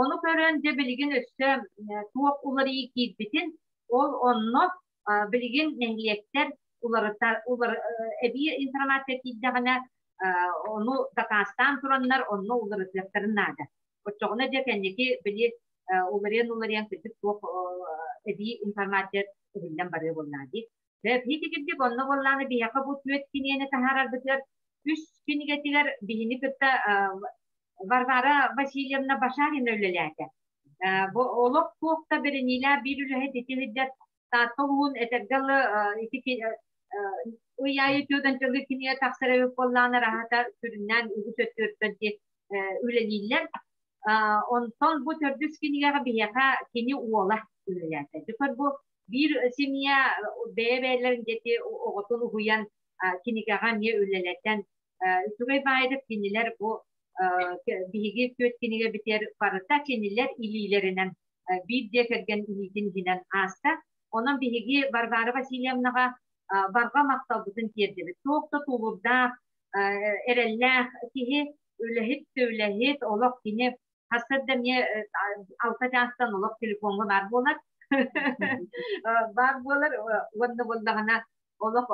Ону көрөн дьэ билигин өссө туох уларыйыы киирбитин ол онно билигин нэһилиэктэр уларытар эбии информация киирдэҕинэ ону дакаастаан тураннар онно уларытыахтарын наада. Оччоҕуна дьэ кэнники били уларыйан-уларыйан кырдьык туох эбии информация эбиллэн барыа буоллаҕа дии. Ити курдук онно буоллаҕына биһиэхэ бу түөрт кинигэни таһаарарбытыгар үс кинигэтигэр биһини кытта Варвара Васильевна Башарина үлэлээтэ. Бу олох туох да бэриниилээх биир үлэһит ити сылдьар Таатта улууһун этэргэ дылы ити ый аайы түөрт кинигэ тахсар эбит буоллаҕына раһата сүрүннээн үгүс өттүөртэн үлэлииллэр. Онтон бу төрдүс кинигэҕэ биһиэхэ кини уола үлэлээтэ. Дьукар бу биир семья бэйэ-бэйэлэрин диэки оҕотун уһуйан кинигэҕэ эмиэ үлэлэтэн үчүгэй баайдык кинилэр бу биһиги түөрт кинигэ битэр барыта кинилэр илиилэринэн биир дьиэ кэргэн илиитин иһинэн ааста. Онон биһиги Варвара Васильевнаҕа барҕа махталбытын тиэрдэбит. Туох да тулуурдаах, эрэллээх киһи, үлэһит да үлэһит, олох кини хасыр да эмиэ алта чаастан олох телефоҥҥа баар буолар. Баар буолар уонна буоллаҕына олох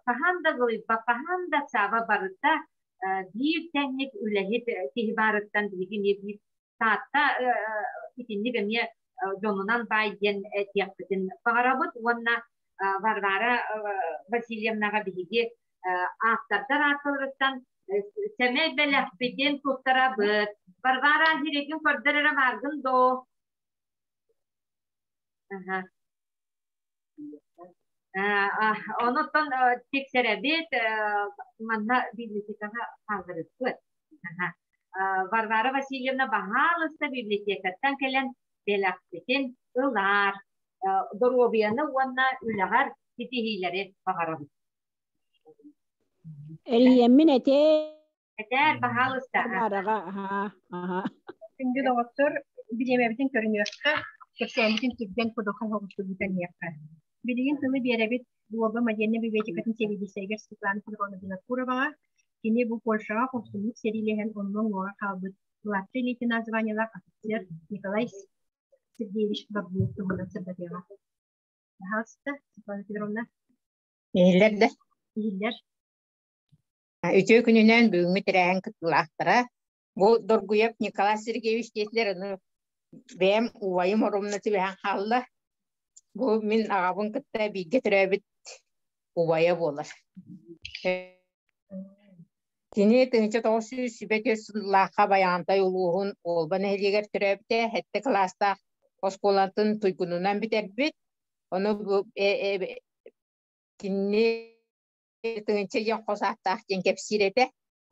хаһан да кылыйбат, хаһан да саба барыта биир тэҥник үлэһит киһи баарыттан биһиги эмиэ биир Таатта итинник эмиэ дьонунан баай диэн этиэхпитин баҕарабыт уонна Варвара Васильевнаҕа биһиги ааптардар аатталарыттан сэмэй бэлэхпитин туттарабыт. Варвара сирэйгин көрдөр эрэ бааргын доо? Онуттан тиксэрэбит, манна библиотекаҕа хаалларыппыт. Варвара Васильевна баһаалыста библиотекаттан кэлэн бэлэхпитин ылаар, доруобуйаны уонна үлэҕэр ситиһиилэри баҕарабыт. Эрийэммин этээ. Этээр, баһаалыста. Варвараҕа, аха, аха. Күндү доҕоттор, бириэмэбитин көрүнүөххэ, кэпсээммитин түргэн кудуха соҕустук иһиэххэ. Билигин тылы биэрэбит Уолба модельнай библиотекатын сэбиэдиссэйигэр Светлана Петровна Винокуроваҕа. Кини бу Польшаҕа хорсуннук сэриилэһэн онно уҥуоҕа хаалбыт младший лейтенант званиелаах офицер Николай Сергеевич Доргуев туһунан сырдатыаҕа. Пожалуйста, Светлана Петровна. Иһиллэр да? Иһиллэр. Үтүө күнүнэн бүгүҥҥү тэрээһин кыттыылаахтара. Бу Доргуев Николай Сергеевич диэтилэр, аны бэйэм убайым орумна түбэһэн хаалла. Бу мин аҕабын кытта бииргэ төрөөбүт убайа буолар. Кини 1924 сыллаахха Байаҕантай улууһун Уолба нэһилиэгэр төрөөбүтэ, сэттэ кылаастаах оскуолатын туйгунунан бүтэрбит. Ону бу кини тыһыынча диэн хос ааттаах диэн кэпсиир этэ.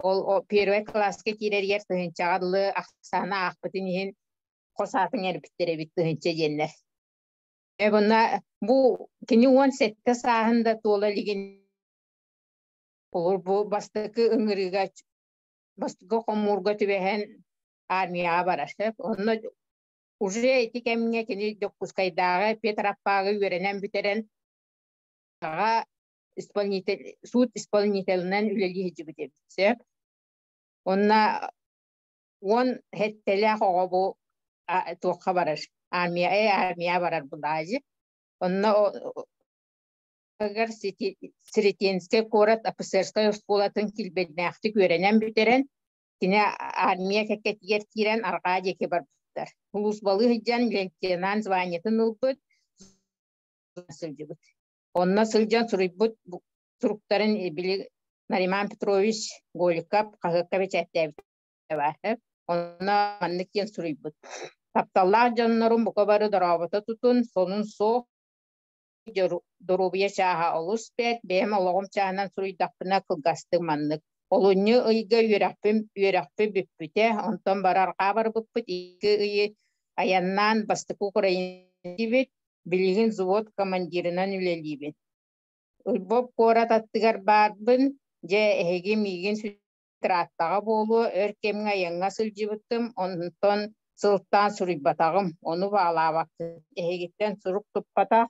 Ол первый кылааска киирэригэр тыһыынчаҕа дылы ахсаана аахпытын иһин хос аатын эрбиттэр эбит тыһыынча диэннэр. Э бу кини 17 сааһын да туола илигин бу бастакы ыҥырыыга бастакы хомуурга түбэһэн армияҕа барар. Онно уже ити кэмҥэ кини Дьокуускайдааҕы Петропавлы үөрэнэн бүтэрэн аҕа исполнитель суут исполнителинэн үлэлии сылдьыбыт эбит сөп. Онно уон сэттэлээх оҕо бу туохха барар армия армия барар булаажы. Онно Сретенскэй куорат офицерскай оскуолатын килбэннээхтик үөрэнэн бүтэрэн, кини армия кэккэтигэр киирэн арҕаа диэки барбыттар. Улуусбалыы сылдьан лейтенант званиетын ылбыт, сылдьыбыт. Онно сылдьан суруйбут суруктарын били Нариман Петрович Голиков хаһыакка бэчээттээбитэ баар. Онно маннык диэн суруйбут. Тапталлаах дьоннорум бука бары дорообото тутун, сонун суох, доруобуйа чааһа олус бэрт, бэйэм олоҕум чааһынан суруйдахпына кылгастык маннык. Олунньу ыйга үөрэхпин үөрэхпит бүппүтэ, онтон барарҕаа барбыппыт икки ыйы айаннаан бастакы Украинабит, билигин взвод командирынан үлэлиибин. Львов куорат аттыгар баарбын, дьэ эһиги миигин трактаҕа буолуо, өр кэмҥэ айаҥҥа сылдьыбытым, онтон сылтаан суруйбатаҕым, ону баалаабаккын. Эһигиттэн сурук туппатах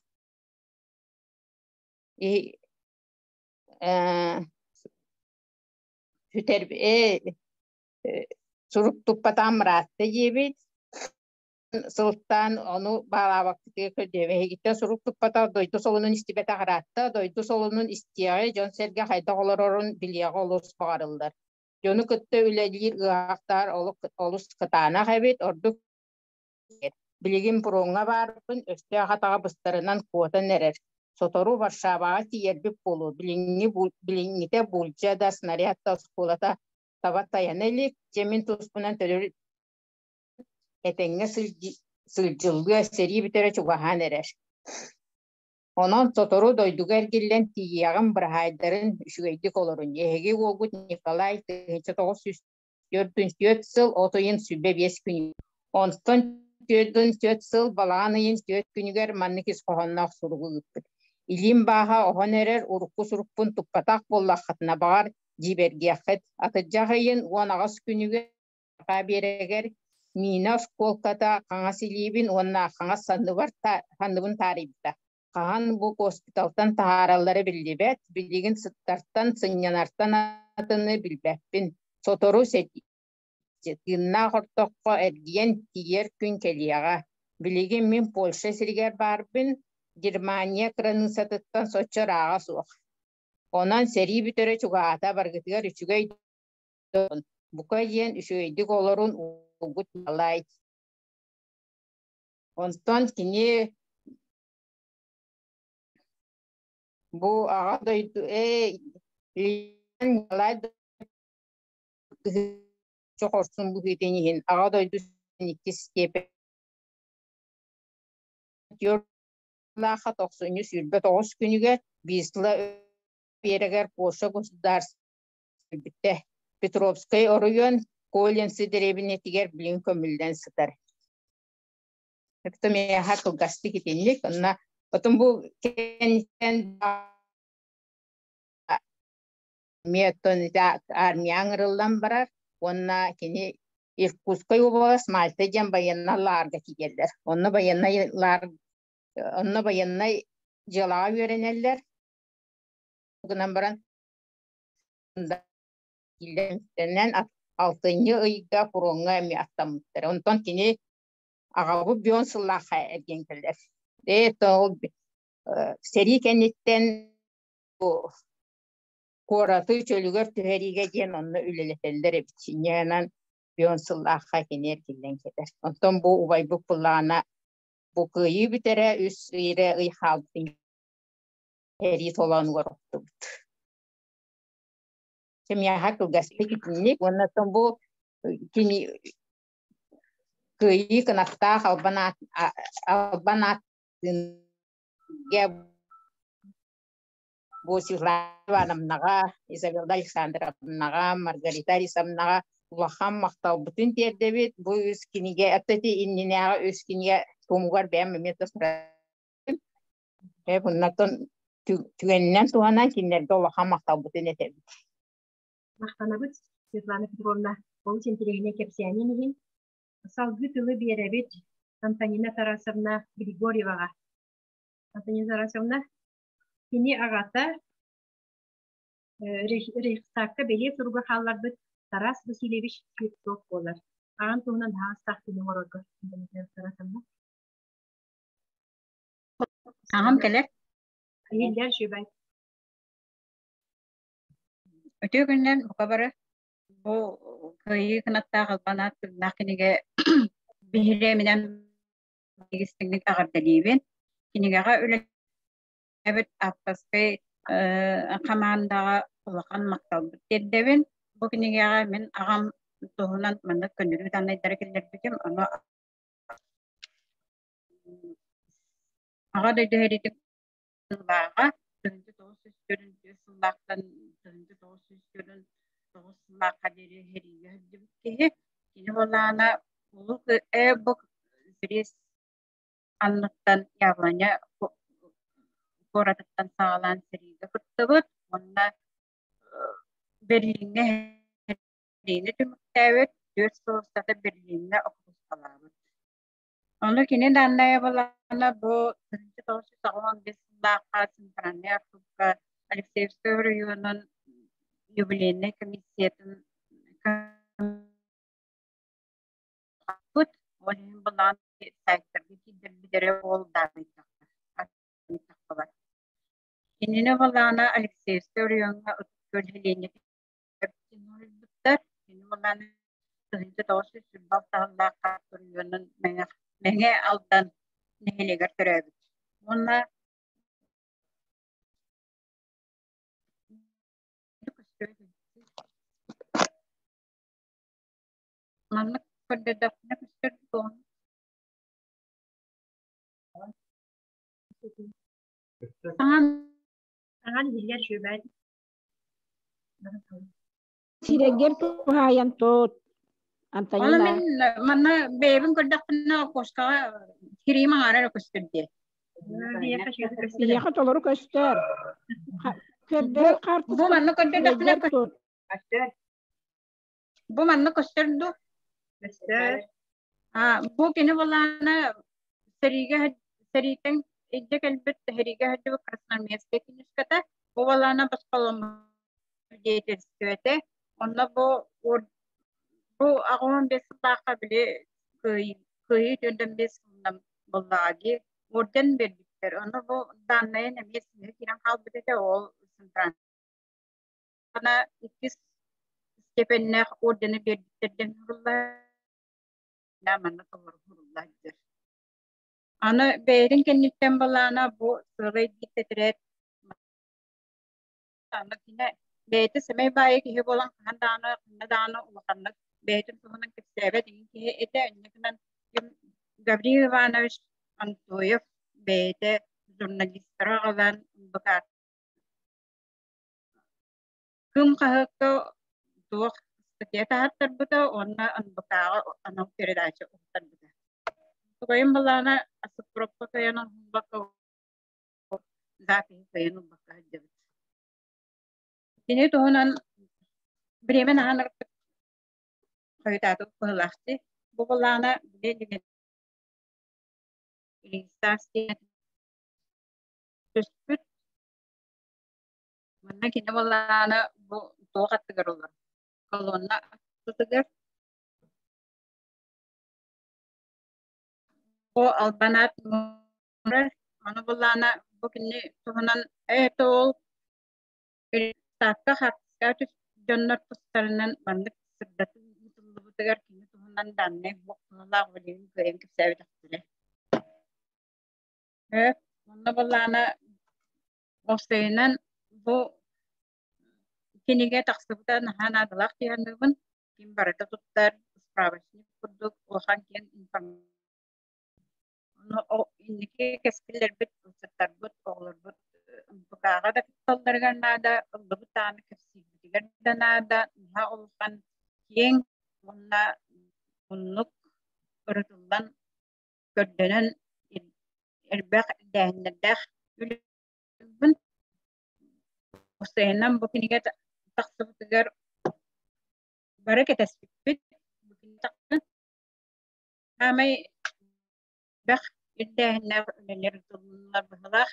сүтэр сурук туппатаҕым ыраатта диэбит сылтаан ону баалаабаккытыгар көрдүөм. Эһигиттэн сурук туппатах, дойду солунун истибэтэх ыраатта, дойду солунун истиэҕи, дьон-сэргэ хайдах олорорун билиэҕи олус баҕарыллар. Дьону кытта үлэлиир ыаһахтаар олус кытаанах эбит, ордук билигин пуроҥҥа баарбын, өстөөх атаҕа быстарынан куотан эрэр. Сотору Варшаваҕа тиийэрбит буолуо, билиҥҥи билиҥҥитэ буулдьа да, снаряд да оскуолата таба тайана илик, дьэ мин туспунан төлөр этэҥҥэ сылдьыллыа, сэрии бүтэрэ чугаһаан эрэр. Онон сотору дойдуга эргиллэн тиийиэҕим, быраһаайдарын үчүгэйдик олорун. Эһиги уолгут Николай 1900 44 сыл от ыйын 25 күнүгэр. Онтон 44 сыл балаҕан ыйын 4 күнүгэр маннык ис хоһоонноох суругу ыыппыт. Илиим бааһа оһон эрэр, урукку сурукпун туппатах буоллаххытына, баҕар, дьиибэргиэххит. Атырдьах ыйын 18 күнүгэр биэрэгэр миинэ оскуолката хаҥас илиибин уонна хаҥас санныбар санныбын таарыйбыта. Хаһан бу госпиталтан таһаараллара биллибэт, билигин сыттартан, сынньанартан атыны билбэппин. Сотору тыыннаах ортоххо эргийэн тиийэр күн кэлиэҕэ. Билигин мин Польша сиригэр баарбын, Германия кыраныыссатыттан соччо ырааҕа суох. Онон сэрии бүтэрэ чугаһаата баргытыгар үчүгэй бука диэн үчүгэйдик олорун уолгут Николай. Онтон кини бу аҕа дойду Николай хорсун быһыытын иһин аҕа дойду иккис степень 94 тохсунньу 29 күнүгэр Висла биэрэгэр Польша государство өлбүтэ. Петровскай оройуон Коленцы дэриэбинэтигэр билигин көмүллэн сытар. Миэхэ кылгастык итинник. Онно отун бу кэнниттэн эмиэ оттон армия ыҥырыллан барар уонна кини Иркутскай уобалас Мальта диэн байыаннай лаарга киирэллэр. Онно байыаннай лаар онно байыаннай дьыалаҕа үөрэнэллэр. Гынан баран алтынньы ыйга фроҥҥа эмиэ аттаммыттар. Онтон кини аҕабыт бион сыллаахха эргиэн кэлэр. Ээ ол сэрии кэнниттэн куораты чөлүгэр түһэриигэ диэн онно үлэлэтэллэр эбит. Инньэ бион сыллаахха кини эргиллэн кэлэр. Онтон бу убайбыт буллаҕына бу кыайыы бүтэрэ үс ыйра ый хаалбытын сэрии толоонугар охтубут. Миэхэ кылгастык итинник уонна бу кини кыайыы кынаттаах албан аат албан ааттыын бу Светлана Ивановнаҕа, Изабелла Александровнаҕа, Маргарита Алисовнаҕа улахан махталбытын тиэрдэбит. Бу үс кинигэ, ити иннинээҕи үс кинигэ туомугар бэйэм эмиэ Bunнаттан түгэнинэн туһанан кинилэргэ улахан махталбытын этэбит. Махтанабыт, Светлана Петровна, олус интэриэһинэй кэпсээнин иһин. Салгыы тылы биэрэбит Антонина Тарасовна Григорьеваҕа. Антонина Тарасовна, кини аҕата Рейхстагка бэлиэ суруга хаалларбыт Тарас Васильевич Слепцов буолар. Аҕан туһунан аһаҕастаах күнү оҥорорго Антонина Тарасовна. Аҕам кэлэр. Иһиллэр үчүгэй. Үтүө күнүнэн бука бары бу кыайыы кынаттаах албан аат тыллаах кинигэ биһириэминэн истиҥник эҕэрдэлиибин. Кинигэҕэ үлэлээбит ааптарскай хамаандаҕа улахан махталбыт тиэрдэбин. Бу кинигэҕэ мин аҕам туһунан маннык көннөрүү даннайдары киллэрбитим. Ону Аҕа дойду сэриитин сыллааҕа 1944 сыллаахтан 1949 сыллаахха диэри сэриигэ сылдьыбыт киһи. Кини буоллаҕына Улуу бу сэрии анныттан Яблоня куоратыттан саҕалаан сэриигэ кыттыбыт уонна Берлиҥҥэ сэриини түмүктээбит, 4 сыл устата Берлиҥҥэ окуопалаабыт. Ону кини данная буоллаҕына бу 1985 сыллаахха Центральнай архыыпка Алексеевскай оройуонун юбилейнай комиссиятын ол иһин былаан сайтарга киирдэрбит ол дааннайдахха. Кинини буоллаҕына Алексеевскай оройуоҥҥа Ытык Күөл нэһилиэнньэтин Кини буоллаҕына 1926 сыллаахха оройуонун Мэҥэ Алдан нэһилиэгэр төрөөбүт. Уонна маннык көрдөрдөхпүнэ көстөр буолуон. Саҥан Саҥан иһиллэр үчүгэй. Сирэгэр туһаайан тут. Антонина. Оны мин манна бэйэбин көрдөхпүнэ окошкаҕа кириим аҥаара эрэ көстөр диye. Биһиэхэ толору көстөр. Көрдөр Бу манна көрдөрдөхпүнэ көстөр. Бу манна көстөр ду? Көстөр. Бу кини булаана сэриигэ сэриитэн илдьэ кэлбит сэриигэ сылдьыбыт красноармейскай кинишката бу балаана босхоломмут деятельствете онно бу бу 85 сыллаахха били кыайыы 45 сылынан буоллаҕа дии орден биэрбиттэр ону бу даннайын эмиэ сыыһа киирэн хаалбыт этэ ол центральный иккис степеннээх ордены биэрбиттэр диэн суруллар манна толору суруллар Аны бэйэтин кэнниттэн балаана бу сыалай биир тэтэрээт аны кини бэйэтэ сэмэй баайы киһи буолан хаһан даҕаны ханна даҕаны улаханнык бэйэтин туһунан кэпсээбэт иҥин киһи этэ инньэ гынан Гаврил Иванович Антоев бэйэтэ журналистары аҕалан НБК Кым хаһыакка туох статья таһааттарбыта уонна НБК-ҕа анал передача уһуктарбыта. Тугайым былаана асыппропка кыайан оҥоһуллубакка запиһи кыайан ылбакка сылдьабыт. Кини туһунан бириэмэ наһаа хойутаатыбыт быһыылаахтыы. Бу былаана били регистрация түспүт Манна кини буоллаҕына бу туох аттыгар олорор? Колонна аттытыгар. Бу албан аат ону буоллаҕына бу кини туһунан это ол Таатта хаартыскаҕа түспүт дьоннор тустарынан маннык сырдатыы ыытыллыбытыгар кини туһунан даннай буох туһалаах билигин кыайан кэпсээбэтэхтэрэ. Э, онно буоллаҕына Уопсайынан бу кинигэ тахсыбыта наһаа наадалаах дии саныыбын. Ким барыта туттар, справочник курдук улахан киэҥ информация. Инники кэскиллэрбит, ылсыттарбыт, оҕолорбут МПК-ҕа да кытталларыгар наада, ыллыбыт даҕаны кэпсиирбитигэр да наада, наһаа улахан киэҥ уонна муннук ырытыллан көрдөнөн элбэх ирдээһиннэрдээх үлэбин. Уопсайынан бу кинигэ тахсыбытыгар бары кэтэспиппит. Бу кинигэ тахсан саамай элбэх ирдээһиннээх үлэлэр ыытыллаллар быһыылаах.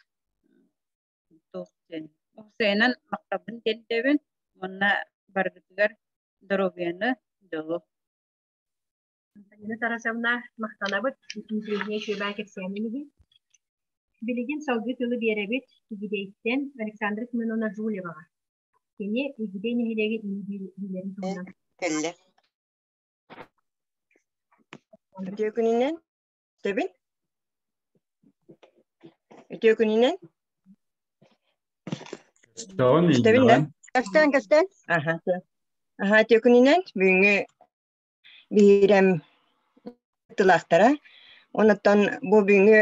Туох диэн. Уопсайынан махталбын тиэрдэбин уонна барыгытыгар доруобуйаны, дьолу. Антонина Тарасовна, махтанабыт интириэһинэй үчүгэй кэпсээнин иһин. Билигин салгыы тылы биэрэбит Игидэйтэн Александра Семеновна Жулеваҕа. Кини Игидэй нэһилиэгин билэрин туһунан. Кэллэ. Үтүө күнүнэн. Төбүн. Үтүө күнүнэн. Көстөҕүн, Көстөбүн да? Көстөн, көстөн. Аха. Аха, үтүө күнүнэн. Бүгүҥҥү биһирэм тылаахтара. Онуттан бу бүгүҥҥү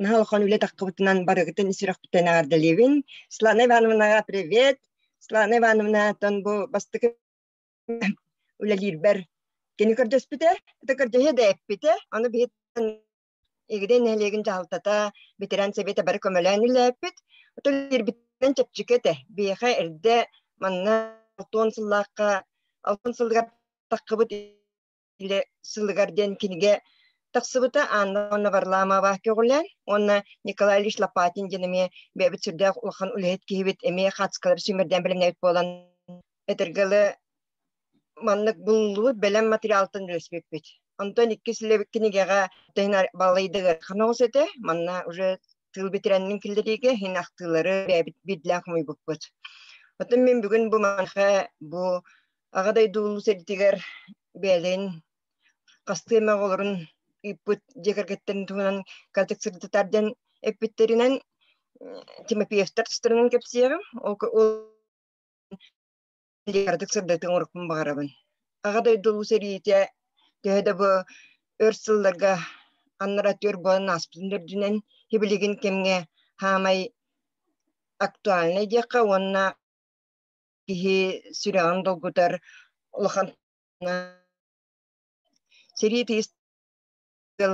наһаа улахан үлэ таххыбытынан барыгытын сүрэхпиттэн эҕэрдэлиибин. Светлана Ивановнаҕа привет! Светлана Ивановна оттон бу бастакы үлэлиирбэр кини көрдөспүтэ, это көрдөһө да эппитэ. Аны биһиттэн Игидэй нэһилиэгин дьаһалтата, ветеран сэбиэтэ бары көмөлөөн үлэлээппит. Отон үлэлиирбитинэн чэпчэки этэ. Биһиэхэ эрдэ манна 60 сыллаахха 60 сылыгар таххыбыт илэ сылыгар диэн кинигэ тахсыбыта Анна уонна Варламова көҕүлээн уонна Николай Ильич Лопатин диэн эмиэ бэйэбит сүрдээх улахан үлэһит киһибит эмиэ хаацкалары сүүмэрдээн бэлэмнээбит буолан этэргэ дылы маннык булуллубут бэлэм материалтан үлэспиппит. Онтон иккис кинигэҕэ балайда ыарахан оҕус этэ. Манна уже тыыл бэтэрээнин киллэриигэ иһин ахтыылары бэйэбит биирдилээн хомуйбуппут. Оттон мин бүгүн бу манха бу Аҕа дойду улуу сэриитигэр бэйэлэрин хастыы эмэ оҕолорун ыыппыт дьиэ кэргэттэрин туһунан кыратык сырдатар диэн эппиттэринэн Тимофеевтар тустарынан кэпсиэҕим. Ол кыратык сырдатыан оҥоруохпун баҕарабын. Аҕа дойду улуу сэриитэ төһө да бу өр сылларга аннара түөр буолан ааспытын үрдүнэн сибилигин кэмҥэ хаамай актуальнай диэххэ уонна. Киһи сүрэҕин долгутар улахан сэрии тыйыс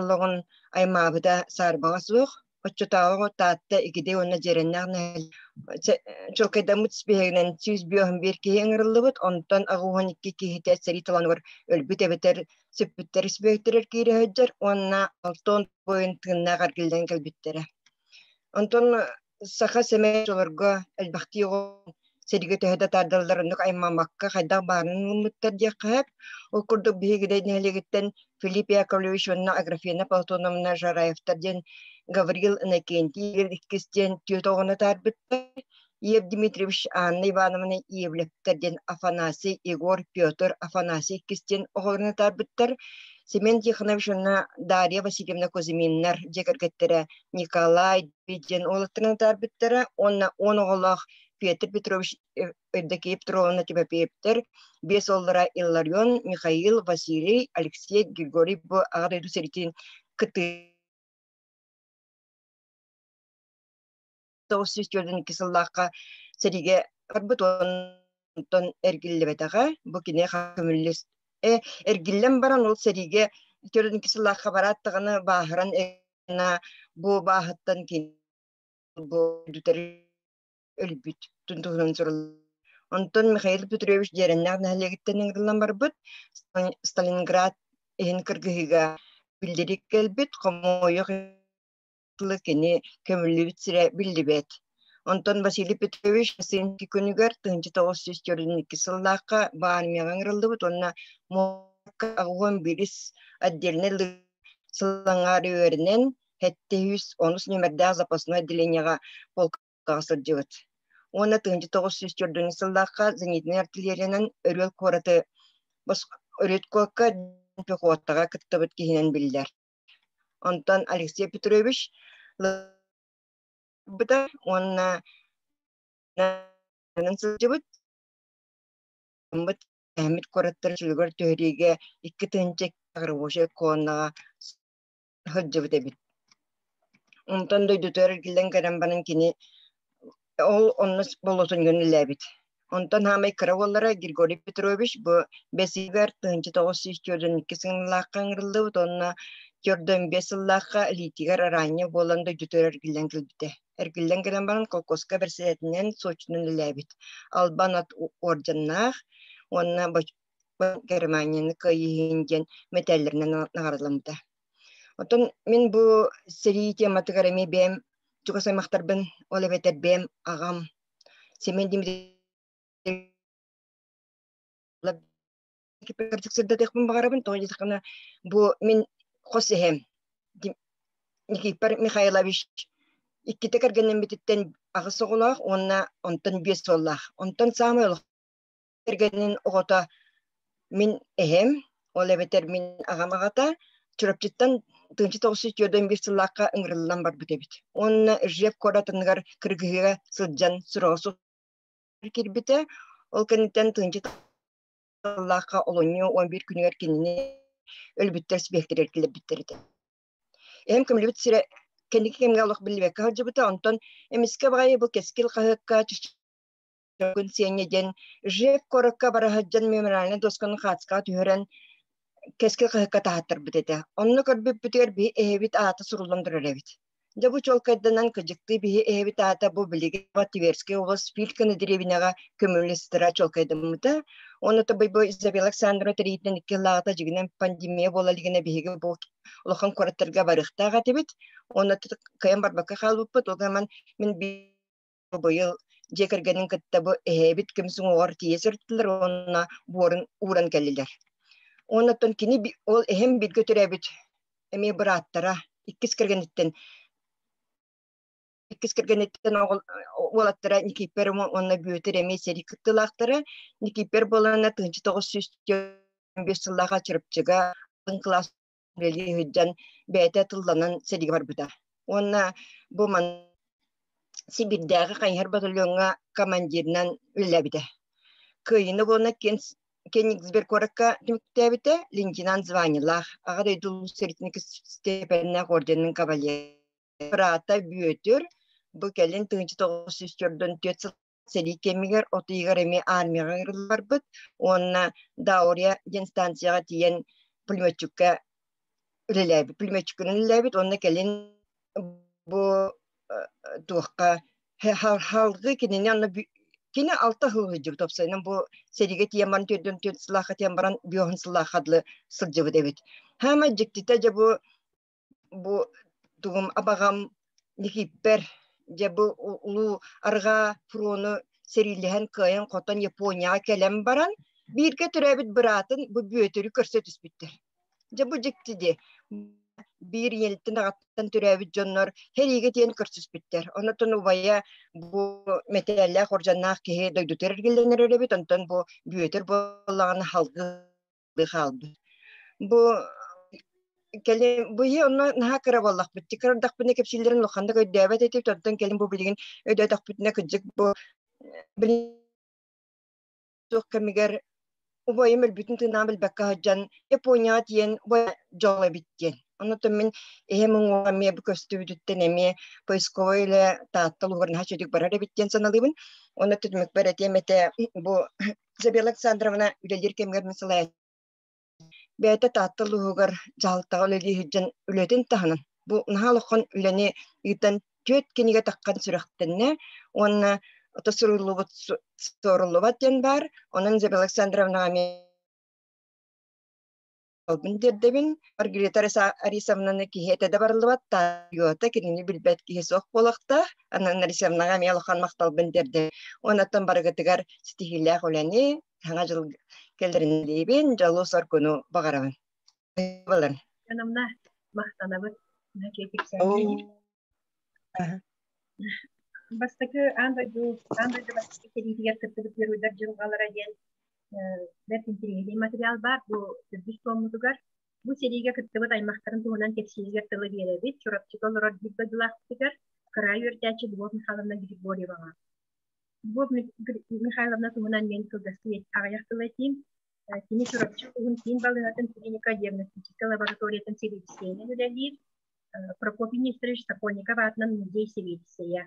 олоҕун аймаабыта саарбаҕа суох. Оччотооҕу Таатта Игидэй уонна Дьиэрэннээх нэһилиэк чуолкайдаммыт испииһэгинэн 151 киһи ыҥырыллыбыт, онтон 82 киһитэ сэрии толоонугар өлбүт эбэтэр сүппүттэр испииһэктэригэр киирэ сылдьар уонна 60 буойун тыыннаах эргиллэн кэлбиттэрэ. Онтон саха сэмэй дьолорго элбэхтии оҕо сэриигэ төһө да таардаллар оннук аймаммакка хайдах баарынан ылыммыттар диэххэ сөп. Ол курдук биһиги нэһилиэгиттэн Филипп Яковлевич уонна Аграфена Платоновна Жараевтар диэн Гаврил Иннокентий иккис диэн түөрт оҕону таарбыттар. Иев Дмитриевич Анна Ивановна Иевлевтэр диэн Афанасий, Егор, Петр, Афанасий иккис диэн оҕолорун таарбыттар. Семен Тихонович уонна Дарья Васильевна Кузьминнар дьиэ кэргэттэрэ Николай диэн уолаттарын атаарбыттара уонна 10 оҕолоох Петр Петрович Евдокия Петровна Тимофеевтэр биэс уоллара Илларион, Михаил, Василий, Алексей, Григорий бу Аҕа дойду сэриитин кыттыы 942 сыллаахха сэриигэ барбыт онтон эргиллибэтэҕэ. Бу кини көмүллүс эргиллэн баран ол сэриигэ 42 сыллаахха бараат даҕаны бааһыран бу бааһыттан кини бу өлбүт туһунан суруллар. Онтон Михаил Петрович Дьиэрэннээх нэһилиэгиттэн ыҥырыллан барбыт Сталинград иһин кыргыһыыга биллэрик кэлбит, хомойуох кини көмүллүбүт сирэ биллибэт. Онтон Василий Петрович Сынки күнүгэр 1942 сыллаахха бу армияҕа ыҥырыллыбыт уонна 81 отдельнай сыллаҥаары үөрэнэн 710 нүөмэрдээх запасной отделениеҕа полкаҕа сылдьыбыт. Уонна 1904 сыллаахха зенитнэй артиллериянан Өрүөл куораты Өрүт куоракка пехотаҕа кыттыбыт киһинэн биллэр. Онтон Алексей Петрович уонна сылдьыбыт Эһэммит куораттары чөлүгэр түһэриигэ 2000 рабочай куонаҕа сылдьыбыт эбит. Онтон дойдутугар эргиллэн кэлэн баран кини ол онно болотунньугун үлэлээбит. Онтон хаамай кыра уоллара Григорий Петрович бу бэс ыйыгар 1942 сыллаахха ыҥырыллыбыт уонна 45 сыллаахха илиитигэр араанньа буолан дойдутугар эргиллэн кэлбитэ. Эргиллэн кэлэн баран колхозка бэрэссэдээтинэн сочинан үлэлээбит. Албан ат уордьаннаах уонна Германияны кыайыһын диэн мэтээллэринэн наҕараадламмыта. Оттон мин бу сэрии тематыгар эмиэ бэйэм чугас аймахтарбын, ол эбэтэр бэйэм аҕам Семен Дмитриевич сырдатыахпын баҕарабын, тоҕо диэтэххинэ бу мин хос эһэм Никифор Михайлович иккитэ кэргэннэммититтэн аҕыс оҕолоох уонна онтон биэс уоллаах. Онтон саамай улахан кэргэнин оҕото мин эһэм, ол эбэтэр мин аҕам аҕата Чурапчыттан 1941 сыллаахха ыҥырыллан барбыт эбит. Уонна Ржев куоратыныгар кыргыһыыга сылдьан сураҕа суох киирбитэ. Ол кэнниттэн тыһыынча сыллаахха олунньу 11 күнүгэр кинини өлбүттэр сибиэктэригэр киллэрбиттэр этэ. Эһэм көмүлүбүт сирэ кэнники кэмҥэ олох биллибэккэ сылдьыбыта, онтон эмискэ баҕайы бу Кэскил хаһыакка Чөкүн Сиэнньэ диэн Ржев куоракка бара сылдьан мемориальнай досканы хаацкаҕа түһэрэн Кэскил хаһыакка таһааттарбыт этэ. Онно көрбүппүтүгэр биһи эһэбит аата суруллан турар эбит. Дьэ бу чуолкайданан кыдьыктыы биһи эһэбит аата бу билигин Тверскэй область Филькина дэриэбинэҕэ көмүллэ сытара чуолкайдаммыта. Уонна тобой бу Изабелла Александровна тэриитинэн икки сыллааҕыта дьигинэн пандемия буола илигинэ биһиги бу улахан куораттарга барыахтаах этибит. Уонна кыайан барбакка хаалбыппыт. Ол гынан мин быйыл дьиэ кэргэнин кытта бу эһээбит көмүс уҥуоҕар тиийэ сырыттылар уонна буорун ууран кэллилэр. Уонна кини ол эһэм бииргэ төрөөбүт эмиэ бырааттара иккис кэргэниттэн иккис кэргэниттэн уолаттара Никиппер уонна Бүөтүр эмиэ сэрии кыттыылаахтара. Никиппер буолана 1905 сыллааха Чурапчыга алын кылаас үлэлии сылдьан бэйэтэ тылланан сэриигэ барбыта. Уонна бу ман Сибирдээҕи хайыһар батальоҥҥа командирынан үлэлээбитэ. Кыайыыны уонна Кенигсберг куоракка түмүктээбитэ, лейтенант званиелаах, Аҕа дойду Улуу сэриитин степеннээх орденын кавалер. Быраата Бүөтүр бу кэлин 1944 сыл Сэрии кэмигэр от ыйыгар эмиэ армияҕа ыҥырылларбыт уонна Даурия диэн станцияҕа тиийэн пулеметчикка үлэлээбит. Пулеметчиккынан үлэлээбит уонна кэлин бу туохха халгыы кинини онно кини алта сыл сылдьыбыт уопсайынан бу сэриигэ тиийэн баран төрдүн түөрт сыллаахха тиийэн баран биоһун сыллаахха дылы сылдьыбыт эбит. Хаама дьиктитэ дьэ бу бу тугум абаҕам Никиппэр дьэ бу улуу арҕаа фрону сэриилэһэн кыайан-хотон Японияҕа кэлэн баран бииргэ төрөөбүт быраатын бу Бүөтүрү көрсө түспүттэр. Дьэ бу дьикти дии. Биир ийэлиттэн аҕаттан төрөөбүт дьоннор сэриигэ тиийэн көрсүспүттэр. Онтон убайа бу мэтээллээх ордьаннаах киһи дойдутугар эргиллэн эрэр эбит, онтон бу Бүөтүр буоллаҕына халгыы хаалбыт. Бу кэлин бу иһи онно наһаа кыра буоллахпыт. Кырардахпына кэпсииллэрин улаханнык өйдөөбөт этибит, онтон кэлин бу билигин өйдөөтөхпүтүнэ кырдьык бу суох кэмигэр убайым өлбүтүн тыыннаан билбэккэ сылдьан Японияҕа тиийэн дьол эбит диэн. Оннуттан мин эһэм уҥуоҕа эмиэ бу көстүбүтүттэн эмиэ поисковай үлэ Таатта улууһугар наһаа үчүгэй барар эбит диэн саналыыбын. Уонна түмүкпэр этиэм этэ бу Изабелла Александровна үлэлиир кэмигэр мин салайааччы Бэйэтэ Таатта улууһугар дьаһалтаҕа үлэлии сылдьан үлэтин таһынан бу наһаа улахан үлэни ыытан түөрт кинигэ таххан сүрэхтэннэ уонна ото суруллубут суоруллубат диэн баар. Онон Изабелла Александровнаҕа эмиэ тиэрдэбин. Маргарита Арисовнаны киһи этэ да барыллыбат, таайыата кинини билбэт киһи суох буолуохтаах. Анна Арисовнаҕа эмиэ улахан махталбын тиэрдэбин. Уонна барыгытыгар ситиһиилээх үлэни, Саҥа дьыл кэлэрин дьолу-соргуну баҕарабын. Балын. Янамна махтанабыт. Бастакы аан дойду аан дойду бастакы сэриитигэр кыттыбыт геройдар дьылҕалара диэн бэрт интэриэһинэй материал баар. Бу төрдүс туоммутугар бу сэриигэ кыттыбыт аймахтарын туһунан кэпсииригэр тылы биэрэбит. Чурапчыга олорор биир дойдулаахпытыгар кыраайы үөрэтээччи Любовь Михайловна Григорьеваҕа. Любовь Михайловна туһунан мин кылгастыы аҕыйах тыл этиим. Кини Чурапчы улууһун киин балыыһатын клиника-диагностическай лабораториятын сэбиэдиссэйинэн үлэлиир. Прокопий Нестерович Сокольников аатынан музей сэбиэдиссэйэ.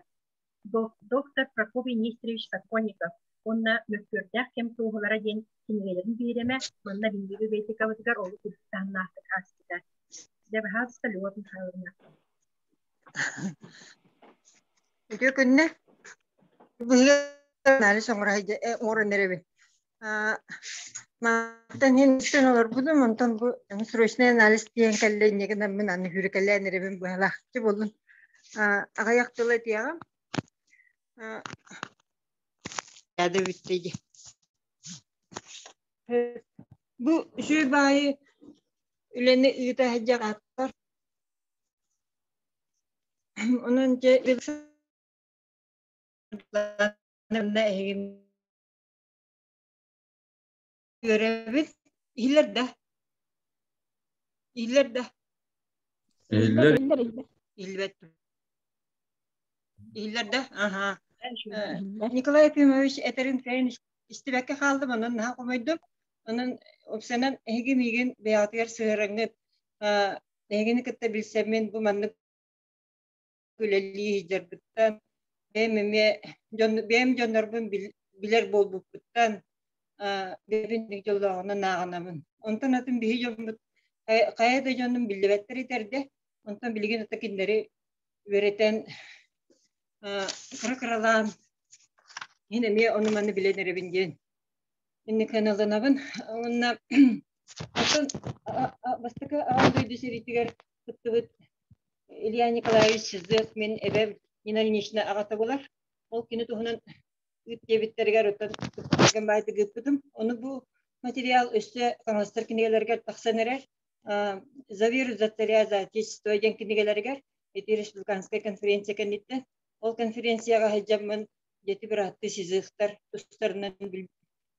Доктор Прокопий Нестерович Сокольников уонна Мөккүөрдээх кэм туоһулара диэн кинигэлэрин биһирэмэ манна биһиги библиотекабытыгар олус үрдүк таһымнаахтык ааспыта. Дьэ, баһаалыста, Любовь Михайловна. Үтүө күннэ. Быһыга оҥорон эрэбин. Мантан иһин истэн олорбутум, онтон бу срочный анализ диэн кэллэ инньэ гынан мин аны хүрүкэлээн эрэбин быһалаахчы буоллун. Аҕыйах тыл этиэҕим. Яда бүттэ дии. Бу үчүгэй баайы үлэни ыыта сылдьар ааттар Онон дьэ эһигин үөрэбит. Иһиллэр да? Иһиллэр да? Иһиллэр. Иһиллибэт. Иһиллэр да? Аха. Николай Ефимович этэрин кэлин истибэккэ хаалдым, онон наһаа хомойдум. Онон уопсайынан эһиги миигин бэйэҕитигэр сыһыарыҥҥыт Эһигини кытта билсэммин бу маннык үлэлии сылдьарбыттан, бэйэм эмиэ дьон, бэйэм дьоннорбун билэр буолбуппуттан бэйэбин дьоллооҕунан ааҕынабын. Онтон атын биһи дьоммут хайа да дьонум биллибэттэр этэрдэ. Онтон билигин ата кинилэри үөрэтэн кыра-кыралаан мин эмиэ ону-маны билэн эрэбин диэн инник ылынабын. Уонна оттон бастакы аҕам дойду сэриитигэр кыттыбыт Илья Николаевич Сизых мин эбэм Нина Ильинична аҕата буолар. Ол кини туһунан ыыт диэбиттэригэр оттон баайдык ыыппытым. Ону бу материал өссө хаҥастар кинигэлэригэр тахсан эрэр. «За веру, за царя, за отечество» диэн кинигэлэригэр ити республиканскай конференция кэнниттэн ол конференцияҕа сылдьаммын дети бырааттыы Сизыхтар тустарынан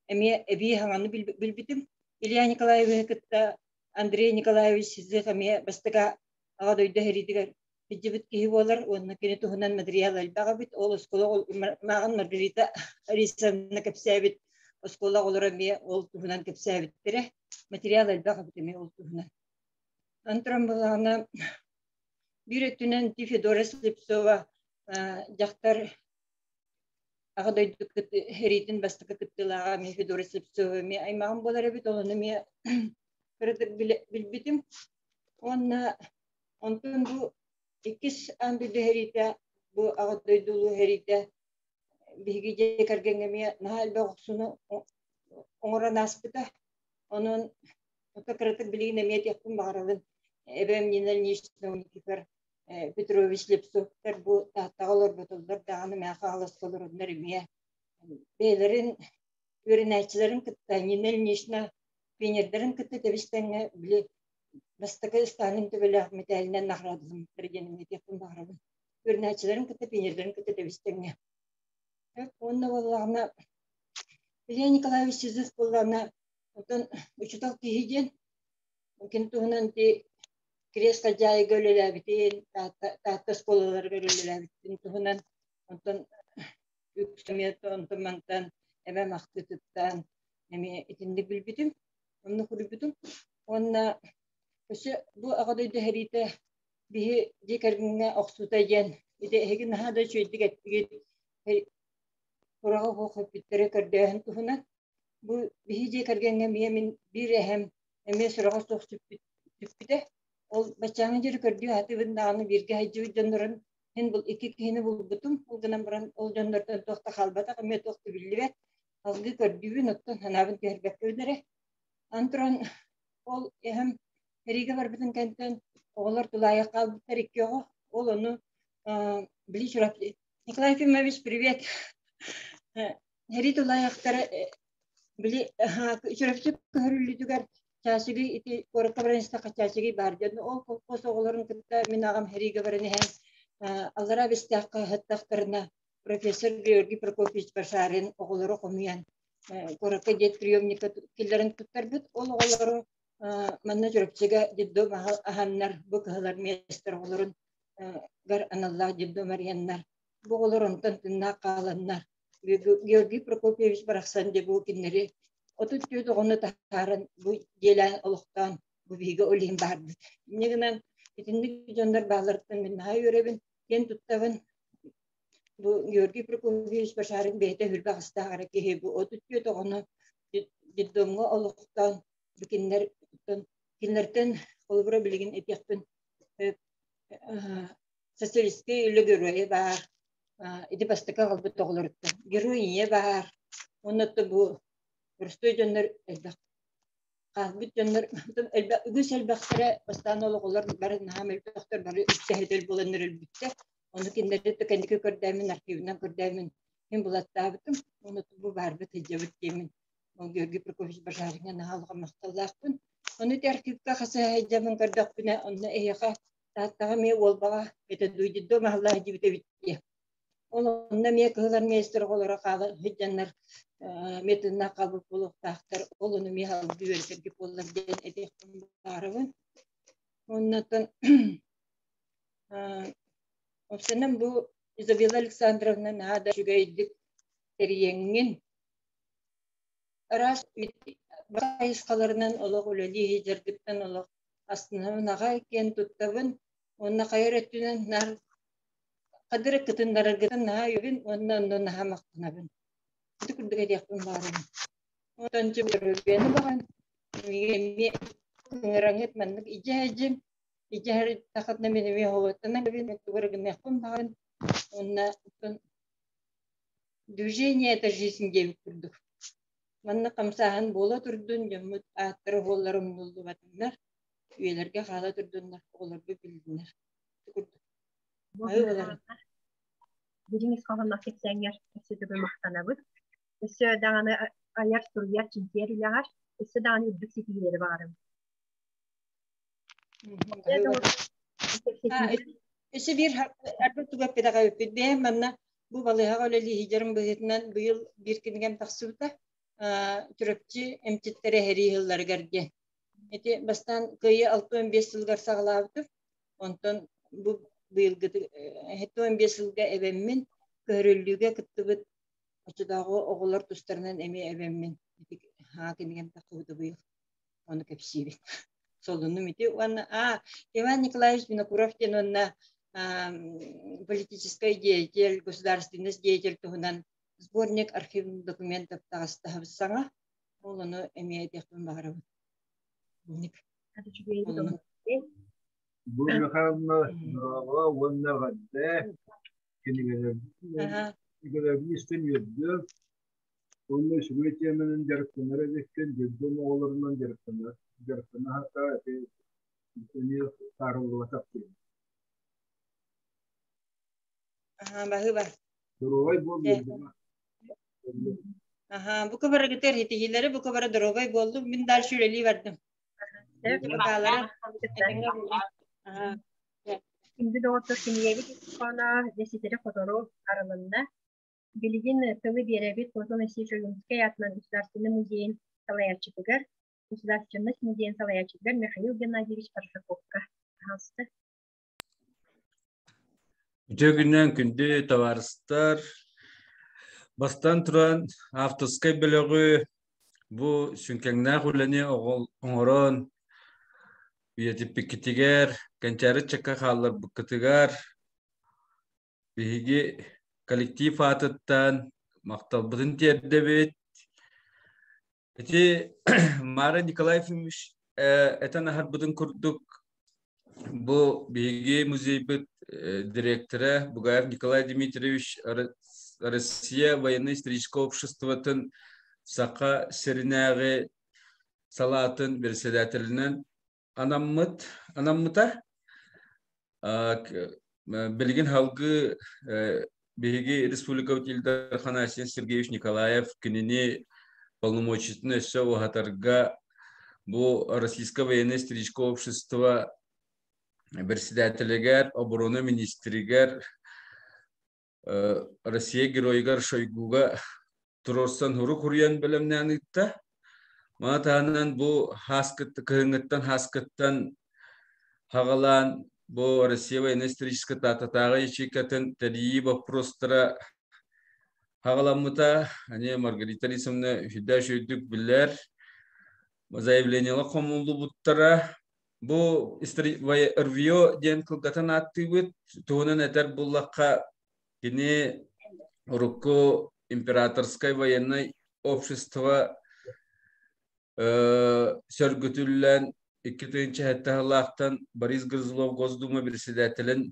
эмиэ эбии хаҥаны билбитим. Илья Николаевиһы кытта Андрей Николаевич Сизых эмиэ бастакы Аҕа дойду сэриитигэр сылдьыбыт киһи буолар уонна кини туһунан материал элбэх эбит. Ол оскуола мааҕын Маргарита Борисовна кэпсээбит оскуола оҕолоро эмиэ ол туһунан кэпсээбиттэрэ. Материал элбэх эбит эмиэ ол туһунан. Антон былаана биир өттүнэн Федора Слепцова дьахтар. Аҕа дойду сэриитин бастакы кыттыылааҕа эмиэ Федора Слепцова эмиэ аймаҕым буолар эбит, ол ону эмиэ кыратык билбитим. Уонна онтон бу иккис аан дойду сэриитэ, бу Аҕа дойду улуу сэриитэ биһиги дьиэ кэргэҥҥэ эмиэ наһаа элбэх охсууну оҥорон ааспыта. Онон ото кыратык билигин эмиэ этиэхпин баҕарабын. Эбэм Нина Ильинична Никифор Петрович Слепцовтар бу Тааттаҕа олорботоллор даҕаны мээхэ аҕаласка олороннор эмиэ бэйэлэрин үөрэнээччилэрин кытта Нина Ильинична пионердарын кытта тэбис-тэҥҥэ били бастакы Сталин төбөлөөх мэтээлинэн наҕараадаламмыттар диэн эмиэ этиэхпин баҕарабын. Үөрэнээччилэрин кытта пионердарын кытта тэбис-тэҥҥэ. Уонна буоллаҕына Илья Николаевич Сизов буоллаҕына оттон учуутал киһи диэн кини туһунан ити Крест Хадьаайыга үлэлээбитин, Таатта оскуолаларыгар үлэлээбитин туһунан онтон үксэмиэ онтон мантан эбэм ахтыытыттан эмиэ итинник билбитим, оннук суруйбутум. Уонна өссө бу Аҕа дойду сэриитэ биһи дьиэ кэргэҥҥэ охсуута диэн ити эһиги наһаа да үчүгэйдик эттигит кураҕы суох эппиттэрэ көрдөөһүн туһунан. Бу биһи дьиэ кэргэҥҥэ эмиэ мин биир эһэм эмиэ сураҕа суох сүппүтэ. Ол баччааҥҥы диэри көрдүү сатыыбын даҕаны бииргэ сылдьыбыт дьоннорун мин бу икки киһини булбутум. Ол гынан баран ол дьоннортон туох да хаалбатах, эмиэ туох да биллибэт. Салгыы көрдүүбүн, оттон санаабын түһэрбэккэбин эрэ. Аны туран ол эһэм сэриигэ барбытын кэнтэн оҕолор тулаайах хаалбыттар икки оҕо. Ол ону били Чурапчы Николай Ефимович, привет! Сэрии тулаайахтара били Чурапчы көһөрүллүүтүгэр Чаачыгый ити куоракка баран истэххэ Чаачыгый баар диэн ол колхоз оҕолорун кытта мин аҕам сэриигэ баран иһэн аллараа Бэстээххэ ыһыттахтарына профессор Георгий Прокопьевич Башарин оҕолору хомуйан куоракка детприемникка киллэрэн туттарбыт. Ол оҕолору манна Чурапчыга детдом аһаннар бу кыһылар миэстэр оҕолорун гар аналлаах детдом арыйаннар бу оҕолор онтон тыыннаах хааланнар Георгий Прокопьевич барахсан дьэ бу кинилэри 34 оҕону таһааран бу дьиэлээн олохтоон бу биһиги ол иһин баарбыт. Инньэ гынан итинник дьоннор баалларыттан мин наһаа үөрэбин, киэн туттабын. Бу Георгий Прокопьевич Башарин бэйэтэ үрбэх астаах эрэ киһи бу 34 оҕону детдомҥа олохтоон бу кинилэр кинилэртэн холобура билигин этиэхпин социалистическай үлэ геройа баар, ити бастакы аҕалбыт оҕолоруттан герой ийэ баар, уонна бу простой дьоннор элбэх хаалбыт дьоннор элбэх үгүс элбэхтэрэ бастаан ол оҕолор бары наһаа мөлтөхтөр бары үксэһитэр буоланнар өлбүттэр ону кинилэри кэнники көрдөөмүн архивынан көрдөөмүн мин булаттаабытым уонна бу баарбыт сылдьабыт диэмин ол Георгий Прокопьевич Бажариҥҥа наһаа улахан махталлаахпын ону ити архивка хасыһайдьабын көрдөхпүнэ онно эһиэхэ Тааттаҕа эмиэ Уолбаҕа это дуйдиддо маһаллаах дьибит эбит диye. Ол онно эмиэ кыһыл армейстар оҕолоро хаала сылдьаннар эмиэ тыыннаах хаалбыт буолуохтаахтар. Ол ону эмиэ салгыы үөрэтэргэ буоллар диэн этиэхпин баҕарабын. Оннотон Опсанан бу Изабелла Александровна наһаа да үчүгэйдик тэрийэҥҥин араас хайысхаларынан олох үлэлии сылдьаргыттан олох астынабын аҕай киэн туттабын уонна хайа эрэ өттүнэн наар хадыры кытыннараргытын наһаа үөбүн уонна онно наһаа махтанабын. Ити курдук этиэхпин баҕарабын. Онтон дьыбырбыаны баҕан эмиэ ыҥыраҥыт маннык идьээдьим идьэһэр тахатна мин эмиэ хоҕуттанан тугу гыныахпын баҕарын уонна Движение это жизнь диэбит курдук. Манна хамсааһын буола турдун, дьоммут ааттара-суоллара умнуллубатыннар, үйэлэргэ хаала турдуннар, оҕолорбут билдиннэр. Ити курдук. Айылаларын. Дириҥ ис хоһоонноох кэпсээҥҥэр өссө төгүл махтанабыт. Өссө даҕаны айар, суруйар, чинчийэр үлэҕэр өссө даҕаны үрдүк ситиһиилэри баҕарабыт. Өссө биир арба тугу эппэтэҕэ эбиппит. Бэйэм манна бу балыыһаҕа үлэлии сылдьарым быһыытынан быйыл биир кинигэм тахсыбыта. Чурапчы эмчиттэрэ сэрии сылларыгар диэн. Ити бастаан Кыайыы 65 сылыгар саҕалаабытым. Онтон бу быйылгы 75 сылга эбэммин көһөрүллүүгэ кыттыбыт оччотооҕу оҕолор тустарынан эмиэ эбэммин. Ити кинигэм тахсыбыта быйыл. Ону кэпсиибин. Солунум ити уонна а Иван Николаевич Винокуров диэн уонна политическай деятель, государственность деятель туһунан Сборник архивных документов таҕыстаһабыт саҥа. Ол ону эмиэ этиэхпин баҕарабын. Бу Михайловна Нураҕа уонна эҕэрдэ кинигэлэрин истэн үөрдүм. Уонна үчүгэй тиэмэнэн дьарыктанар эбиккин, дьүрдүм оҕолорунан дьарыктана дьарыктана сатаа ити эмиэ таарыллыбатах диэн. Аха, баһыыба. Доруобай буол үөрдүмэ. Аха, бу кыбарыгытыр итиһиилэри бу кыбары доруобай буоллум. Мин дальше үлэлии бардым. Күндү доҕоттор кинигэбит ис хоһооно дьэ ситэри-хотору арылынна. Билигин тылы биэрэбит Платон Алексеевич Ойуунскай аатынан Государственнай музейын салайааччытыгар, Государственность музейын салайааччытыгар Михаил Геннадьевич Аржаковка. Аһаҕаста. Үтүө күнүнэн күндү табаарыстар! Бастаан туран авторскай бөлөҕү бу сүҥкэҥнээх үлэни оҥорон үйэтиппиккитигэр, кэнчээри ыччакка хаалларбыккытыгар биһиги коллектив аатыттан махталбытын тиэрдэбит. Ити Мара Николай Ефимович этэн аһарбытын курдук бу биһиги музейбыт директора Бугаев Николай Дмитриевич Россия военно-историческое обществотын Саха сиринээҕи салаатын председателинэн анаммыт анаммыта. Билигин халгы биһиги республикабыт Ил Дархан Айсен Сергеевич Николаев кинини полномочиятын өссө уһатарга бу Российское военно-историческое общество председателигэр, оборона министригэр Россия геройугар Шойгуга туруорсан хурук хуруйан бэлэмнээн ыытта. Маны таһынан бу кыһыҥҥыттан хааскыттан хаҕалаан бу Россия военно-историческай таататааҕы ячейкатын тэрийии боппуруостара хаҕаламмыта. Ани Маргарита Алисовна үһүдэ үчүгдүк билэр. Заявлениелар хомуллубуттара. Бу РВИО диэн кылгатан ааттыыбыт. Туһунан этэр буллахха, кини урукку императорскай военнай общество сөргүтүллэн 2007 сыллаахтан Борис Грызлов Госдума председателин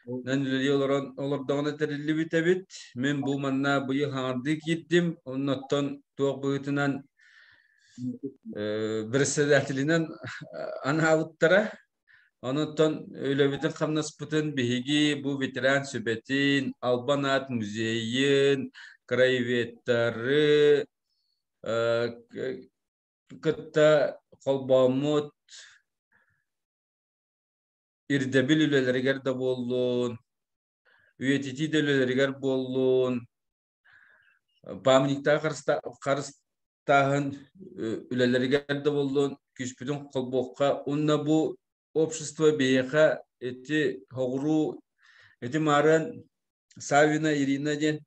үлэлии олорон олордоҕуна тэриллибит эбит. Мин бу манна быйыл хаҥардыы киирдим. Оннуттан туох быһыытынан председателинэн анаабыттара. Онуттан үлэбитин-хамнаспытын биһиги бу ветеран сүбэтин, Албан аат музейын, краеведтары кытта холбооммут ирдэбил үлэлэригэр да буоллун, үйэтитии да үлэлэригэр буоллун, памятниктаах харыстааһын үлэлэригэр да буоллун күүспүтүн холбуохха уонна бу общество биһиэхэ ити хоҕуруу ити маарыан Савина Ирина диэн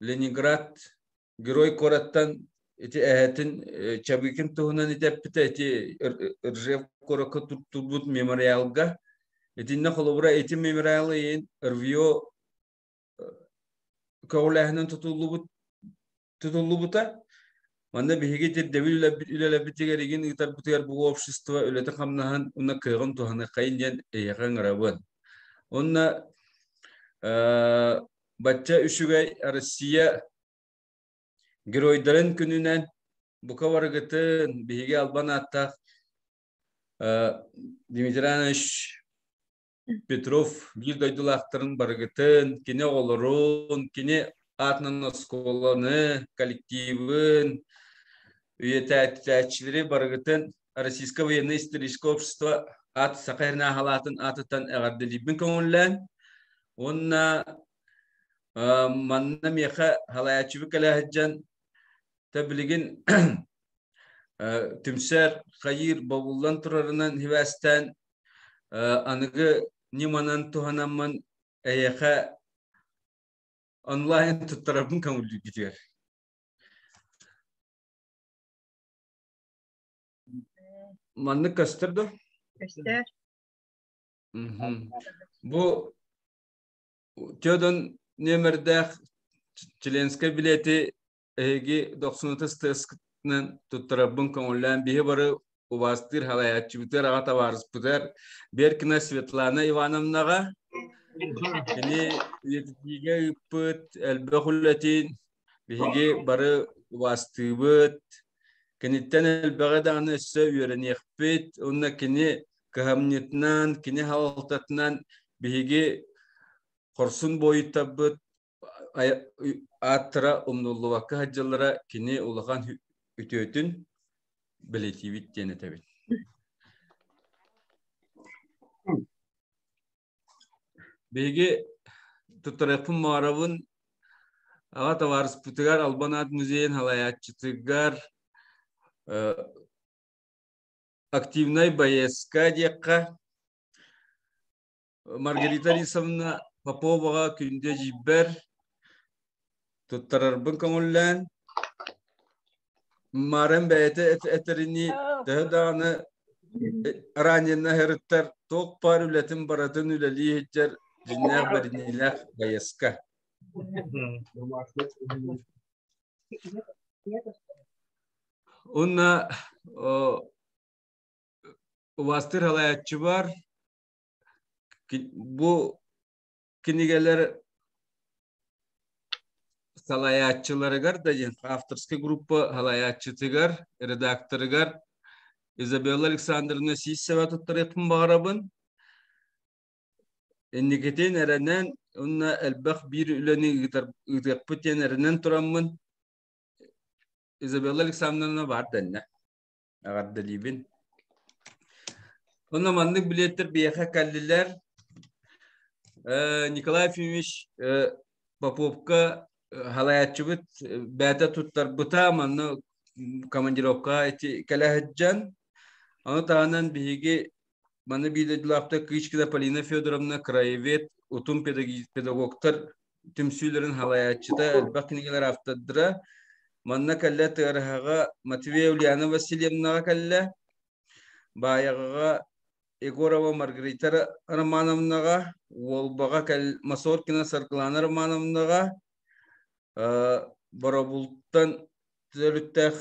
Ленинград герой куораттан ити эһэтин Чабыкин туһунан ити эппитэ ити Ржев куоракка турбут мемориалга итиннэ холобура ити мемориалы иин РВИО көҕүлээһинэн тутуллубут тутуллубута. Манна биһиги ирдэбил үлэлэрбитигэр игин ыытарбытыгар бу общество үлэтин-хамнаһын уонна кыаҕын туһаныаххайын диэн эйиэхэ ыҥырабын. Уонна бачча үчүгэй Россия геройдарын күнүнэн бука барыгытын биһиги албан ааттаах Дмитрий Иванович Петров биир дойдулаахтарын барыгытын, кини оҕолорун, кини аатынан оскуоланы, коллективын, үйэтээччилэри барыгытын Российское военно-историческое общество аат Саха Эрнааһалаатын аатыттан эҕэрдэлиирбин көҥүллээн уонна манна миэхэ халайааччыбыт кэлэ сылдьан та билигин түмсэр хайыыр бобуллан турарынан сибээстээн аныгы ньыманан туһанаммын эйиэхэ онлайн туттарарбын көҥүллүүргүтүгэр. Маннык көстөр дуо? Көстөр. Бу Теодон нүөмэрдээх Членскэй билети эһиги дохсунута ыстыаскытынан туттарарбын көҥүллээн биһи бары убаастыыр халайааччыбытыгар аҕа табаарыспытыгар Беркина Светлана Ивановнаҕа кини үйэтитиигэ ыыппыт элбэх үлэтин биһиги бары убаастыыбыт киниттэн элбэҕи даҕаны өссө үөрэниэхпит уонна кини кыһамньытынан кини халалтатынан биһиги хорсун буойуттарбыт ааттара умнуллубакка сылдьаллара кини улахан үтүөтүн бэлиэтиибит диэн этэбин. Биһиги туттарыахпын баҕарабын аҕа табаарыспытыгар Албан аат музейын салайааччытыгар активнай байыаска диэххэ Маргарита Борисовна Поповаҕа күндү эдьиийбэр туттарарбын көҥүллээн, Марым бэйэтэ этэринии төһө даҕаны ранена сырыттар туох баар үлэтин барытын үлэлии сылдьар дьиҥнээх бэриниилээх байыаска. Уонна убаастыыр салайааччыбар Бу кинигэлэр салайааччыларыгар да диэн авторскай группа салайааччытыгар, редакторыгар Изабелла Александровна Сиисева туттарыахпын баҕарабын. Инникитин эрэнэн уонна элбэх биир үлэни ыытыахпыт диэн эрэнэн тураммын Изабелла Александровна баар дэннэ. Эҕэрдэлиибин. Онно маннык билиэттэр биһиэхэ кэллилэр. Николай Ефимович Поповка халайааччыбыт бэйэтэ туттарбыта манна командировка ити кэлэ сылдьан. Ону таһынан биһиги манна биир дойдулаахтар Кычкина Полина Федоровна краевед, утум педагогтар түмсүүлэрин халайааччыта, элбэх кинигэлэр автордара. Манна кэллэ Тыараһаҕа Матвей Ульяна Васильевнаҕа кэллэ, Баайаҕаҕа Егорова Маргарита Романовнаҕа, Уолбаҕа кэл Масоркина Саргылана Романовнаҕа, Боробултан төрүттээх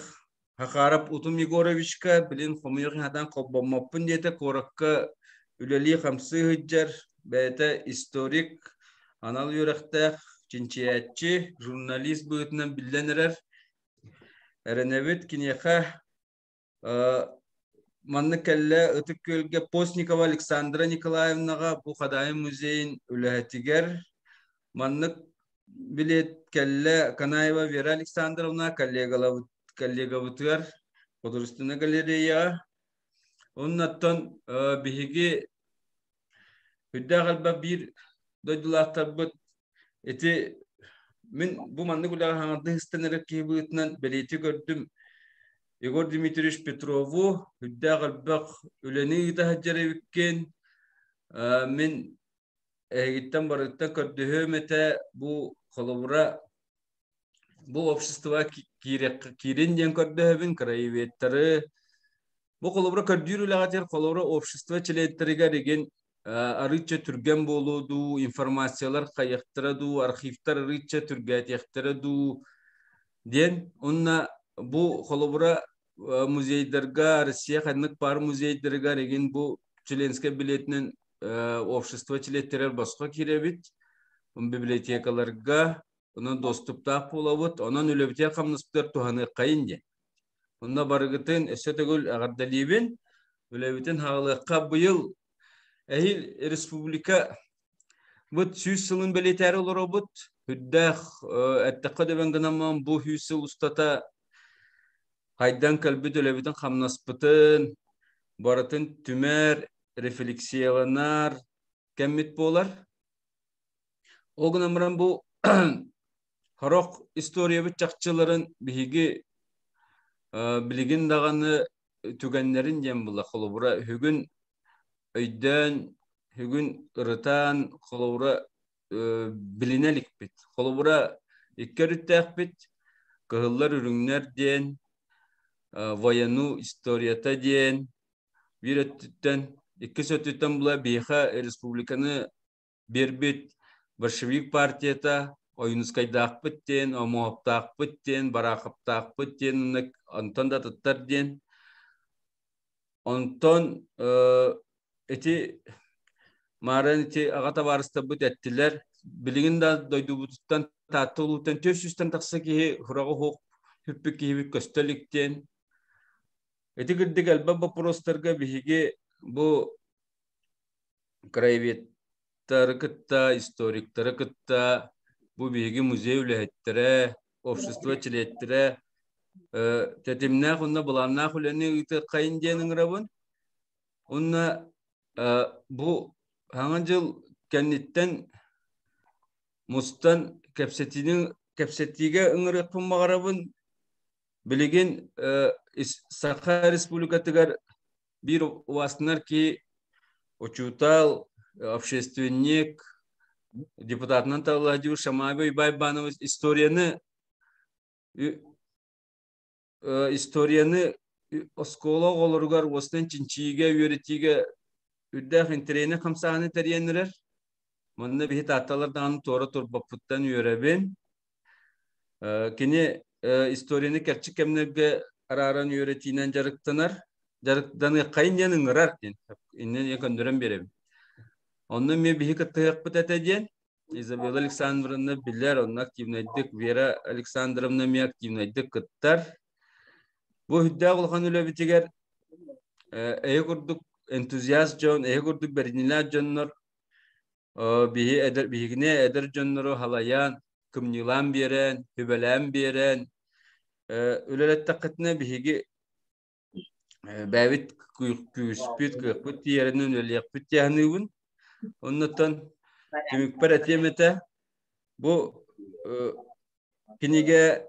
Хахаров Утум Егоровичка билин хомуйуох сатаан холбоммоппун диэтэ куоракка үлэлии-хамсыы сылдьар, бэйэтэ историк, анал үөрэхтээх чинчийээччи, журналист быһыытынан биллэн эрэр. Эрэнэбит киниэхэ маннык кэллэ Ытык Күөлгэ Постникова Александра Николаевнаҕа бу Хадаайы музейын үлэһитигэр маннык билиэт кэллэ Канаева Вера Александровна коллегабытыгар художественнай галереяҕа. Оннуттан биһиги Үрдээх элбэх биир дойдулаахтарбыт ити мин бу маннык үлэҕэ хаҥардыы сыстан эрэр киһи быһыытынан бэлиэтии көрдүм Егор Дмитриевич Петрову үрдээх элбэх үлэни ыыта сылдьар эбиккин. Мин эһигиттэн барыттан көрдөһүөм этэ бу холобура бу общество киирин диэн көрдөһөбүн краеведтары Бу холобура көрдүүр үлэҕитигэр холобура общество чилиэттэригэр игин арыычча түргэн буолуо дуу, информациялар хайыахтара дуу, архивтар арыычча түргээтиэхтэрэ дуу диэн. Уонна бу холобура музейдарга, Россия ханнык паар музейдарыгар игин бу членскэй билетинэн общество чилиэттэрэр босхо киирэбит. Библиотекаларга онон доступтаах буолабыт. Онон үлэбитигэр хамнаспытыгар туһаныаххайын диэн. Онно барыгытын өссө төгүл эҕэрдэлиибин. Үлэбитин хаалыахха быйыл эһиил республика быт 100 сылын бэлиэтээри олоробут. Үрдээх эттэххэ дөбөн гынаммын бу 100 сыл устата хайдан кэлбит үлэбитин хамнаспытын барытын түмэр, рефлексияланар кэммит буолар. Ол гынан баран бу Сорох историябыт чахчыларын биһиги билигин даҕаны түгэннэрин диэн була холобура үһүгүн өйдөөн, үһүгүн ырытаан холобура билинэ иликпит. Холобура икки өрүттээхпит кыһыллар үрүҥнэр диэн, воену историята диэн биир өттүттэн, иккис өттүттэн була биһиэхэ республиканы биэрбит большевик партията Ойуунускайдаахпыт диэн, Омуоһуптаахпыт диэн, Бараахаптаахпыт диэн, онтон да атыттар диэн. Онтон ити Маарын ити аҕа табаарыстарбыт эттилэр, билигин да дойдубутуттан Таатта улууттан 400-тэн тахса киһи хураҕы суох сүппүт киһибит көстө илик диэн. Ити кырдьык элбэх боппуруостарга биһиги бу краеведтары кытта, историктары кытта, бу биһиги музей үлэһиттэрэ, общество чилиэттэрэ тэтимнээх уонна былааннаах үлэни ыытыаххайын диэн ыҥырабын. Уонна бу Саҥа дьыл кэнниттэн мустан кэпсэтиини кэпсэтиигэ ыҥырыахпын баҕарабын. Билигин Саха Республикатыгар биир убаастанар киһи учуутал, общественник, депутатынан талыллаһдьыбыт Шамаева Ибай Иванович историяны историяны оскуола оҕолоругар уостан чинчийиигэ, үөрэтиигэ үрдээх интэриэһинэй хамсааһыны тэрийэн эрэр. Манна биһи таатталар даҕаны туора турбаппыттан үөрэбин. Кини историяны кэрчик кэмнэргэ арааран үөрэтиинэн дьарыктанар. Дьарыктаныаххайын диэн ыҥырар диэн. Иннин көндөрөн биэрэбин. Онно эмиэ биһи кыттыһыахпыт этэ диэн Изабелла Александровна билэр, онно активнайдык Вера Александровна эмиэ активнайдык кыттар. Бу үрдээх улахан үлэбитигэр эһи курдук энтузиаст дьон, эһи курдук бэриниилээх дьоннор биһи эдэр, биһигини эдэр дьоннору халайан, кымньыылаан биэрэн, сүбэлээн биэрэн үлэлэттэххитинэ биһиги бэйэбит күүспүт, кыахпыт тиийэринэн үлэлиэхпит дии Оннуттан түмүкпэр этиэм этэ, бу кинигэ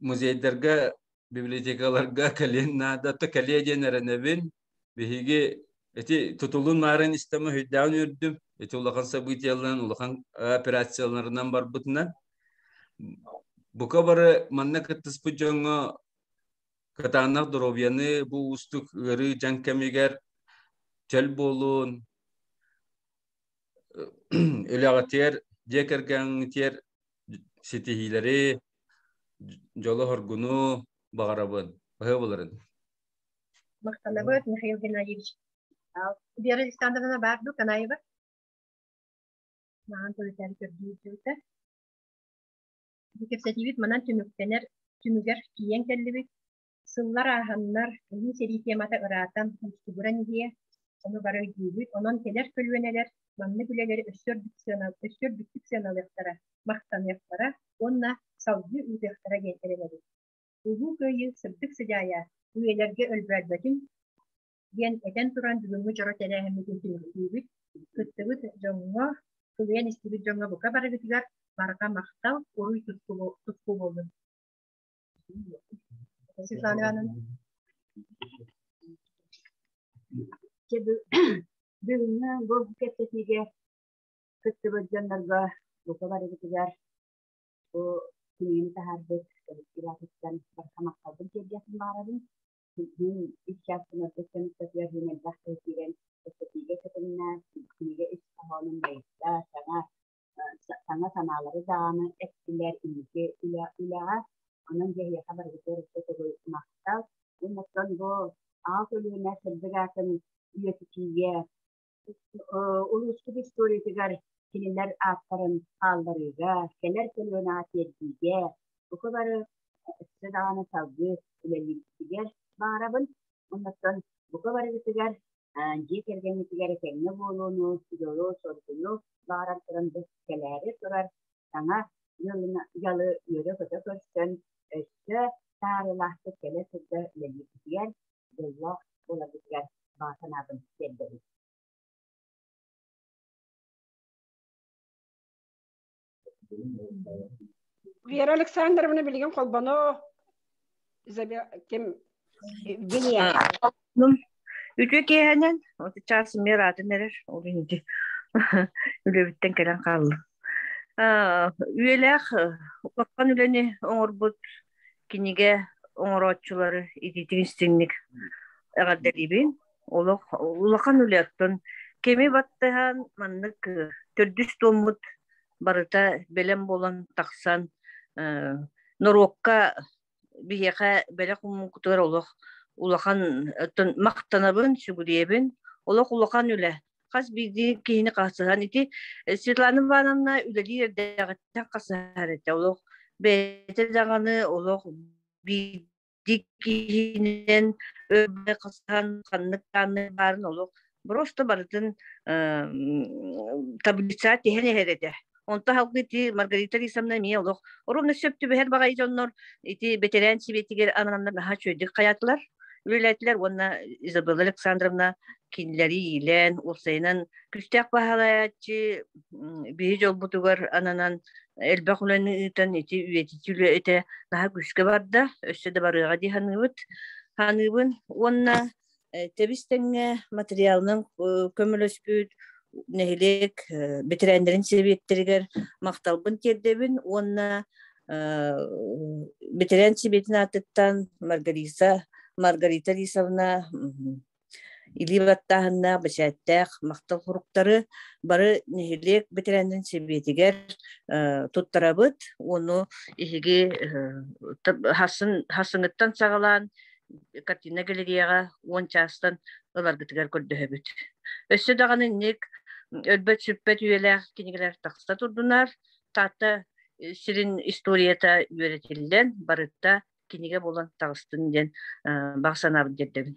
музейдарга, библиотекаларга кэлиэн наада, то кэлиэ диэн эрэнэбин. Биһиги ити тутулун маарын истэмэ өйдөөн үөрдүм. Ити улахан событияларынан, улахан операцияларынан барбытынан. Бука бары манна кыттыспыт дьоҥҥо кытаанах доруобуйаны бу уустук ыарыы дьаҥ кэмигэр чөл буолуун, үлэҕитигэр, дьиэ кэргэҥҥитигэр ситиһиилэри, дьолу-соргуну баҕарабын. Баһыа буларын. Махтанабыт, Михаил Геннадьевич. Вера Александровна баар дуу, Канаева? Маҕан төрүтээри көрдүү сылдьыбыта. Бу кэпсэтиибит манан түмүктэнэр түмүгэр тиийэн кэллибит. Сыллар ааһаннар, улуу сэрии темата ыраатан, уустугуран иһиэ, ону бары өйдүүбүт. Онон кэлэр көлүөнэлэр маннык үлэлэри өссө үрдүк сыана, өссө үрдүктүк сыаналыахтара, махтаныахтара уонна салгыы ыытыахтара диэн эрэнэбит. Улуу Кыайыы сырдык сыдьаайа үйэлэргэ өлбөөрбөтүн диэн этэн туран бүгүҥҥү дьоро тэрээһиммитин түмүктүүбүт. Кыттыбыт дьоҥҥо, кылыйан истибит дьоҥҥо бука барыгытыгар барҕа махтал, уруй туску буоллун. Светлана Ивановна. Бүгүҥҥү бу кэпсэтиигэ кыттыбыт дьоннорго бука барыгытыгар бу кинигэни таһаарбыт коллектив аатыттан барҕа махталбын тиэрдиэхпин баҕарабын. Күн үс чаастан ордук кэмиттэтигэр мин элбэх киһи киирэн кэпсэтиигэ кытынна, кинигэ ис хоһоонун байытта, саҥа саҥа санаалары даҕаны эттилэр инники үлэҕэ. Онон дьэ эһиэхэ барыгытыгар өссө төгүл махтал. Уонна бу аҕа көлүөнэ сырдык аатын үйэтитиигэ улууспут историятыгар кинилэр ааттарын хаалларыыга, кэлэр көлүөнэҕэ тиэрдиигэ бука бары өссө даҕаны салгыы үлэлиирбитигэр баҕарабын. Оннуттан бука барыгытыгар дьиэ кэргэҥҥитигэр этэҥҥэ буолууну, дьолу-соргуну баҕаран туран бу кэлээри турар саҥа дьалы үөрэ-көтө көрсөн, өссө таарылаахтык кэлэ сылдьа үлэлиирбитигэр дьоллоох буоларбытыгар баҕа санаабын тиэрдэбин. Вера Александровна билигин холбоно ким Евгения. Үтүө киэһэнэн, вот час мэр атын эрэр, ол инди үлэбиттэн кэлэн хааллым. Үйэлээх улахан үлэни оҥорбут кинигэ оҥорооччулары итиитик истиҥник эҕэрдэлиибин. Олох улахан үлэ оттон кэми баттаһан маннык төрдүс туоммут барыта бэлэм буолан тахсан норуокка биһиэхэ бэлэх ууммуккутугар олох улахан махтанабын, сүгүрүйэбин. Олох улахан үлэ. Хас биирдии киһини хасыһан ити Светлана Ивановна үлэлиир эрдээҕиттэн хасыһар этэ. Олох бэйэтэ даҕаны олох биирдии киһинэн өр хасыһан ханнык дааннай баарын олох просто барытын таблица тиһэн иһэр этэ. Онто халгы ити Маргарита Алисовна эмиэ олох ровно сөп түбэһэр баҕайы дьоннор ити бэтэрээн сибиэтигэр анананнар наһаа үчүгэйдик хайаатылар, үлэлээтилэр уонна Изабелла Александровна кинилэри иилээн, уопсайынан күүстээх баһылайааччы биһи дьолбутугар ананан элбэх үлэни ыытан ити үйэтитии үлэтэ наһаа күүскэ барда, өссө да барыаҕа дии саныыбыт. Саныыбын уонна тэбис тэҥҥэ материалынан көмөлөспүт нэһилиэк бэтэрээннэрин сэбиэттэригэр махталбын тиэрдэбин уонна бэтэрээн сэбиэтин аатыттан Маргарита Маргарита Лисовна илии баттааһыннаах бэчээттээх махтал суруктары бары нэһилиэк бэтэрээннэрин сэбиэтигэр туттарабыт. Уону эһиги хассыҥыттан саҕалаан картина галереяҕа уон чаастан ыларгытыгар көрдөһөбүт. Өссө даҕаны инник өлбөт-сүппэт үйэлээх кинигэлэр тахса турдунар. Таатта сирин историята үөрэтиллэн, барыта кинигэ буолан таҕыстын диэн баҕа санаабын тиэрдэбин.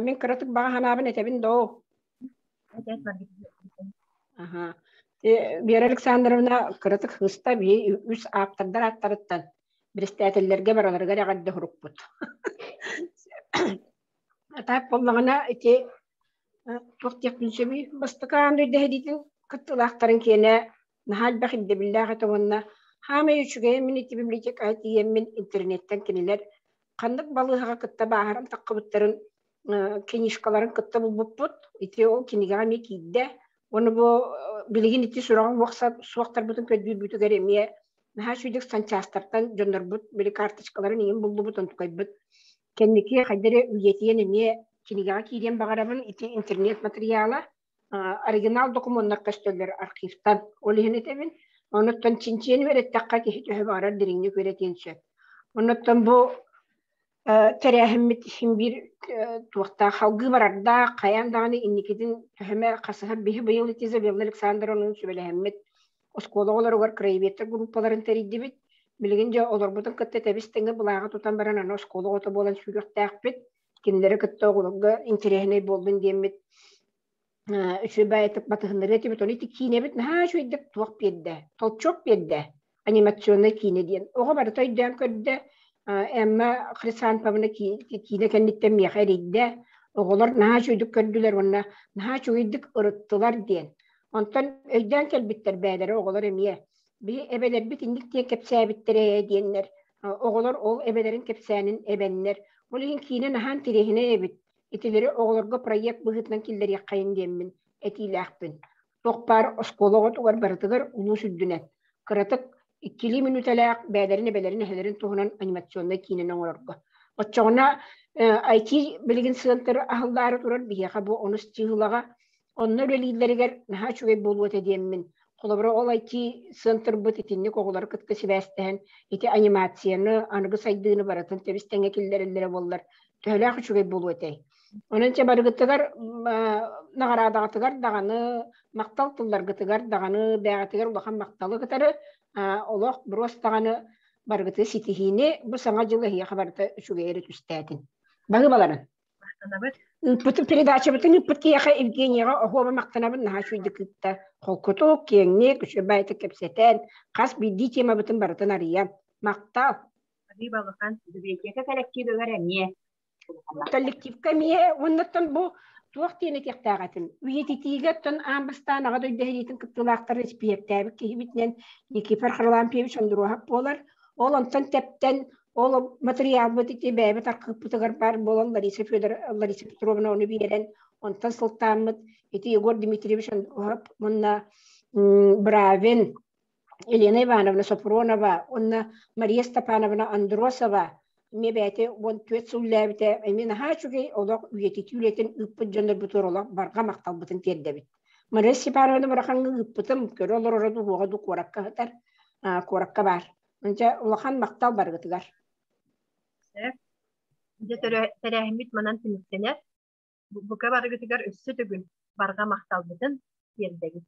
Мин кыратык баҕа санаабын этэбин доо. Аха. Вера Александровна кыратык хыста би үс ааптардар ааттарыттан биристээтэллэргэ бараларыгар эҕэрдэ хурукпут. Атаак буоллаҕына ити туох диэхпин сөбүй бастакы аан дойду эһэдиитин кыттыылаахтарын киэнэ наһаа элбэх ирдэбиллээх этэ уонна хаамай үчүгэйэ мин ити библиотекаҕа тиийэммин интернеттэн кинилэр ханнык балыыһаҕа кытта бааһыран таххыбыттарын книжкаларын кытта булбуппут. Ити ол кинигэҕэ эмиэ киирдэ. Уонна бу билигин ити сураҕын суохтарбытын көрдүүрбүтүгэр эмиэ наһаа үчүгэй санчаастартан дьоннорбут били карточкаларын иҥин буллубут онтукайбыт. Кэнники хайда эрэ үйэтийэн эмиэ кинигэҕэ киириэн баҕарабын. Ити интернет материала оригинал докумуоннар көстөллөр архивтан. Ол иһин этэбин. Онуттан чинчийэн үөрэттэххэ киһи төһө баҕарар дириҥник үөрэтиэн сөп. Онуттан бу тэрээһиммит иһин биир туохтаах халгыы барардаах, хайаан даҕаны инникитин төһөмө хасыһар биһи быйыл ити Изабелла Александровналыын сүбэлэһэммит оскуола оҕолоругар краеведтар группаларын тэрийдибит. Билигин дьэ олорбутун кытта тэбис-тэҥэ былааҕы тутан баран аны оскуола оҕото буолан сүүрүөхтээхпит. Кинилэри кытта оҕолорго интэриэһинэй буоллун диэммит үчүгэй баайытык батыһыннарыа этибит. Ону ити киинэбит наһаа үчүгэйдик туох биэрдэ, толчок биэрдэ анимационнай киинэ диэн. Оҕо барыта өйдөөн көрдө. Эмма Хрисанповна киинэ кэнниттэн миэхэ эрийдэ. Оҕолор наһаа үчүгэйдик көрдүлэр уонна наһаа үчүгэйдик ырыттылар диэн. Онтон өйдөөн кэлбиттэр бээлэрэ оҕолор эмиэ. Биһи эбэлэрбит инник диэн кэпсээбиттэрэ ээ диэннэр. Оҕолор ол эбэлэрин кэпсээнин эбэннэр. Ол иһин киинэ наһаа интэриэһинэй эбит. Итилэри оҕолорго проект быһыытынан киллэриэххэйин диэммин этиилээхпин. Туох баар оскуола оҕотугар барытыгар улуус үрдүнэн кыратык иккилии мүнүүтэлээх бэйэлэрин эбэлэрин эһэлэрин туһунан анимационнай киинэни оҥорорго. Оччоҕуна IT билигин сыантыр аһыллаары турар биһиэхэ бу онус чыыһылаҕа онно үлэлииллэригэр наһаа үчүгэй буолуо этэ диэммин холобура ол IT сыантырбыт итинник оҕолору кытта сибээстэһэн ити анимацияны аныгы сайдыыны барытын тэбис тэҥҥэ киллэрэллэрэ буоллар төһөлөөх үчүгэй буолуо этэй? Онон чэ барыгытыгар наҕараадаҕытыгар даҕаны, махтал тылларгытыгар даҕаны, бэйэҕитигэр улахан махталы кытары олох бруос даҕаны барыгыты ситиһиини бу саҥа дьыл эһиэхэ барыта үчүгэй эрэ түстээтин. Баһыыбаларын. Махтанабыт. Ыыппытын передачабытын ыыппыт киһиэхэ Евгенияҕа оһуоба махтанабын наһаа үчүгэйдик ыытта. Холкутук, киэҥник, үчүгэй кэпсэтэн, хас биирдии темабытын барытын арыйан. Махтал. Хабиба улахан библиотека коллективыгар эмиэ Коллективка эмиэ уоннаттан бу туох диэн этиэхтээх этим. Үйэтитиигэ оттон аан бастаан Аҕа дойду сэриитин кыттыылаахтарын испииһэктээбит киһибитинэн Никифор Харлампьевич Ондуруоһап буолар. Ол онтон тэптэн ол матырыйаалбыт ити бэйэбит архыыппытыгар баар буолан Лариса Федор Лариса Петровна ону биэрэн онтон сылтааммыт ити Егор Дмитриевич Ондуруоһап уонна Бравин Елена Ивановна Сопронова уонна Мария Степановна Андросова эмиэ бэйэтэ 14 сыл үлэлээбитэ эмиэ наһаа үчүгэй олох үйэтитии үлэтин ыыппыт дьоннорбутугар олох барҕа махталбытын тиэрдэбит. Мария Степановна барахаҥҥа ыыппытым, көрө олороро дуу, уоҕа дуу куоракка сытар, куоракка баар. Дьэ, улахан махтал барыгытыгар. Дьэ, тэрээһиммит манан түмүктэнэр. Бука барыгытыгар өссө төгүл барҕа махталбытын тиэрдэбит.